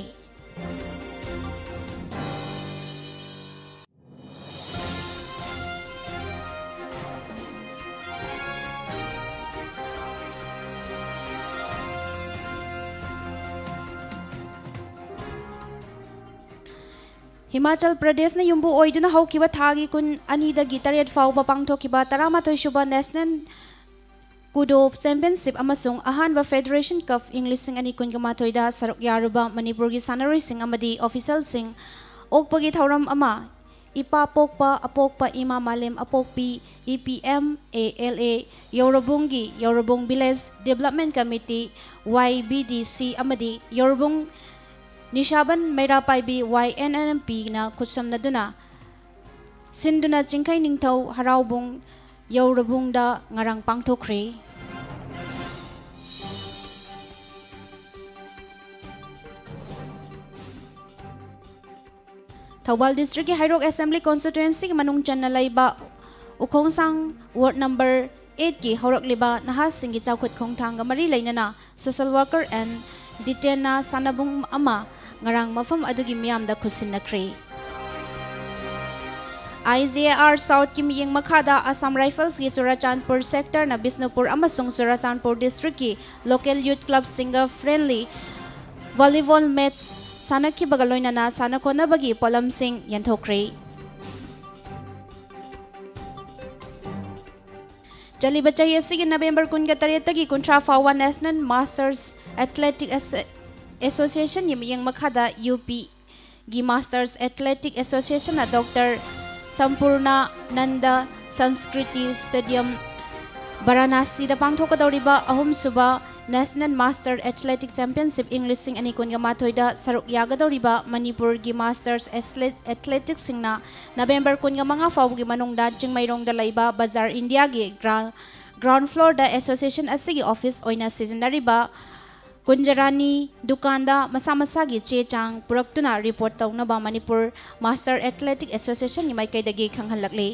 ꯍꯤꯃꯥꯆꯜ ꯄ꯭ꯔꯗꯦꯁꯅ ꯌꯨꯝꯕꯨ ꯑꯣꯏꯗꯨꯅ ꯍꯧꯈꯤꯕ ꯊꯥꯒꯤ ꯀꯨꯟ ꯑꯅꯤꯗꯒꯤ ꯇꯔꯦꯠ ꯐꯥꯎꯕ ꯄꯥꯡꯊꯣꯛꯈꯤꯕ ꯇꯔꯥꯃꯥꯊꯣꯏ ꯁꯨꯕ ꯅꯦꯁꯅꯦꯜ ꯀꯨꯗꯣ ꯆꯦꯝꯄꯤꯌꯟꯁꯤꯞ ꯑꯃꯁꯨꯡ ꯑꯍꯥꯟꯕ ꯐꯦꯗꯔꯦꯁꯟ ꯀꯞ ꯏꯪ ꯂꯤꯁꯤꯡ ꯑꯅꯤ ꯀꯨꯟꯒ ꯃꯥꯊꯣꯏꯗ ꯁꯔꯨꯛ ꯌꯥꯔꯨꯕ ꯃꯅꯤꯄꯨꯔꯒꯤ ꯁꯥꯟꯅꯔꯣꯏꯁꯤꯡ ꯑꯃꯗꯤ ꯑꯣꯐꯤꯁꯤꯌꯦꯜꯁꯤꯡ ꯑꯣꯛꯄꯒꯤ ꯊꯧꯔꯝ ꯑꯃ, ꯏꯄꯥ ꯄꯣꯛꯄ, ꯑꯄꯣꯛꯄ ꯏꯃꯥ ꯃꯥꯂꯦꯝ ꯑꯄꯣꯛꯄꯤ, E P M A L A, ꯌꯧꯔꯕꯨꯡꯒꯤ Yourabung village development committee, Y B D C, ꯑꯃꯗꯤ ꯌꯧꯔꯕꯨꯡ ꯅꯤꯁꯥꯕꯟ Meira Paibi, Y N N M ꯄꯤꯅ ꯈꯨꯠꯁꯝꯅꯗꯨꯅ ꯁꯤꯟꯗꯨꯅ ꯆꯤꯡꯈꯩ ꯅꯤꯡꯊꯧ ꯍꯔꯥꯎꯕꯨꯡ ꯌꯧꯔꯕꯨꯡꯗ ꯉꯔꯥꯡ ꯄꯥꯡꯊꯣꯛꯈ꯭ꯔꯦ꯫ ꯊꯧꯕꯥꯜ ꯗꯤꯁꯇ꯭ꯔꯤꯛꯀꯤ ꯍꯩꯔꯣꯛ ꯑꯦꯁꯦꯝꯕ꯭ꯂꯤ ꯀꯣꯟꯁꯇꯤꯇ꯭ꯋꯦꯟꯁꯤꯒꯤ ꯃꯅꯨꯡ ꯆꯟꯅ ꯂꯩꯕ ꯎꯈꯣꯡꯁꯥꯡ ꯋꯥꯔꯗ ꯅꯝꯕꯔ ꯑꯦꯠꯀꯤ ꯍꯧꯔꯛꯂꯤꯕ ꯅꯍꯥꯁꯤꯡꯒꯤ ꯆꯥꯎꯈꯠ ꯈꯣꯡꯊꯥꯡꯒ ꯃꯔꯤ ꯂꯩꯅꯅ ꯁꯣꯁꯦꯜ ꯋꯥꯔꯀꯔ ꯑꯦꯟ ꯗꯤꯇꯦꯟꯅ ꯁꯥꯟꯅꯕꯨꯡ ꯑꯃ ꯉꯔꯥꯡ ꯃꯐꯝ ꯑꯗꯨꯒꯤ ꯃꯤꯌꯥꯝꯗ ꯈꯨꯠꯁꯤꯟꯅꯈ꯭ꯔꯦ꯫ ꯑꯥꯏ ꯖꯤ ꯑꯦ ꯑꯥꯔ ꯁꯥꯎꯠꯀꯤ ꯃꯤꯠꯌꯦꯡ ꯃꯈꯥꯗ ꯑꯁꯥꯝ ꯔꯥꯏꯐꯜꯁꯀꯤ ꯆꯨꯔꯥꯆꯥꯟꯄꯨꯔ ꯁꯦꯛꯇꯔꯅ ꯕꯤꯁꯅꯨꯄꯨꯔ ꯑꯃꯁꯨꯡ ꯆꯨꯔꯥꯆꯥꯟꯄꯨꯔ ꯗꯤꯁꯇ꯭ꯔꯤꯛꯀꯤ ꯂꯣꯀꯦꯜ ꯌꯨꯠ ꯀ꯭ꯂꯕꯁꯤꯡꯒ ꯐ꯭ꯔꯦꯟꯂꯤ ꯚꯣꯂꯤꯕꯣꯜ ꯃꯦꯠꯆ ꯁꯥꯟꯅꯈꯤꯕꯒ ꯂꯣꯏꯅꯅ ꯁꯥꯟꯅ ꯈꯣꯠꯅꯕꯒꯤ ꯄꯣꯠꯂꯝꯁꯤꯡ ꯌꯦꯟꯊꯣꯛꯈ꯭ꯔꯦ꯫ ꯆꯠꯂꯤꯕ ꯆꯍꯤ ꯑꯁꯤꯒꯤ ꯅꯕꯦꯝꯕꯔ ꯀꯨꯟꯒ ꯇꯔꯦꯠꯇꯒꯤ ꯀꯨꯟꯊ꯭ꯔꯥ ꯐꯥꯎꯕ ꯅꯦꯁꯅꯦꯜ ꯃꯥꯁꯇꯔꯁ ꯑꯦꯊꯂꯦꯇꯤꯛ ꯑꯦꯁ-, ꯑꯦꯁꯣꯁꯤꯌꯦꯁꯟꯒꯤ ꯃꯤꯠꯌꯦꯡ ꯃꯈꯥꯗ ꯌꯨ ꯄꯤ ꯒꯤ ꯃꯥꯁꯇꯔꯁ ꯑꯦꯊꯂꯦꯇꯤꯛ ꯑꯦꯁꯣꯁꯤꯌꯦꯁꯟꯅ ꯗꯣꯛꯇꯔ ꯁꯝꯄꯨꯔꯅꯥꯅꯟꯗ ꯁꯪꯁꯀ꯭ꯔꯤꯇꯤ ꯁ꯭ꯇꯦꯗꯤꯌꯝ, ꯕꯔꯥꯅꯥꯁꯤꯗ ꯄꯥꯡꯊꯣꯛꯀꯗꯧꯔꯤꯕ ꯑꯍꯨꯝꯁꯨꯕ ꯅꯦꯁꯅꯦꯜ ꯃꯥꯁꯇꯔ ꯑꯦꯊꯂꯦꯇꯤꯛ ꯆꯦꯝꯄꯤꯌꯟꯁꯤꯞ ꯏꯪ ꯂꯤꯁꯤꯡ ꯑꯅꯤ ꯀꯨꯟꯒ ꯃꯥꯊꯣꯏꯗ ꯁꯔꯨꯛ ꯌꯥꯒꯗꯧꯔꯤꯕ ꯃꯅꯤꯄꯨꯔꯒꯤ ꯃꯥꯁꯇꯔꯁ ꯑꯦꯊꯂꯦꯠ-, ꯑꯦꯊꯂꯦꯇꯤꯛꯁꯤꯡꯅ ꯅꯕꯦꯝꯕꯔ ꯀꯨꯟꯒ ꯃꯉꯥ ꯐꯥꯎꯕꯒꯤ ꯃꯅꯨꯡꯗ ꯆꯤꯡꯃꯩꯔꯣꯡꯗ ꯂꯩꯕ ꯕꯖꯥꯔ ꯏꯟꯗꯤꯌꯥꯒꯤ ꯒ꯭ꯔꯥꯎꯟ, ꯒ꯭ꯔꯥꯎꯟ ꯐ꯭ꯂꯣꯔꯗ ꯑꯦꯁꯣꯁꯤꯌꯦꯁꯟ ꯑꯁꯤꯒꯤ ꯑꯣꯐꯤꯁ ꯑꯣꯏꯅ ꯁꯤꯖꯤꯟꯅꯔꯤꯕ ꯀꯨꯟꯖꯔꯥꯅꯤ ꯗꯨꯀꯥꯟꯗ ꯃꯁꯥ ꯃꯁꯥꯒꯤ ꯆꯦ ꯆꯥꯡ ꯄꯨꯔꯛꯇꯨꯅ ꯔꯤꯄꯣꯔꯠ ꯇꯧꯅꯕ ꯃꯅꯤꯄꯨꯔ ꯃꯥꯁꯇꯔ ꯑꯦꯊꯂꯦꯇꯤꯛ ꯑꯦꯁꯣꯁꯤꯌꯦꯁꯟꯒꯤ ꯃꯥꯏꯀꯩꯗꯒꯤ ꯈꯪꯍꯜꯂꯛꯂꯤ꯫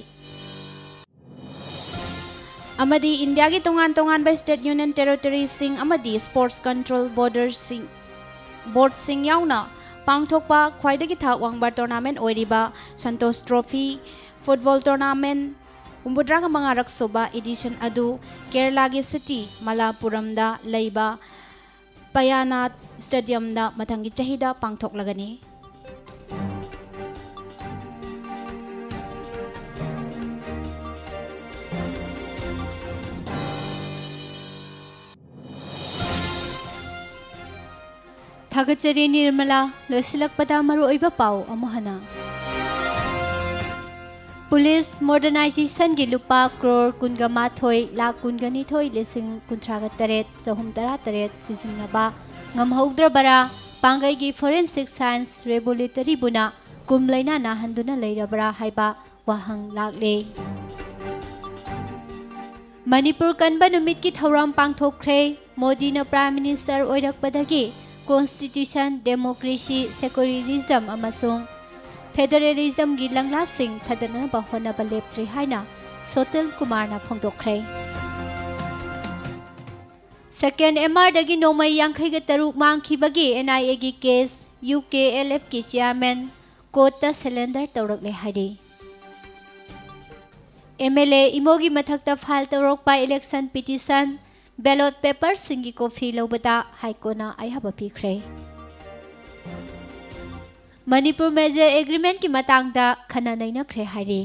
ꯑꯃꯗꯤ ꯏꯟꯗꯤꯌꯥꯒꯤ ꯇꯣꯉꯥꯟ ꯇꯣꯉꯥꯟꯕ state, union territoryꯁꯤꯡ ꯑꯃꯗꯤ sports control boardꯁꯤꯡ, boardꯁꯤꯡ ꯌꯥꯎꯅ ꯄꯥꯡꯊꯣꯛꯄ ꯈ꯭ꯋꯥꯏꯗꯒꯤ ꯊꯥꯛ ꯋꯥꯡꯕ tournament ꯑꯣꯏꯔꯤꯕ Santosh Trophy football tournament ꯍꯨꯝꯐꯨꯇꯔꯥꯒ ꯃꯉꯥꯔꯛ ꯁꯨꯕ edition ꯑꯗꯨ ꯀꯦꯔꯂꯥꯒꯤ city ꯃꯂꯥꯄꯨꯔꯝꯗ ꯂꯩꯕ ꯄꯌꯥꯅꯥꯊ stadiumꯗ ꯃꯊꯪꯒꯤ ꯆꯍꯤꯗ ꯄꯥꯡꯊꯣꯛꯂꯒꯅꯤ꯫ ꯊꯥꯒꯠꯆꯔꯤ ꯅꯤꯔꯃꯂꯥ꯫ ꯂꯣꯏꯁꯤꯜꯂꯛꯄꯗ ꯃꯔꯨꯑꯣꯏꯕ ꯄꯥꯎ ꯑꯃꯨꯛ ꯍꯟꯅ꯫ Police modernizationꯒꯤ ꯂꯨꯄꯥ ꯀ꯭ꯔꯣꯔ ꯀꯨꯟꯒ ꯃꯥꯊꯣꯏ ꯂꯥꯈ ꯀꯨꯟꯒ ꯅꯤꯊꯣꯏ ꯂꯤꯁꯤꯡ ꯀꯨꯟꯊ꯭ꯔꯥꯒ ꯇꯔꯦꯠ ꯆꯍꯨꯝ ꯇꯔꯥ ꯇꯔꯦꯠ ꯁꯤꯖꯤꯟꯅꯕ ꯉꯝꯍꯧꯗ꯭ꯔꯕꯔꯥ? ꯄꯥꯡꯒꯩꯒꯤ forensic science laboratoryꯕꯨꯅ ꯀꯨꯝ ꯂꯩꯅꯥ ꯅꯥꯍꯟꯗꯨꯅ ꯂꯩꯔꯕ꯭ꯔꯥ ꯍꯥꯏꯕ ꯋꯥꯍꯪ ꯂꯥꯛꯂꯦ꯫ ꯃꯅꯤꯄꯨꯔ ꯀꯟꯕ ꯅꯨꯃꯤꯠꯀꯤ ꯊꯧꯔꯝ ꯄꯥꯡꯊꯣꯛꯈ꯭ꯔꯦ꯫ ꯃꯣꯗꯤꯅ Prime Minister ꯑꯣꯏꯔꯛꯄꯗꯒꯤ constitution, democracy, secularism ꯑꯃꯁꯨꯡ federalismꯒꯤ ꯂꯪꯂꯥꯁꯤꯡ ꯊꯗꯠꯅꯕ ꯍꯣꯠꯅꯕ ꯂꯦꯞꯇ꯭ꯔꯤ ꯍꯥꯏꯅ ꯁꯣꯇꯤꯜ ꯀꯨꯃꯥꯔꯅ ꯐꯣꯡꯗꯣꯛꯈ꯭ꯔꯦ꯫ Second M Rꯗꯒꯤ ꯅꯣꯡꯃꯩ ꯌꯥꯡꯈꯩꯒ ꯇꯔꯨꯛ ꯃꯥꯡꯈꯤꯕꯒꯤ N I Aꯒꯤ case U K L Fꯀꯤ chairman courtꯇ surrender ꯇꯧꯔꯛꯂꯦ ꯍꯥꯏꯔꯤ꯫ M L A ꯏꯃꯣꯒꯤ ꯃꯊꯛꯇ file ꯇꯧꯔꯛꯄ election petition, ballot paperꯁꯤꯡꯒꯤ copy ꯂꯧꯕꯗ High Courtꯅ ꯑꯌꯥꯕ ꯄꯤꯈ꯭ꯔꯦ꯫ ꯃꯅꯤꯄꯨꯔ merger agreementꯀꯤ ꯃꯇꯥꯡꯗ ꯈꯟꯅ ꯅꯩꯅꯈ꯭ꯔꯦ ꯍꯥꯏꯔꯤ꯫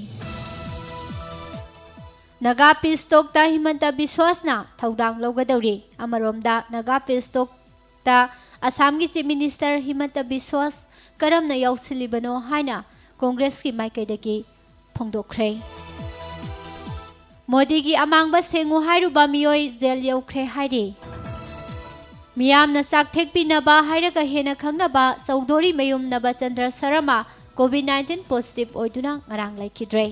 ꯅꯥꯒꯥ peace talkꯇ ꯍꯤꯃꯟꯇ ꯕꯤꯁ꯭ꯋꯥꯁꯅ ꯊꯧꯗꯥꯡ ꯂꯧꯒꯗꯧꯔꯤ꯫ ꯑꯃꯔꯣꯝꯗ ꯅꯥꯒꯥ peace talkꯇ ꯑꯁꯥꯝꯒꯤ Chief Minister ꯍꯤꯃꯟꯇ ꯕꯤꯁ꯭ꯋꯥꯁ ꯀꯔꯝꯅ ꯌꯥꯎꯁꯤꯜꯂꯤꯕꯅꯣ ꯍꯥꯏꯅ ꯀꯣꯡꯒ꯭ꯔꯦꯁꯀꯤ ꯃꯥꯏꯀꯩꯗꯒꯤ ꯐꯣꯡꯗꯣꯛꯈ꯭ꯔꯦ꯫ ꯃꯣꯗꯤꯒꯤ ꯑꯃꯥꯡꯕ ꯁꯦꯡꯉꯨ ꯍꯥꯏꯔꯨꯕ ꯃꯤꯑꯣꯏ ꯖꯦꯜ ꯌꯧꯈ꯭ꯔꯦ ꯍꯥꯏꯔꯤ꯫ ꯃꯤꯌꯥꯝꯅ ꯆꯥꯛ ꯊꯦꯛꯄꯤꯅꯕ ꯍꯥꯏꯔꯒ ꯍꯦꯟꯅ ꯈꯪꯅꯕ ꯆꯧꯙꯣꯔꯤ ꯃꯌꯨꯝ ꯅꯕꯆꯟꯗ꯭ꯔ ꯁꯔꯃ COVID nineteen positive ꯑꯣꯏꯗꯨꯅ ꯉꯔꯥꯡ ꯂꯩꯈꯤꯗ꯭ꯔꯦ꯫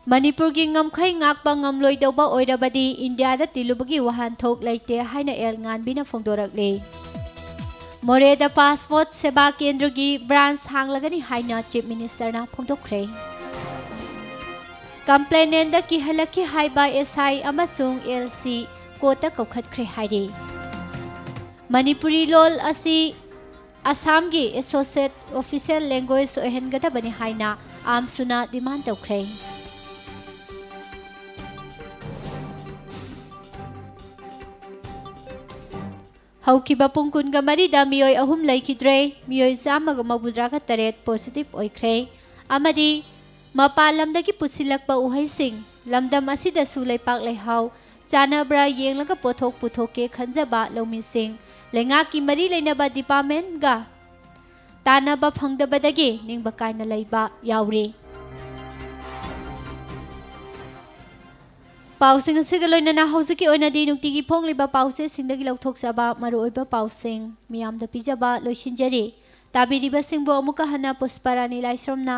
ꯃꯅꯤꯄꯨꯔꯒꯤ ꯉꯝꯈꯩ ꯉꯥꯛꯄ ꯉꯝꯂꯣꯏꯗꯧꯕ ꯑꯣꯏꯔꯕꯗꯤ ꯏꯟꯗꯤꯌꯥꯗ ꯇꯤꯜꯂꯨꯕꯒꯤ ꯋꯥꯍꯟꯊꯣꯛ ꯂꯩꯇꯦ ꯍꯥꯏꯅ ꯑꯦꯜ ꯉꯥꯟꯕꯤꯅ ꯐꯣꯡꯗꯣꯔꯛꯂꯤ꯫ ꯃꯣꯔꯦꯗ ꯄꯥꯁꯄꯣꯔꯠ ꯁꯦꯕꯥ ꯀꯦꯟꯗ꯭ꯔꯒꯤ ꯕ꯭ꯔꯥꯟꯁ ꯍꯥꯡꯂꯒꯅꯤ ꯍꯥꯏꯅ ꯆꯤꯐ ꯃꯤꯅꯤꯁꯇꯔꯅ ꯐꯣꯡꯗꯣꯛꯈ꯭ꯔꯦ꯫ ꯀꯝꯄ꯭ꯂꯦꯅꯦꯟꯗ ꯀꯤꯍꯜꯂꯛꯈꯤ ꯍꯥꯏꯕ ꯑꯦꯁ ꯑꯥꯏ ꯑꯃꯁꯨꯡ ꯑꯦꯜ ꯁꯤ ꯀꯣꯔꯠꯇ ꯀꯧꯈꯠꯈ꯭ꯔꯦ ꯍꯥꯏꯔꯤ꯫ ꯃꯅꯤꯄꯨꯔꯤ ꯂꯣꯜ ꯑꯁꯤ ꯑꯁꯥꯝꯒꯤ ꯑꯦꯁꯣꯁꯤꯌꯦꯠ ꯑꯣꯐꯤꯁꯤꯌꯦꯜ ꯂꯦꯡꯒ꯭ꯋꯦꯖ ꯑꯣꯏꯍꯟꯒꯗꯕꯅꯤ ꯍꯥꯏꯅ ꯑꯥꯝꯁꯨꯅ ꯗꯤꯃꯥꯟ ꯇꯧꯈ꯭ꯔꯦ꯫ ꯍꯧꯈꯤꯕ ꯄꯨꯡ ꯀꯨꯟꯒ ꯃꯔꯤꯗ ꯃꯤꯑꯣꯏ ꯑꯍꯨꯝ ꯂꯩꯈꯤꯗ꯭ꯔꯦ, ꯃꯤꯑꯣꯏ ꯆꯥꯝꯃꯒ ꯃꯧꯗ꯭ꯔꯥꯒ ꯇꯔꯦꯠ ꯄꯣꯖꯤꯇꯤꯚ ꯑꯣꯏꯈ꯭ꯔꯦ, ꯑꯃꯗꯤ ꯃꯄꯥꯟ ꯂꯝꯗꯒꯤ ꯄꯨꯁꯤꯜꯂꯛꯄ ꯎꯍꯩꯁꯤꯡ, ꯂꯝꯗꯝ ꯑꯁꯤꯗꯁꯨ ꯂꯩꯄꯥꯛ ꯂꯩꯍꯥꯎ ꯆꯥꯟꯅꯕ꯭ꯔꯥ ꯌꯦꯡꯂꯒ ꯄꯣꯠꯊꯣꯛ ꯄꯨꯊꯣꯛꯀꯦ ꯈꯟꯖꯕ ꯂꯧꯃꯤꯁꯤꯡ, ꯂꯩꯉꯥꯛꯀꯤ ꯃꯔꯤ ꯂꯩꯅꯕ ꯗꯤꯄꯥꯔꯠꯃꯦꯟꯒ ꯇꯥꯟꯅꯕ ꯐꯪꯗꯕꯗꯒꯤ ꯅꯤꯡꯕ ꯀꯥꯏꯅ ꯂꯩꯕ ꯌꯥꯎꯔꯤ꯫ ꯄꯥꯎꯁꯤꯡ ꯑꯁꯤꯒ ꯂꯣꯏꯅꯅ ꯍꯧꯖꯤꯛꯀꯤ ꯑꯣꯏꯅꯗꯤ ꯅꯨꯡꯇꯤꯒꯤ ꯐꯣꯡꯂꯤꯕ ꯄꯥꯎꯆꯦꯁꯤꯡꯗꯒꯤ ꯂꯧꯊꯣꯛꯆꯕ ꯃꯔꯨꯑꯣꯏꯕ ꯄꯥꯎꯁꯤꯡ ꯃꯤꯌꯥꯝꯗ ꯄꯤꯖꯕ ꯂꯣꯏꯁꯤꯟꯖꯔꯤ꯫ ꯇꯥꯕꯤꯔꯤꯕꯁꯤꯡꯕꯨ ꯑꯃꯨꯛꯀ ꯍꯟꯅ ꯄꯨꯁꯄꯔꯥꯅꯤ ꯂꯥꯏꯁ꯭ꯔꯝꯅ